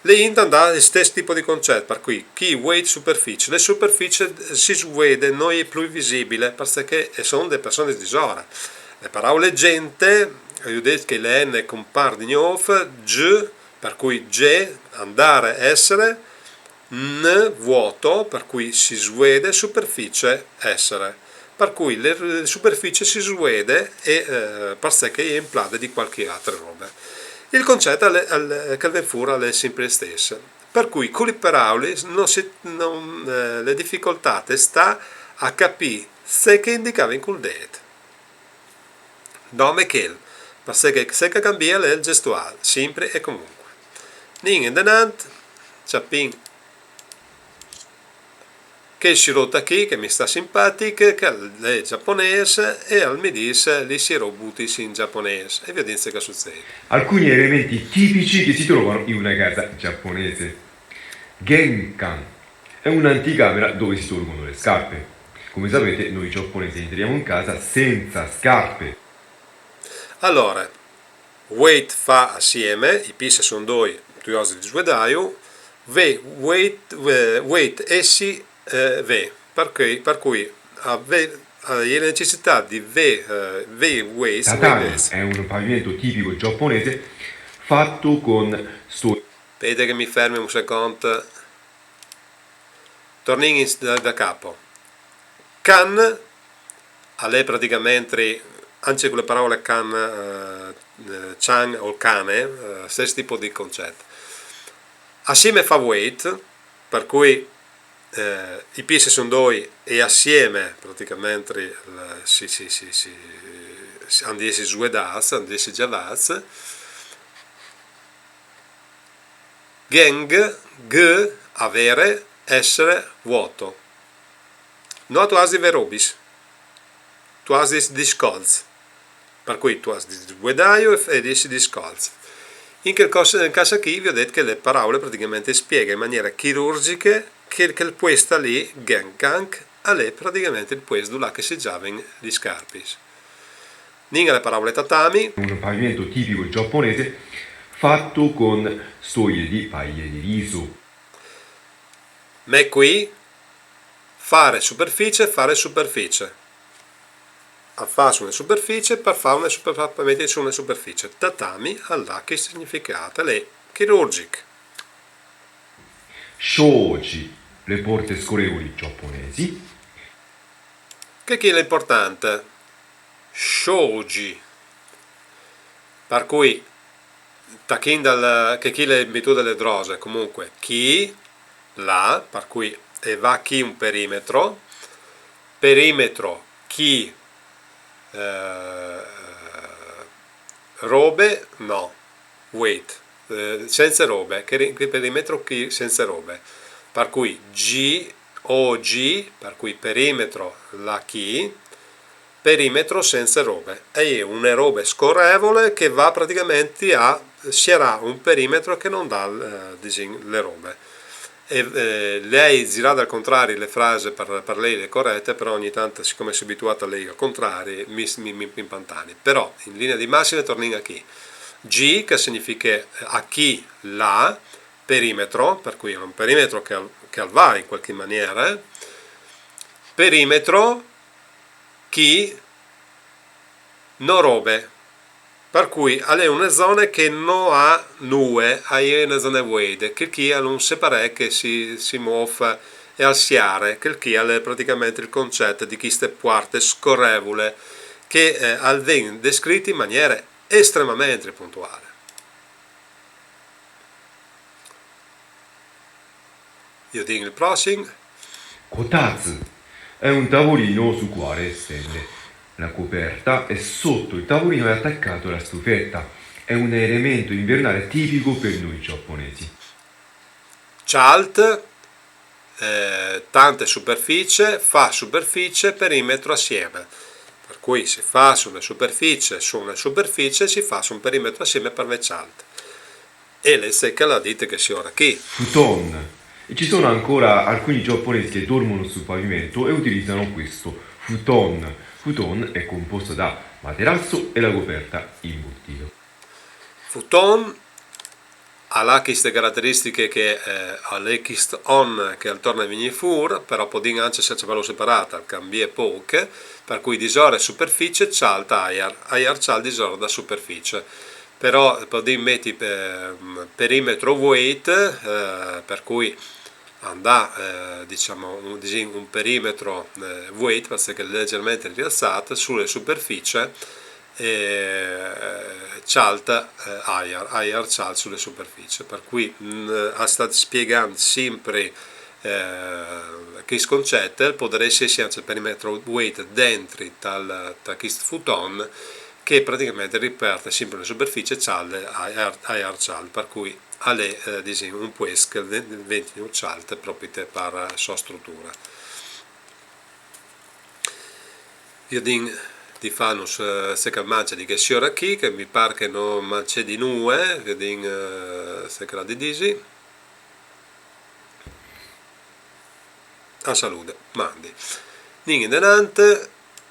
Le int a 'nd à il stes tipo di concet, par cui chi vueit superficie, le superficie si suede, no je plui visibile, parcè che e son des personis disore. Le paraule gente, o ai dit che le ene e compâr di gnûf, gj, par cui gje, andare, essere, n, vuoto, par cui si suede, superficie, essere. Par cui le, le superficie si suede e, eh, parcè che e je implade di cualchi altre robe. Il concet al è, al, che al ven fûr al è simpri il stes. Par cui cu lis paraulis no si, no, eh, le dificoltât e sta a capî ce che e indicavin cul dêt. Dome chel, parcè che ce che al cambie al è il gestuâl, simpri e comunque. Anìn indenant, cjapìn chel sierut chi che mi sta simpatic, che al è gjaponês e al mi dîs lis sierutis in gjaponês. E viodìn ce che al sucêt. Alcuni elementi tipici che si trovano in una casa giapponese. Genkan è un'anticamera dove si tolgono le scarpe. Come sapete, noi giapponesi entriamo in casa senza scarpe. Alore, vueit fâ assieme, i pîts a son doi, tu âs di disuedâju, ve, vueit, ve, vueit jessi, eh, ve, par cui, par cui, a ve, a je la necessitât di ve, eh, ve vueits, tatami vueits. È un pavimento tipico giapponese fatto con stone. Spiete che mi fermi un secont. Tornìn in, da, da capo. Kan al è pratichementri, ancje cu le paraule kan, eh, eh, cjan o il cane, eh, stes tipo di concet. Assieme fa vueit, par cui, eh, i pîts a son doi e assieme pratichementri, eh, si, si, si, si, si, a 'nd jessi suedâts, a 'nd jessi gjavâts. Geng, g, avere, essere, vuoto. No tu âs di vê robis. Tu âs di jessi discolç. Par cui tu âs di disuedâju e f-, e di jessi discolç. In chel câs, in chel câs chi, viodêt che le paraule pratichementri e spieghe in maniere chirurgjiche che, che il puest li, genkan, al è pratichementri il puest dulà che si gjavin lis scarpis. Anìn a le paraule tatami. Un pavimento tipico giapponese fatto con stoie di paglia di riso. Mê cui, fâ superficie, fâ superficie. A fâ su une superficie, par fâ une super-, par meti su une superficie. Tatami al à chest significât, al è chirurgjic. Shoji, le porte scorevoli giapponesi. Chê chi al è impuartant. Shoji. Par cui, tachìn dal, chê chi al è in virtût des droses, comunque, chi, là, par cui e va chi un perimetro, perimetro, chi, eh, robe, no, wait, eh, cence robe, chê ri-, chel perimetro chi cence robe. Par cui G, O G, par cui perimetro, là chi, perimetro cence robe. E je une robe scorevole che e va pratichementri a sierâ un perimetro che nol dà, eh, disìn, le robe. E, eh, lei zirade al contrari le frase par, par lei le corete, però ogni tant, sicome si è abituât a lei al contrari, mi, mi, mi, mi impantani. Però, in linie di massime, tornìn achì. G, che al significhe, eh, achì, là, perimetro, par cui al è un perimetro che al, che al va in cualchi maniere, eh. Perimetro, chi, no robe. Par cui al è une zone che no à nuie, e je une zone vuide, chel chi al è un separè che si, si môf e al siere, chel chi al è pratichementri il concet di cheste puarte scorevule che, eh, al ven descrit in maniere estremamentri puntuâl. Viodìn il prossim. Kotatsu è un tavolino sul quale stende la coperta e sotto il tavolino è attaccata la stufetta. È un elemento invernale tipico per noi giapponesi. Chalt, eh, tante superficie, fâ superficie, perimetro assieme. Par cui si fâs une superficie su une superficie, si fâs un perimetro assieme par vê chalt. E al è ce che al à dit chest siôr chi. Futon. E ci sono ancora alcuni giapponesi che dormono sul pavimento e utilizzano questo futon. Futon è composto da materasso e la coperta imbottito. Futon al à cheste carateristiche che, eh, al è chest on che al torne a vignî fûr, però podìn ancje, cence fâlu separât, al cambie pôc, par cui disore superficie, chalt aiar, aiar chalt disore da superficie. Però podìn meti, eh, perimetro vueit, eh, par cui andâ, eh, disìn, un, disìn, un perimetro, eh, vueit, parcè che al è legermentri rialçât, su le superficie, eh, chalt, eh, aiar, aiar chalt su le superficie. Par cui, mm, al sta spiegant simpri, eh, chest concet, al podarès jessi ancje perimetro vueit dentri tal, ta chest futon, che pratichementri al riparte simpri une superficie cjalde, aiar, aiar chalt, par cui al è, eh, disìn, un puest che al ven-, ven tignût cjalt propit par sô struture. Viodìn di fânus, eh, ce che al mance di chest siôr chi, che mi pâr che nol mance di nuie, viodìn, eh, ce che al à di dîsi. A salude, mandi. Anìn indenant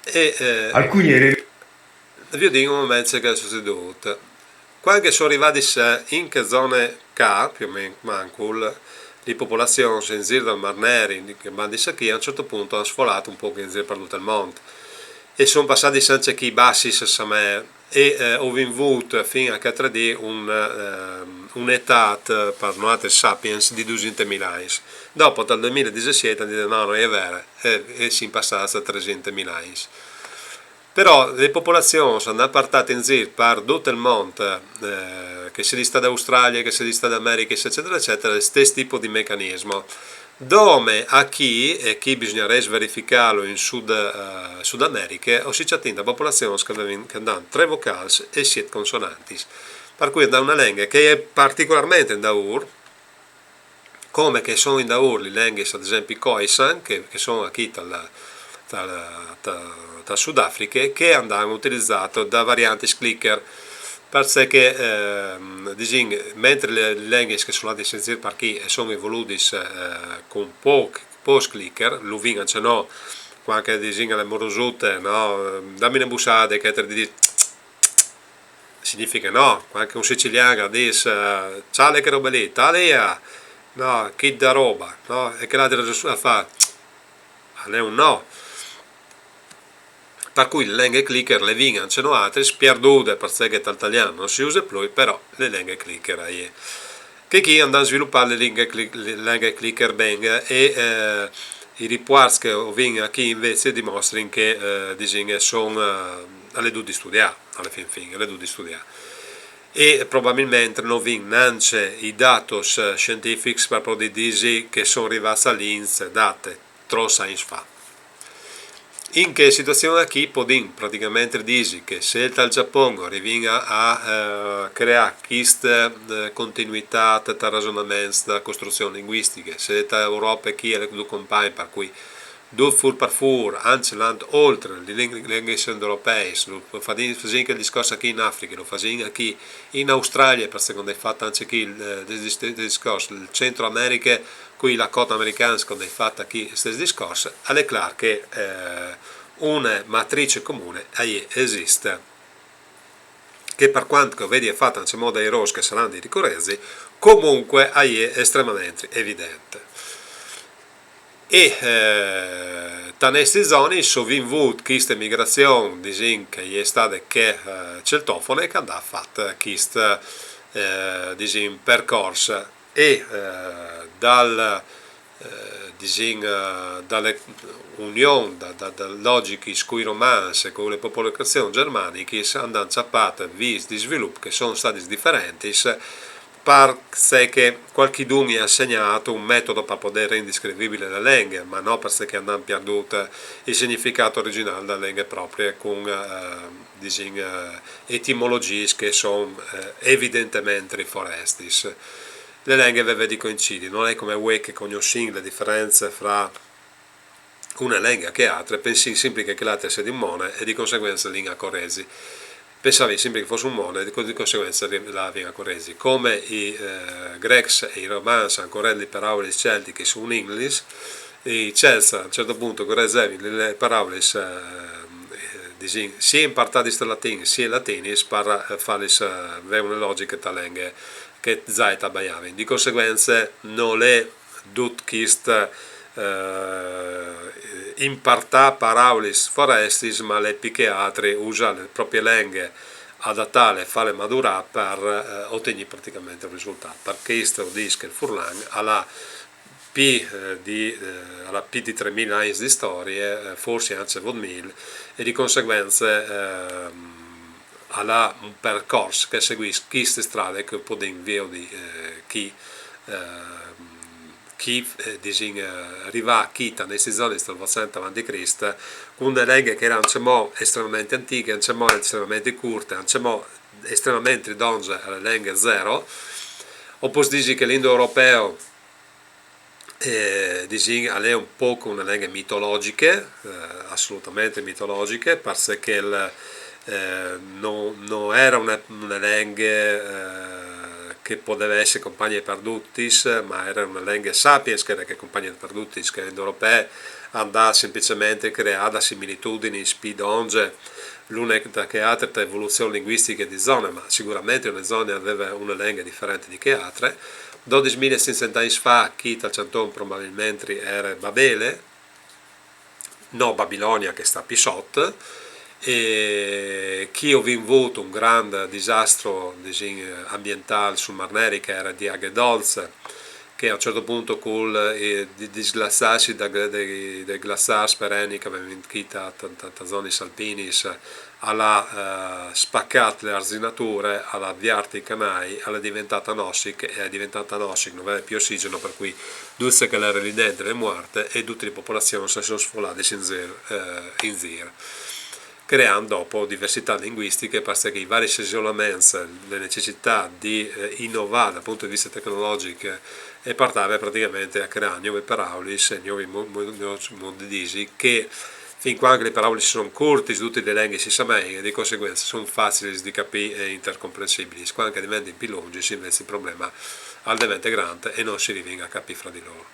e, eh, Alcuni elementi viodìn un moment ce che al è sucedût. Cuant che a son rivadis in chê zone ca, plui o men mancul, lis popolazions in zîr dal Mâr Neri, che a van di chê, a un ciert pont a àn sfolât un pôc in zîr par dut il mont. E a son passadis ancje chei bassis, samee, e, eh, o vin vût fin a chei altris dîs un, ehm, une etât, par noaltris sapiens, di dusinte mil agns. Dopo, tal doi mil e disesiet, a àn dit: «No, nol è vêr», e, e a sin passâts a tresinte mil agns. Però lis popolazions a àn puartât in zîr par dut il mont, eh, che al sedi stât Australie, che al sedi stât Americhe, ecetare, ecetare, il stes tipo di mecanismo. Dome achì, e chi bisugnarès verificâlu in Sud, eh, Sud Americhe, o si cjatìn da popolazions che a vevin, che a àn trê vocâls e siet consonantis. Par cui a àn une lenghe che e je particolarmentri indaûr, come che a son indaûr lis lenghis, ad esempli, Khoisan, che, che a son achì tal, tal, tal, tal Sudafriche, che a àn utilizât da variantis clicker, parcè che, ehm, disìn, mentri lis lenghis che a son ladis in zîr par chi a son evoludis, eh, cun pôc, pôcs clicker, lu vin ancje nô, cuant che, disìn, al è morosut, no? «Dami une bussade», che al dîs, significhe no, cuant che un sicilian al dîs, eh, «Cjale chê robe li», «Talia», no, «Chi dà roba», no? E chel altri al fâs, al è un no. Par cui le lenghe clicher le vin ancje noaltris, pierdude parcè che tal talian no si use plui, però le lenghe clicher a je. Che chi a àn svilupat le lenghe cli-, le lenghe clicher ben, e, eh, i ripuarts che o vin achì invezit a dimostrin che, eh, disìn, a son, eh, al è dut di studiâ, a la fin fin, al è dut di studiâ. E probabilmentri no vin nancje i datos, eh, sientifics par podê disi che a son rivâts a lis date trops agns fa. In chê situazion achì podìn pratichementri disi che se tal Gjapon o rivìn a, a, eh, creâ chiste, eh, continuitât tal rasonament da costruzion linguistiche, se ta Europe chi al è dut compagn, par cui dut fûr par fûr, ancje lant oltri lis len-, lenghis indoeuropeis, lu fasìn, fasìn chel discors achì in Afriche, lu fasìn achì in Australie, parcè che o vin fat ancje chi, eh, des, des, des discors, il Centro Americhe, cui Lakota americans, o vin fat achì stes discors, al è clâr che, eh, une matrice comune a je, esist. Che par cuant che o vedi fat ancjemò dai erôrs che a saran di ricorezi, comunque a je estremamentri evident. E, eh, ta nestis zonis o vin vût chiste migrazion, disìn, che e je stade chê, eh, celtofone, che e à fat chist, eh, disìn, percors. E, eh, dal, eh, disìn, eh, da la union da, da, da logichis cui romans e cu la popolazion gjermaniche a àn cjapât viis di svilup che a son stadis diferentis, parcè che cualchidun i à insegnât un metod par podê rindi scrivibile la lenghe, ma no parcè che a àn pierdût il significât origjinâl da lenghe proprie cun, eh, disìn, eh, etimologjiis che a son, eh, evidentementri forestis. Le lenghe a veve di coincidi, nol è come vuê che o cognossìn le diference fra une lenghe e chê altre, pensìn simpri che chê altre e sedi un mone e di conseguence le vin a corezi. Pensavìn simpri che e fos un mone e di co-, di conseguence le, le vin a corezi. Come i, eh, Grêcs e i Romans a àn corêt lis peraulis celtichis un inglês, i Celts a un cert pont a corezevin lis, lis peraulis, eh, eh, disìn, sie impartadis tal latin, sie latinis, par, eh, fâlis, eh, vê une logjiche ta lenghe che za e tabaiavin. Di conseguence nol è dut chist, eh, impartâ peraulis forestis, ma al è plui che altri usâ la proprie lenghe, adatâle, fâle madurâ par, eh, otignî pratichementri un risultât. Par chest o dîs che il furlan al à plui, eh, di, eh, al à plui di trê mil agns di storie, eh, forsit ancje vot mil, e di conseguence, ehm, al à un percors che al seguìs chiste strade che o podìn viodi, eh, chi, ehm, chi, eh, disìn, eh, rivâ chi ta nestis zonis tal Votcent avant di Crist, cun une lenghe che e jere ancjemò estremamentri antiche, ancjemò estremamentri curte, ancjemò estremamentri dongje a la lenghe zero. O pues disi che l'indoeuropeo eh, disìn, al è un pôc une lenghe mitologjiche, eh, assolutamentri mitologjiche, parcè che il, eh, no, no jere une, une lenghe, eh, che e podeve jessi compagne par dutis, ma e jere une lenghe sapiens che e jere compagne par dutis, che l'indoeuropee e à simplementri creât similitudinis plui dongje l'une da chê altre ta evoluzion linguistiche di zone, ma siguramentri une zone e veve une lenghe diferente di chê altre. Dodis mil e cinccent agns fa, chi tal cjanton probabilmentri e jere Babele, no Babilonie che e sta plui sot, e chi o vin vût un grant disastri, disìn, ambientâl sul Mâr Neri, che e jere di aghe dolce, che a un cert pont cul, eh, di-, disglaçâsi da gla-, dai, dai glaçârs perenis che a vevin chi ta, ta, ta, ta zonis alpinis, al à, eh, spacât la arzinature, al à viert i canâi, al è deventât anossic, e deventât anossic no veve plui ossigjeno, par cui dut ce che al jere li dentri al è muart e dutis lis popolazions si son sfoladis in zîr, eh, in zîr, creant dopo diversitât linguistiche, parcè che i varis isolaments, la necessitât di, eh, inovâ dal pont di viste tecnologjic e puartave pratichementri a creâ gnovis peraulis e gnovis mo-, mo-, gnovis mûts di dî, che fin cuant che lis peraulis a son curtis, dutis lis lenghis si samein e di conseguence a son facilis di capî e intercomprensibilis. Cuant che a deventin plui longis, invezit il probleme al devente grant e no si rivin a capî fra di lôr.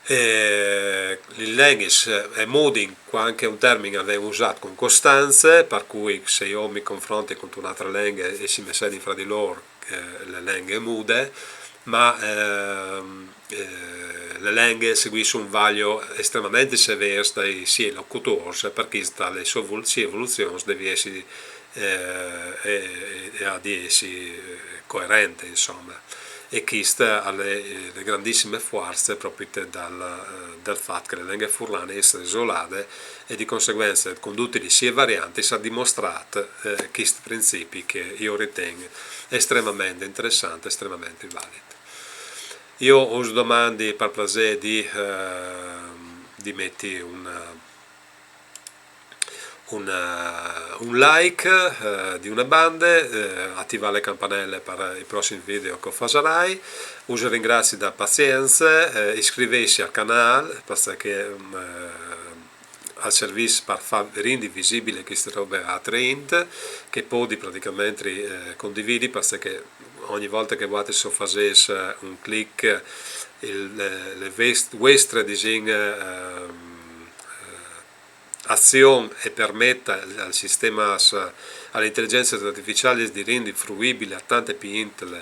E lis lenghis, eh, a mudin cuant che un tiermin al ven usât cun costance, par cui se jo mi confronti cuntune altre lenghe e si messedin fra di lôr, eh, la lenghe e mude, ma ehm, eh, le lenghe seguìs un vaglio estremamente sevêr dai siei locutôrs, parcè che le sô evol-, siei evoluzions devie jessi eh, e, e à di jessi eh, coerente, insome. E chiste al è eh, le grandissime fuarce propit dal, eh, dal fat che le lenghe furlane e je isolade e di conseguence cun dutis lis siei variantis al à dimostrât eh, chist principi che jo o riten estremamente interessant, estremamente valit. Jo us domandi par plasê di, eh, di meti un, un, un like eh, di une bande, eh, ativâ le campanele par i prossimi video che o fasarai. Us ringrazi da pazience, eh, iscrivêsi al canâl, parcè che mm, eh, al servìs par fâ rindi visibile chiste robe a altre int, che podin pratichementri eh, condividi, parcè che ogni volte che vuatris o fasês eh, un clic, il, le, le vest-, vuestre, disìn, ehm, eh, azion e permet al, al sistemas, a lis inteligencis artificialis di rindi fruibile a tante pi int le,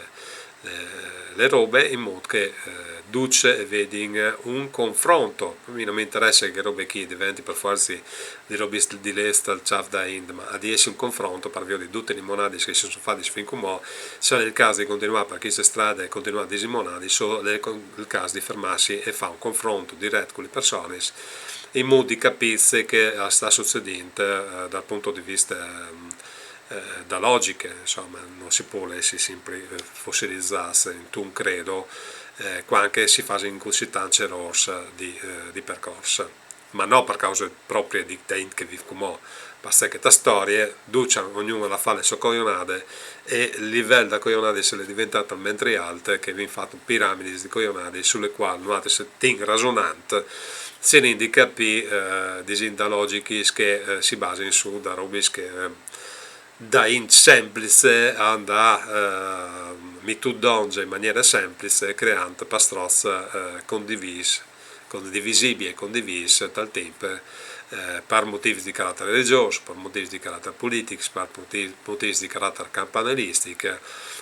le, le robe, in mût che eh, ducj e vedin un confront. A mi no mi interesse che robe chi diventi par fuarce di robis di lêçs tal cjâf da int, ma al à di jessi un confront par viodi dutis lis monadis che si son fatis fin cumò, se al è il câs di continuâ par chiste strade e continuâ a disi monadis, o al è il câs di fermâsi e fâ un confront diret cu lis personis, in mût di capî ce che al sta sucedint eh, dal pont di viste ehm, eh, da logjiche, insome, no si pues jessi simpri eh, fossilizâts intun credo, eh, cuant che si fasin cussì tancj erôrs di, eh, di percors. Ma no par cause proprie di, da int che e vîf cumò, parcè che te storie, ducj, ognun al à fat le sô cojonade, e il livel da cojonadis al è diventât talmentri alt che o vin fat piramidis di cojonadis su lis cuâls nualtris o stin rasonant, si rindi di capî, eh, disìn, da logjichis che eh, si basin su da robis che eh, da int semplice a andâ eh, mitût dongje in maniere semplice, creant pastroçs eh, condivîs, condivisibili e condivîs tal timp, eh, par motîfs di caratar religjôs, par motîfs di caratar politics, par motîfs, motîfs di caratar campanilistic,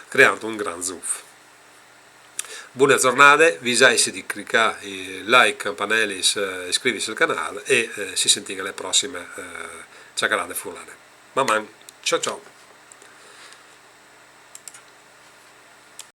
creant un grant zûf. Bune zornade, visaitsi di clicâ like, campanelis, eh, iscrivisi al canâl e eh, si sintìn a le prossime eh, cjacarade furlane. Maman, ciao ciao!